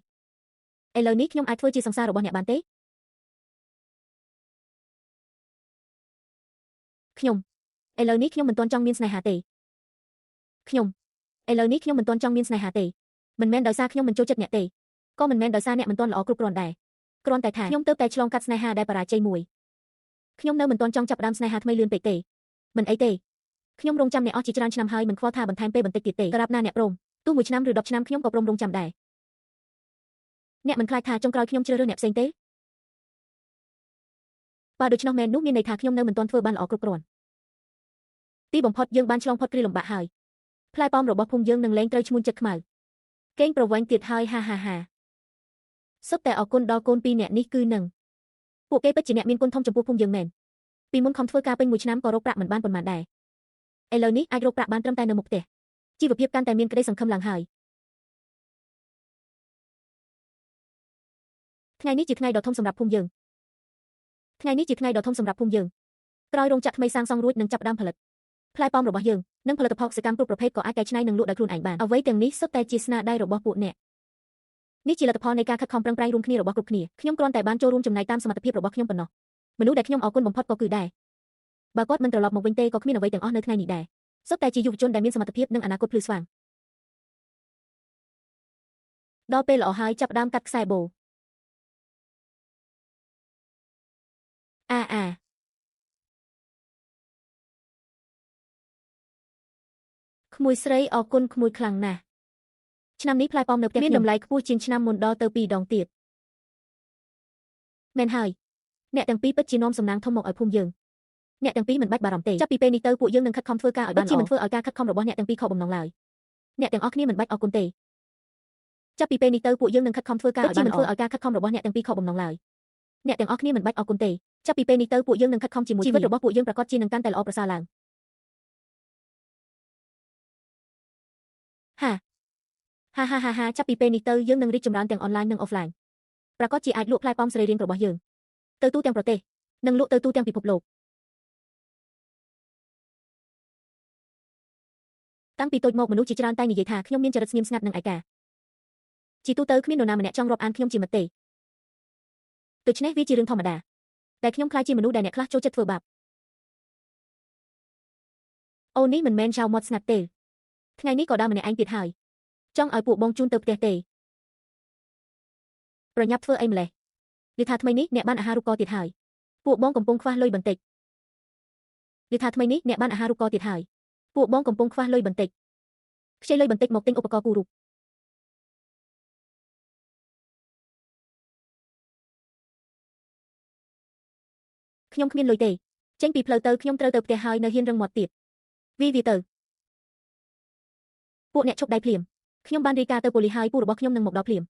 ឥឡូវនេះខ្ញុំអាចធ្វើជាសង្សាររបស់អ្នកបានទេខ្ញុំឥឡូវនេះខ្ញុំមិនទាន់ចង់មានស្នេហាទេខ្ញុំឥឡូវនេះខ្ញុំមិនទាន់ចង់មានស្នេហាទេមិនមែនដោយសារខ្ញុំមិនចូលចិត្តអ្នកទេក៏មិនមែនដោយសារអ្នកមិនទាន់ល្អគ្រប់គ្រាន់ដែរគ្រាន់តែថាខ្ញុំទើបតែឆ្លងកាត់ស្នេហាដែលបរាជ័យមួយខ្ញុំនៅមិនទាន់ចង់ចាប់ផ្ដើមស្នេហាថ្មីលឿនពេកទេមិនអីទេខ្ញុំរងចាំអ្នកអស់ជាច្រើនឆ្នាំហើយមិនខ្វល់ថាបន្ថែមពេលបន្តិចទៀតទេក្រាបណាអ្នកព្រមទោះ1ឆ្នាំឬ10ឆ្នាំខ្ញុំក៏ព្រមរងចាំដែរអ្នកមិនខ្លាចថាចុងក្រោយខ្ញុំជ្រើសរើសអ្នកផ្សេងទេបើដូច្នោះមែននោះមានន័យថាខ្ញុំនៅមិនទាន់ធ្វើបានល្អគ្រប់គ្រាន់ទីបំផុតយើងបានឆ្លងផុតគ្រាលំបាកហើយផ្លែប៉ោមរបស់ភូមិយើងនឹងលែងត្រូវឈ្មោះចិត្តខ្មៅកេងប្រវែងទៀតហើយហាហាហាសុទ្ធតែអរគុណដល់កូនពីរអ្នកនេះគឺនឹងពួកគេពិតជាអ្នកមានគុណធំចំពោះភូមិយើងមែនពីមុនខំធ្វើការពេញមួយឆ្នាំក៏រកប្រាក់មិនបានប៉ុន្មានដែរឥឡូវនេះអាចរកប្រាក់បានត្រឹមតែនៅមុខផ្ទះជីវភាពកាន់តែមានក្តីសង្ឃឹមឡើងហើយថ្ងៃនេះជាថ្ងៃដ៏ធំសម្រាប់ភូមិយើងថ្ងៃនេះជាថ្ងៃដ៏ធំសម្រាប់ភូមិយើងក្រោយរោងចក្រថ្មីសាងសង់រួចនឹងចាប់ផ្ដើមផលិតផ្លែប៉ោមរបស់យើងនិងផលិតផលកសិកម្មគ្រប់ប្រភេទក៏អាចកែច្នៃនិងលក់ដោយខ្លួនឯងបានអ្វីទាំងនេះសុទ្ធតែជាស្នាដៃរបស់ពួកអ្នកនេះជាលទ្ធផលនៃការខិតខំប្រឹងប្រែងរួមគ្នារបស់គ្រប់គ្នាខ្ញុំគ្រាន់តែបានចូលរួមចំណែកតាមសមត្ថភាពរបស់ខ្ញុំប៉ុណ្ណោះមនុស្សដែលខ្ញុំអរគុណបំផុតក៏គឺដែរបើគាត់មិនត្រឡប់មកវិញទេក៏គ្មានអ្វីទាំងអស់នៅថ្ងៃនេះដែរសុទ្ធតែជាយុវជនដែលមានសមត្ថភាពនិងអនាគតភ្លឺស្វាងដល់ពេលល្អហើយចាប់ផ្ដើមកាត់ខ្សែបូអាអាក្មួយស្រីអរគុណក្មួយខ្លាំងណាស់ឆ្នាំនេះផ្លែប៉ោមនៅផ្ទះមានតម្លៃខ្ពស់ជាងឆ្នាំមុនដល់ទៅ2ដងទៀតមែនហើយអ្នកទាំងពីរពិតជានាំសំណាងធំមកឲ្យភូមិយើងអ្នកទាំងពីរមិនបាច់បារម្ភទេចាប់ពីពេលនេះទៅពួកយើងនឹងខិតខំធ្វើការឲ្យបានល្អជាមិនធ្វើឲ្យការខិតខំរបស់អ្នកទាំងពីរខកបំណងឡើយអ្នកទាំងអស់គ្នាមិនបាច់អរគុណទេចាប់ពីពេលនេះទៅពួកយើងនឹងខិតខំធ្វើការឲ្យបានល្អជាមិនធ្វើឲ្យការខិតខំរបស់អ្នកទាំងពីរខកបំណងឡើយអ្នកទាំងអស់គ្នាមិនបាច់អរគុណទេចាប់ពីពេលនេះទៅពួកយើងនឹងខិតខំជាមួយជីវិតរបស់ពួកយើងប្រាកដជានឹងកាន់តែល្អប្រសើរឡើងហាហាហាហាហាចាប់ពីពេលនេះទៅយើងនឹងរីកចម្រើនទាំងអនឡាញនិងអូហ្វឡាញប្រាកដជាអាចលក់ផ្លែប៉ោមសរីរាង្គរបស់យើងទៅទូទាំងប្រទេសនិងលក់ទៅទូទាំងពិភពលោកតាំងពីតូចមកមនុស្សជាច្រើនតែនិយាយថាខ្ញុំមានចរិតស្ងៀមស្ងាត់និងឯកាជាទូទៅគ្មាននរណាម្នាក់ចង់រាប់អានខ្ញុំជាមិត្តទេដូច្នេះវាជារឿងធម្មតាតែខ្ញុំខ្លាចជាមនុស្សដែលអ្នកខ្លះចូលចិត្តធ្វើបាបអូនេះមិនមែនចៅមាត់ស្ងាត់ទេថ្ងៃនេះក៏ដើរម្នាក់ឯងទៀតហើយចង់ឲ្យពួកបងជូនទៅផ្ទះទេប្រញាប់ធ្វើអីម្លេះឬថាថ្មីនេះអ្នកបានអាហារូបករណ៍ទៀតហើយពួកបងកំពុងខ្វះលុយបន្តិចឬថាថ្មីនេះអ្នកបានអាហារូបករណ៍ទៀតហើយពួកបងកំពុងខ្វះលុយបន្តិចខ្ចីលុយបន្តិចមកទិញឧបករណ៍គូររូបខ្ញុំគ្មានលុយទេចេញពីផ្លូវទៅខ្ញុំត្រូវទៅផ្ទះហើយនៅហ៊ានរឹងមាត់ទៀតវីវាទៅពួកអ្នកឈប់ដៃភ្លាមខ្ញុំបានរាយការណ៍ទៅប៉ូលីសហើយពូរបស់ខ្ញុំនឹងមកដល់ភ្លាម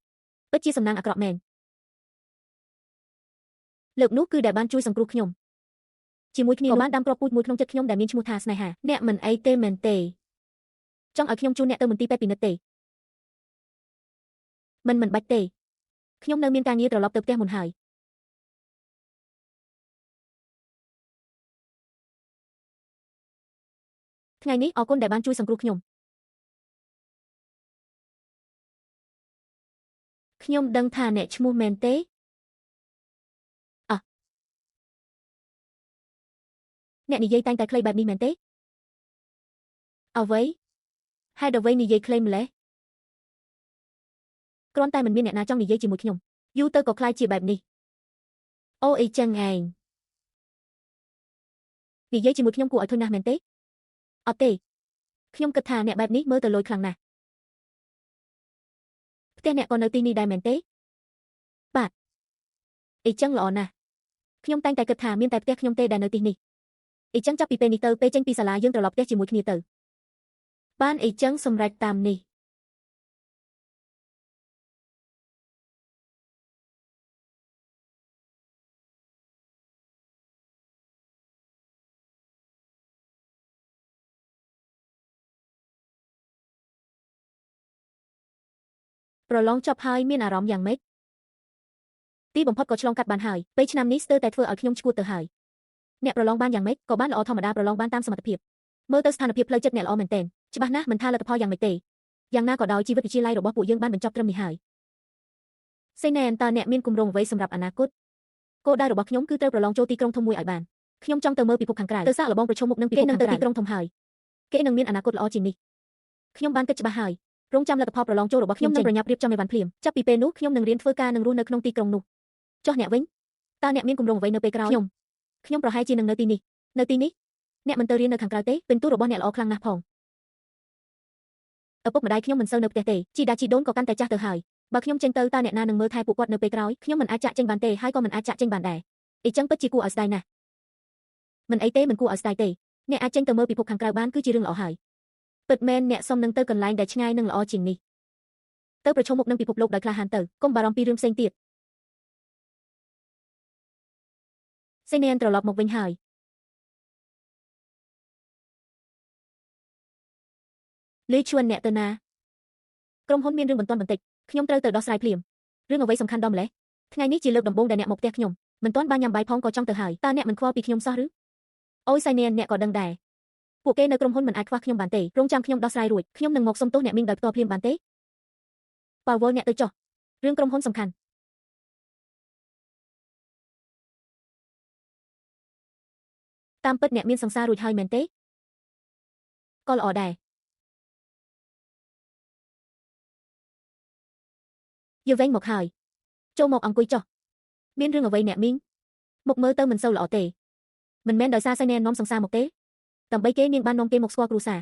ពិតជាសំណាងអាក្រក់មែនលើកនោះគឺដែលបានជួយសង្គ្រោះខ្ញុំជាមួយគ្នាក៏បានដាំគ្រាប់ពូជមួយក្នុងចិត្តខ្ញុំដែលមានឈ្មោះថាស្នេហាអ្នកមិនអីទេមែនទេចង់ឲ្យខ្ញុំជូនអ្នកទៅមន្ទីរពេទ្យពិនិត្យទេមិនបាច់ទេខ្ញុំនៅមានការងារត្រឡប់ទៅផ្ទះមុនហើយថ្ងៃនេះអរគុណដែលបានជួយសង្គ្រោះខ្ញុំ ខ្ញុំដឹងថាអ្នកឈ្មោះមែនទេអះអ្នកនិយាយតែងតែខ្លីបែបនេះមែនទេអ្វីហេតុអ្វីនិយាយខ្លីម្ល៉េះគ្រាន់តែមិនមានអ្នកណាចង់និយាយជាមួយខ្ញុំយូរទៅក៏ក្លាយជាបែបនេះអូអីចឹងឯងនិយាយជាមួយខ្ញុំគួរឲ្យធុញណាស់មែនទេអត់ទេខ្ញុំគិតថាអ្នកបែបនេះមើលទៅលយខ្លាំងណាស់ផ្ទះអ្នកក៏នៅទីនេះដែរមែនទេបាទអីចឹងល្អណាស់ខ្ញុំតែងតែគិតថាមានតែផ្ទះខ្ញុំទេដែលនៅទីនេះអីចឹងចាប់ពីពេលនេះទៅពេលចេញពីសាលាយើងត្រឡប់ផ្ទះជាមួយគ្នាទៅបានអីចឹងសម្រេចតាមនេះប្រឡងចប់ហើយមានអារម្មណ៍យ៉ាងម៉េចទីបំផុតក៏ឆ្លងកាត់បានហើយពេលឆ្នាំនេះស្ទើរតែធ្វើឲ្យខ្ញុំឈួតទៅហើយអ្នកប្រឡងបានយ៉ាងម៉េចក៏បានល្អធម្មតាប្រឡងបានតាមសមត្ថភាពមើលទៅស្ថានភាពផ្លូវចិត្តអ្នកល្អមែនទែនច្បាស់ណាស់មិនថាលទ្ធផលយ៉ាងម៉េចទេយ៉ាងណាក៏ដោយជីវិតវិទ្យាល័យរបស់ពួកយើងបានបញ្ចប់ត្រឹមនេះហើយសេណែនតើអ្នកមានគម្រោងអ្វីសម្រាប់អនាគតគោលដៅរបស់ខ្ញុំគឺត្រូវប្រឡងចូលទីក្រុងធំមួយឲ្យបានខ្ញុំចង់ទៅមើលពិភពខាងក្រៅទៅសាកល្បងប្រឈមមុខនឹងពិភពខាងក្រៅគេនឹងទៅទីក្រុងធំហើយគេនឹងមានអនាគតល្អជាងនេះខ្ញុំបានគិតច្បាស់ហើយរងចាំលទ្ធផលប្រឡងចូលរបស់ខ្ញុំនឹងប្រញាប់រៀបចំអីវ៉ាន់ភ្លាមចាប់ពីពេលនោះខ្ញុំនឹងរៀនធ្វើការនិងរស់នៅក្នុងទីក្រុងនោះចុះអ្នកវិញតើអ្នកមានគម្រោងអ្វីនៅពេលក្រោយខ្ញុំប្រហែលជានឹងនៅទីនេះនៅទីនេះអ្នកមិនទៅរៀននៅខាងក្រៅទេពិន្ទុរបស់អ្នកល្អខ្លាំងណាស់ផងឪពុកម្ដាយខ្ញុំមិនសូវនៅផ្ទះទេជីដាជីដូនក៏កាន់តែចាស់ទៅហើយបើខ្ញុំចេញទៅតើអ្នកណានឹងមើលថែពួកគាត់នៅពេលក្រោយខ្ញុំមិនអាចចាក់ចេញបានទេហើយក៏មិនអាចចាក់ចេញបានដែរអីចឹងពិតជាគួរឲ្យស្ដាយណាស់មិនអីទេមិនគួរឲ្យស្ដាយទេអ្នកអាចចេញទៅមើលពិភពខាងក្រៅបានគឺជារឿងល្អហើយពិតមែនអ្នកសុំនឹងទៅកន្លែងដែលឆ្ងាយនិងល្អជាងនេះទៅប្រឈមមុខនឹងពិភពលោកដោយក្លាហានទៅកុំបារម្ភពីរឿងផ្សេងទៀតសេណែនត្រឡប់មកវិញហើយលីឈួនអ្នកទៅណាក្រុមហ៊ុនមានរឿងបន្ទាន់បន្តិចខ្ញុំត្រូវទៅដោះស្រាយភ្លាមរឿងអ្វីសំខាន់ដល់ម្ល៉េះថ្ងៃនេះជាលើកដំបូងដែលអ្នកមកផ្ទះខ្ញុំមិនទាន់បានញ៉ាំបាយផងក៏ចង់ទៅហើយតើអ្នកមិនខ្វល់ពីខ្ញុំសោះឬអូយសៃណែនអ្នកក៏ដឹងដែរពួកគេនៅក្រុមហ៊ុនមិនអាចខ្វះខ្ញុំបានទេរងចាំខ្ញុំដោះស្រាយរួចខ្ញុំនឹងមកសុំទោសអ្នកមីងដោយផ្ទាល់ភ្លាមបានទេប៉ាវលអ្នកទៅចុះរឿងក្រុមហ៊ុនសំខាន់តាមពិតអ្នកមានសង្សាររួចហើយមែនទេក៏ល្អដែរយូវែងមកហើយចូលមកអង្គុយចុះមានរឿងអ្វីអ្នកមីងមុខមើលទៅមិនសូវល្អទេមិនមែនដោយសារសៃណែននាំសង្សារមកទេដើម្បីគេនាងបាននាំគេមកស្គាល់គ្រួសារ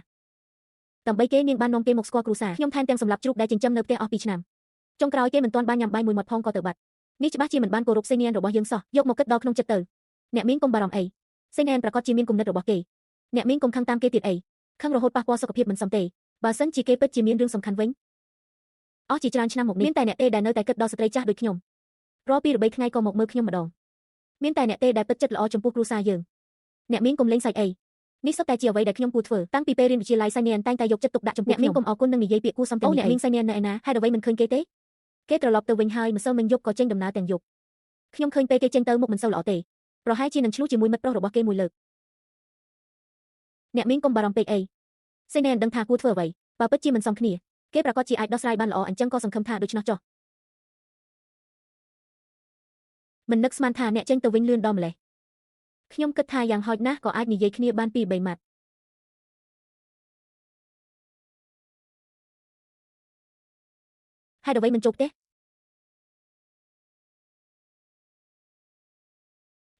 ដើម្បីគេនាងបាននាំគេមកស្គាល់គ្រួសារខ្ញុំថែមទាំងសម្លាប់ជ្រូកដែលចិញ្ចឹមនៅផ្ទះអស់2ឆ្នាំចុងក្រោយគេមិនទាន់បានញ៉ាំបាយមួយមាត់ផងក៏ទៅបាត់នេះច្បាស់ជាមិនបានគោរពសេនានរបស់យើងសោះយកមកគិតដល់ក្នុងចិត្តទៅអ្នកមីងកុំបារម្ភអីសេនានប្រកាសជាមានគំនិតរបស់គេអ្នកមីងកុំខឹងតាមគេទៀតអីខឹងរហូតប៉ះពាល់សុខភាពមិនសមទេបើសិនជាគេពិតជាមានរឿងសំខាន់វិញអស់ជាច្រើនឆ្នាំមកនេះមានតែអ្នកទេដែលនៅតែគិតដល់ស្ត្រីចាស់ដូចខ្ញុំរាល់ពីរបីថ្ងៃក៏មកមើលខ្ញុំម្ដងមានតែអ្នកទេដែលពិតចិត្តល្អចំពោះគ្រួសារយើងអ្នកមីងកុំលេងសើចអីនេះសុទ្ធតែជាអ្វីដែលខ្ញុំគួរធ្វើតាំងពីពេលរៀនវិទ្យាល័យសៃណែនតែងតែយកចិត្តទុកដាក់ចំពោះអ្នកមីងកុំអរគុណនឹងនិយាយពាក្យគួរសមទាំងនេះអ្នកមីងសៃណែននៅឯណាហេតុអ្វីមិនឃើញគេទេគេត្រឡប់ទៅវិញហើយម្សិលមិញយប់ក៏ចេញដំណើរទាំងយប់ខ្ញុំឃើញពេលគេចេញទៅមុខមិនសូវល្អទេប្រហែលជានឹងឆ្លោះជាមួយមិត្តប្រុសរបស់គេមួយលើកអ្នកមីងកុំបារម្ភពេកអីសៃណែនដឹងថាគួរធ្វើអ្វីបើពិតជាមិនសមគ្នាគេប្រកាសជាអាចដោះស្រាយបានល្អអញ្ចឹងក៏សង្ឃឹមថាដូច្នោះចុះមិននឹកស្មានថាអ្នកចេញទៅវិញលឿនដល់ម្លេះខ្ញុំគិតថាយ៉ាងហោចណាស់ក៏អាចនិយាយគ្នាបានពី3ម៉ាត់ហេតុអ្វីមិនចូលផ្ទះ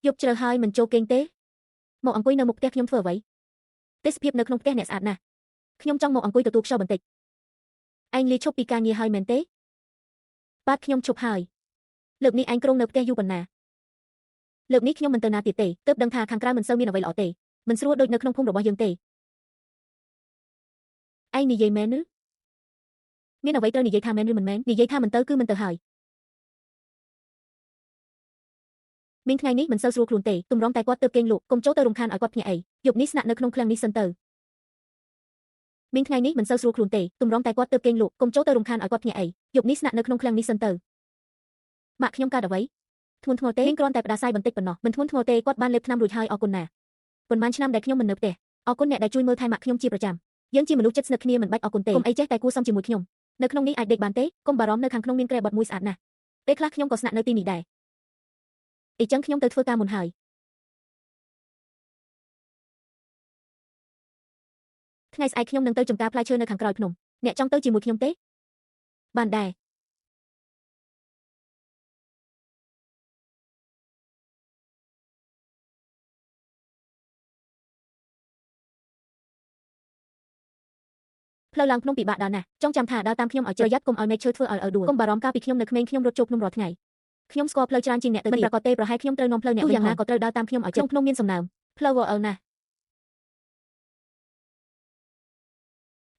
យប់ជ្រៅហើយមិនចូលគេងទេមកអង្គុយនៅមុខផ្ទះខ្ញុំធ្វើអ្វីទេសភាពនៅក្នុងផ្ទះអ្នកស្អាតណាស់ខ្ញុំចង់មកអង្គុយទទួលខ្យល់បន្តិចឯងលាឈប់ពីការងារហើយមែនទេបាទខ្ញុំឈប់ហើយលើកនេះឯងក្រុងនៅផ្ទះយូរប៉ុណ្ណាលើកនេះខ្ញុំមិនទៅណាទៀតទេទើបដឹងថាខាងក្រៅមិនសូវមានអ្វីល្អទេមិនស្រួលដូចនៅក្នុងភូមិរបស់យើងទេឯងនិយាយមែនឬមានអ្វីត្រូវនិយាយថាមែនឬមិនមែននិយាយថាមិនទៅគឺមិនទៅហើយមីងថ្ងៃនេះមិនសូវស្រួលខ្លួនទេទម្រាំតែគាត់ទើបគេងលក់កុំចូលទៅរំខានឲ្យគាត់ភ្ញាក់អីយប់នេះស្នាក់នៅក្នុងឃ្លាំងនេះសិនទៅមីងថ្ងៃនេះមិនសូវស្រួលខ្លួនទេទម្រាំតែគាត់ទើបគេងលក់កុំចូលទៅរំខានឲ្យគាត់ភ្ញាក់អីយប់នេះស្នាក់នៅក្នុងឃ្លាំងនេះសិនទៅម៉ាក់ខ្ញុំកើតអ្វីធ្ងន់ធ្ងរទេមីងគ្រាន់តែផ្ដាសាយបន្តិចប៉ុណ្ណោះមិនធ្ងន់ធ្ងរទេគាត់បានលេបថ្នាំរួចហើយអរគុណណាប៉ុន្មានឆ្នាំដែលខ្ញុំមិននៅផ្ទះអរគុណអ្នកដែលជួយមើលថែម៉ាក់ខ្ញុំជាប្រចាំយើងជាមនុស្សជិតស្និទ្ធគ្នាមិនបាច់អរគុណទេកុំអីចេះតែគួរសមជាមួយខ្ញុំ នៅក្នុងនេះអាចដេកបានទេកុំបារម្ភនៅខាងក្នុងមានគ្រែបត់មួយស្អាតណាស់ពេលខ្លះខ្ញុំក៏ស្នាក់នៅទីនេះដែរអ៊ីចឹងខ្ញុំទៅធ្វើការមុនហើយថ្ងៃស្អែកខ្ញុំនឹងទៅចំការផ្លែឈើនៅខាងក្រោយភ្នំអ្នកចង់ទៅជាមួយខ្ញុំទេបានដែរផ្លូវឡើងភ្នំពិបាកដល់ណាស់ចង់ចាំថាដើរតាមខ្ញុំឲ្យប្រយ័ត្នកុំឲ្យមេឃឈើធ្វើឲ្យឲ្យដួលកុំបារម្ភកាលពីខ្ញុំនៅក្មេងខ្ញុំរត់ចូលភ្នំរាល់ថ្ងៃខ្ញុំស្គាល់ផ្លូវច្រើនជាងអ្នកទៅទៀតមិនប្រាកដទេប្រហែលខ្ញុំត្រូវនាំផ្លូវអ្នកវិញយ៉ាងណាក៏ត្រូវដើរតាមខ្ញុំឲ្យជិតក្នុងភ្នំមានសំណើមផ្លូវវអិលណាស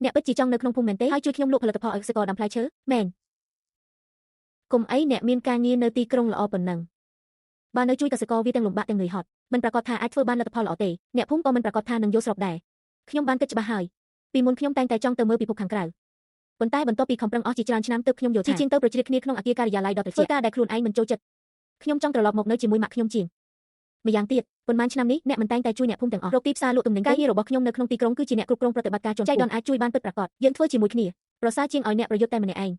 ់អ្នកពិតជាចង់នៅក្នុងភូមិមែនទេហើយជួយខ្ញុំលក់ផលិតផលឲ្យកសិករដាំផ្លែឈើមែនកុំអីអ្នកមានការងារនៅទីក្រុងល្អប៉ុណ្ណឹងបើនៅជួយកសិករវាទាំងលំបាកទាំងនឿយហត់មិនប្រាកដថាអាចធ្វើបានលទ្ធផលល្អទេអ្នកភូមិក៏មិនប្រាកដថានឹងយល់ស្របដែរខ្ញុំបានគិតច្បាស់ហើយពីមុនខ្ញុំតែងតែចង់ទៅមើលពិភពខាងក្រៅប៉ុន្តែបន្ទាប់ពីខំប្រឹងអស់ជាច្រើនឆ្នាំទើបខ្ញុំយល់ថាជាជាងទៅប្រជ្រៀតគ្នាក្នុងអគារការិយាល័យដ៏ត្រជាក់ធ្វើការដែលខ្លួនឯងមិនចូលចិត្តខ្ញុំចង់ត្រឡប់មកនៅជាមួយម៉ាក់ខ្ញុំជាងម្យ៉ាងទៀតប៉ុន្មានឆ្នាំនេះអ្នកមិនតែងតែជួយអ្នកភូមិទាំងអស់រកទីផ្សារលក់ទំនិញការងាររបស់ខ្ញុំនៅក្នុងទីក្រុងគឺជាអ្នកគ្រប់គ្រងប្រតិបត្តិការជនចៃដន្យអាចជួយបានពិតប្រាកដយើងធ្វើជាមួយគ្នាប្រសើរជាងឲ្យអ្នកប្រយុទ្ធតែម្នាក់ឯង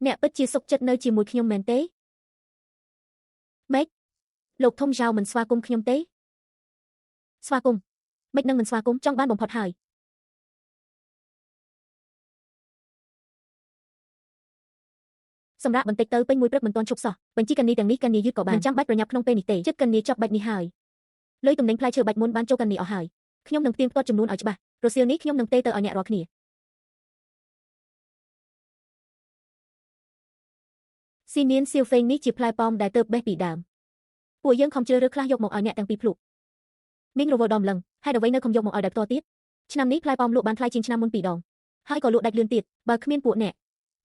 អ្នកពិតជាសុខចិត្តនៅជាមួយខ្ញុំមែនទេម៉េចលោកធំយ៉ៅមិនស្វាគមន៍ខ្ញុំទេស្វាគមន៍មិននឹងមិនស្វាគមន៍ចង់បានបំផុតហើយសម្រាប់បន្តិចទៅពេញមួយព្រឹកមិនទាន់ឈប់សោះបញ្ជីកណីទាំងនេះកណីយឺតក៏បានមិនចាំបាច់ប្រញាប់ក្នុងពេលនេះទេចិត្តកណីចប់បាច់នេះហើយលុយទំនិញផ្លែឈើបាច់មុនបានចូលកណីអស់ហើយខ្ញុំនឹងផ្ទៀងផ្ទាត់ចំនួនឲ្យច្បាស់រសៀលនេះខ្ញុំនឹងផ្ទេរទៅឲ្យអ្នករាល់គ្នាស៊ីនៀនសៀវហ្វេងនេះជាផ្លែប៉ោមដែលទើបបេះពីដើមពួកយើងខំជ្រើសរើសខ្លះយកមកឲ្យអ្នកទាំងពីរភ្លក់មីងរវល់ដល់ម្លឹងហេតុអ្វីនៅខំយកមកឲ្យដោយផ្ទាល់ទៀតឆ្នាំនេះផ្លែប៉ោមលក់បានថ្លៃជាងឆ្នាំមុនពីរដងហើយក៏លក់ដាច់លឿនទៀតបើគ្មានពួកអ្ន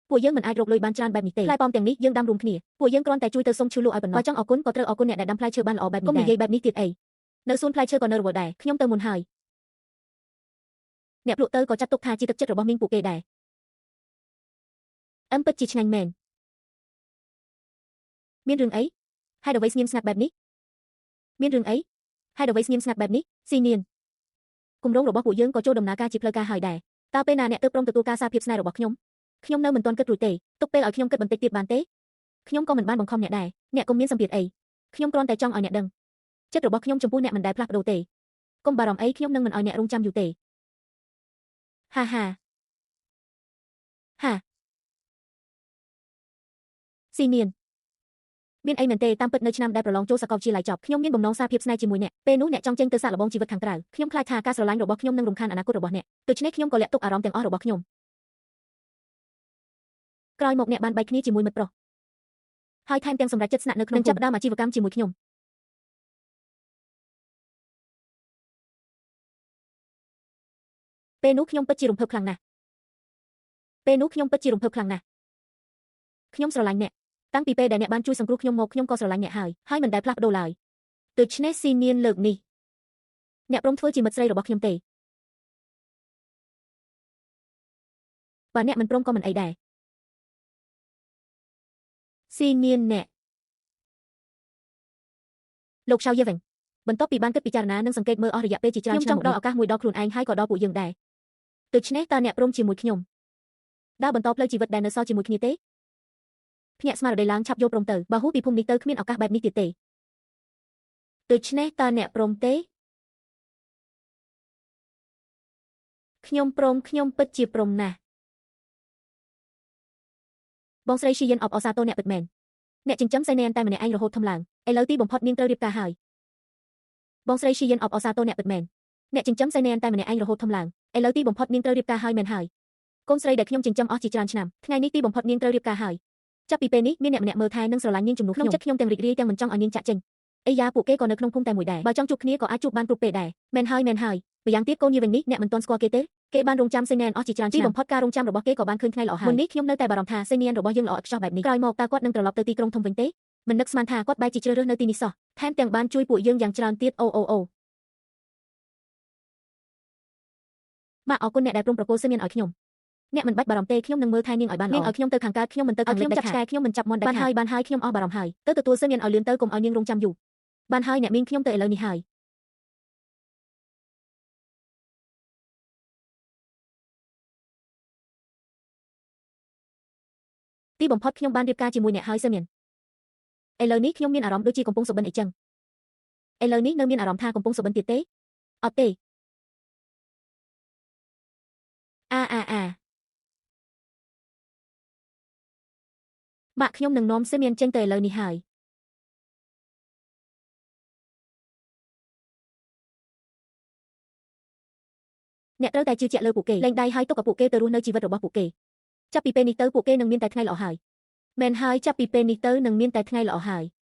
កពួកយើងមិនអាចរកលុយបានច្រើនបែបនេះទេផ្លែប៉ោមទាំងនេះយើងដាំរួមគ្នាពួកយើងគ្រាន់តែជួយទៅសុំឈឺលក់ឲ្យប៉ុណ្ណោះបើចង់អរគុណក៏ត្រូវអរគុណអ្នកដែលដាំផ្លែឈើបានល្អបែបនេះកុំនិយាយបែបនេះទៀតអីនៅសួនផ្លែឈើក៏នៅរវល់ដែរខ្ញុំទៅមុនហើយអ្នកភ្លក់ទៅក៏ចាត់ទុកថាជាទឹកចិត្តរបស់មីងពួកគេដែរអឹមពិតជាឆ្ងាញ់មែនមានរឿងអីហេតុអ្វីស្ងៀមស្ងាត់បែបនេះមានរឿងអីហេតុអ្វីស្ងៀមស្ងាត់បែបនេះស៊ីនៀនគម្រោងរបស់ពួកយើងក៏ចូលដំណើរការជាផ្លូវការហើយដែរតើពេលណាអ្នកទើបព្រមទទួលការសារភាពស្នេហ៍របស់ខ្ញុំខ្ញុំនៅមិនទាន់គិតរួចទេទុកពេលឲ្យខ្ញុំគិតបន្តិចទៀតបានទេខ្ញុំក៏មិនបានបង្ខំអ្នកដែរអ្នកកុំមានសម្ពាធអីខ្ញុំគ្រាន់តែចង់ឲ្យអ្នកដឹងចិត្តរបស់ខ្ញុំចំពោះអ្នកមិនដែលផ្លាស់ប្ដូរទេកុំបារម្ភអីខ្ញុំនឹងមិនឲ្យអ្នករងចាំយូរទេហាហាហាស៊ីនៀនមានអីមែនទេតាមពិតនៅឆ្នាំដែលប្រឡងចូលសាកលវិទ្យាល័យចប់ខ្ញុំមានបំណងសារភាពស្នេហ៍ជាមួយអ្នកពេលនោះអ្នកចង់ចេញទៅសាកល្បងជីវិតខាងក្រៅខ្ញុំខ្លាចថាការស្រឡាញ់របស់ខ្ញុំនឹងរំខានអនាគតរបស់អ្នកដូច្នេះខ្ញុំក៏លាក់ទុកអារម្មណ៍ទាំងអស់របស់ខ្ញុំក្រោយមកអ្នកបានបែកគ្នាជាមួយមិត្តប្រុសហើយថែមទាំងសម្រេចចិត្តស្នាក់នៅក្នុងចាប់ផ្ដើមអាជីវកម្មជាមួយខ្ញុំពេលនោះខ្ញុំពិតជារំភើបខ្លាំងណាស់ពេលនោះខ្ញុំពិតជារំភើបខ្លាំងណាស់ខ្ញុំស្រឡាញ់អ្នកតាំងពីពេលដែលអ្នកបានជួយសង្គ្រោះខ្ញុំមកខ្ញុំក៏ស្រឡាញ់អ្នកហើយហើយមិនដែលផ្លាស់ប្ដូរឡើយដូច្នេះស៊ីនៀនលើកនេះអ្នកព្រមធ្វើជាមិត្តស្រីរបស់ខ្ញុំទេបើអ្នកមិនព្រមក៏មិនអីដែរស៊ីនៀនអ្នកលោកឆៅយេវិញបន្ទាប់ពីបានគិតពិចារណានិងសង្កេតមើលអស់រយៈពេលជាច្រើនឆ្នាំខ្ញុំចង់ផ្ដល់ឱកាសមួយដល់ខ្លួនឯងហើយក៏ដល់ពួកយើងដែរដូច្នេះតើអ្នកព្រមជាមួយខ្ញុំដើរបន្តផ្លូវជីវិតដែលនៅសល់ជាមួយគ្នាទេភ្ញាក់ស្មារតីឡើងឆាប់យកព្រមទៅបើហួសពីភូមិនេះទៅគ្មានឱកាសបែបនេះទៀតទេដូច្នេះតើអ្នកព្រមទេខ្ញុំព្រមខ្ញុំពិតជាព្រមណាស់បងស្រីស៊ីយិនអបអរសាទរអ្នកពិតមែនអ្នកចិញ្ចឹមសៃណែនតែម្នាក់ឯងរហូតធំឡើងឥឡូវទីបំផុតនាងត្រូវរៀបការហើយបងស្រីស៊ីយិនអបអរសាទរអ្នកពិតមែនអ្នកចិញ្ចឹមសៃណែនតែម្នាក់ឯងរហូតធំឡើងឥឡូវទីបំផុតនាងត្រូវរៀបការហើយមែនហើយកូនស្រីដែលខ្ញុំចិញ្ចឹមអស់ជាច្រើនឆ្នាំថ្ងៃនេះទីបំផុតនាងត្រូវរៀបការហើយចាប់ពីពេលនេះមានអ្នកម្នាក់មើលថែនិងស្រឡាញ់នាងជំនួសខ្ញុំចិត្តខ្ញុំទាំងរីករាយទាំងមិនចង់ឲ្យនាងចាក់ចេញអីយ៉ាពួកគេក៏នៅក្នុងភូមិតែមួយដែរបើចង់ជួបគ្នាក៏អាចជួបបានគ្រប់ពេលដែរមែនហើយមែនហើយម្យ៉ាងទៀតកូនយីវិញនេះអ្នកមិនទាន់ស្គាល់គេទេគេបានរងចាំសេនែនអស់ជាច្រើនឆ្នាំទីបំផុតការរងចាំរបស់គេក៏បានឃើញថ្ងៃល្អហើយមុននេះខ្ញុំនៅតែបារម្ភថាសេនែនរបស់យើងល្អឥតខ្ចោះបែបនេះក្រោយមកតើគាត់នឹងត្រឡប់ទៅទីក្រុងធំវិញទេមិននឹកស្មានថាគាត់បែរជាជ្រើសរើសនៅទីនេះសោះថែមទាំងបានជួយពួកយើងយ៉ាងច្រើនទៀតអូអូអូម៉ាក់អរគុណអ្នកដែលព្រមប្រគល់សេនែនឲ្យខ្ញុំអ្នកមិនបាច់បារម្ភទេខ្ញុំនឹងមើលថែនាងឲ្យបានល្អនាងឲ្យខ្ញុំទៅខាងកើតខ្ញុំមិនទៅខាងលិចដាច់ខាតខ្ញុំមិនចាប់មន់ដាច់ខាតបានហើយបានហើយខ្ញុំអស់បារម្ភហើយទៅទទួលសេនែនឲ្យលឿនទៅកុំឲ្យនាងរងចាំយូរបានហើយអ្នកមីងខ្ញុំទៅឥឡូវនេះហើយ ទីបំផុតខ្ញុំបានរៀបការជាមួយអ្នកហើយសឺមៀនឥឡូវនេះខ្ញុំមានអារម្មណ៍ដូចជាកំពុងសុបិនអីចឹងឥឡូវនេះនៅមានអារម្មណ៍ថាកំពុងសុបិនទៀតទេអត់ទេអាអាអាម៉ាក់ខ្ញុំនឹងនាំសឺមៀនចេញទៅឥឡូវនេះហើយអ្នកត្រូវតែជឿជាក់លើពួកគេលែងដៃហើយទុកឲ្យពួកគេទៅរស់នៅជីវិតរបស់ពួកគេចាប់ពីពេលនេះទៅពួកគេនឹងមានតែថ្ងៃល្អហើយមែនហើយចាប់ពីពេលនេះទៅនឹងមានតែថ្ងៃល្អហើយ។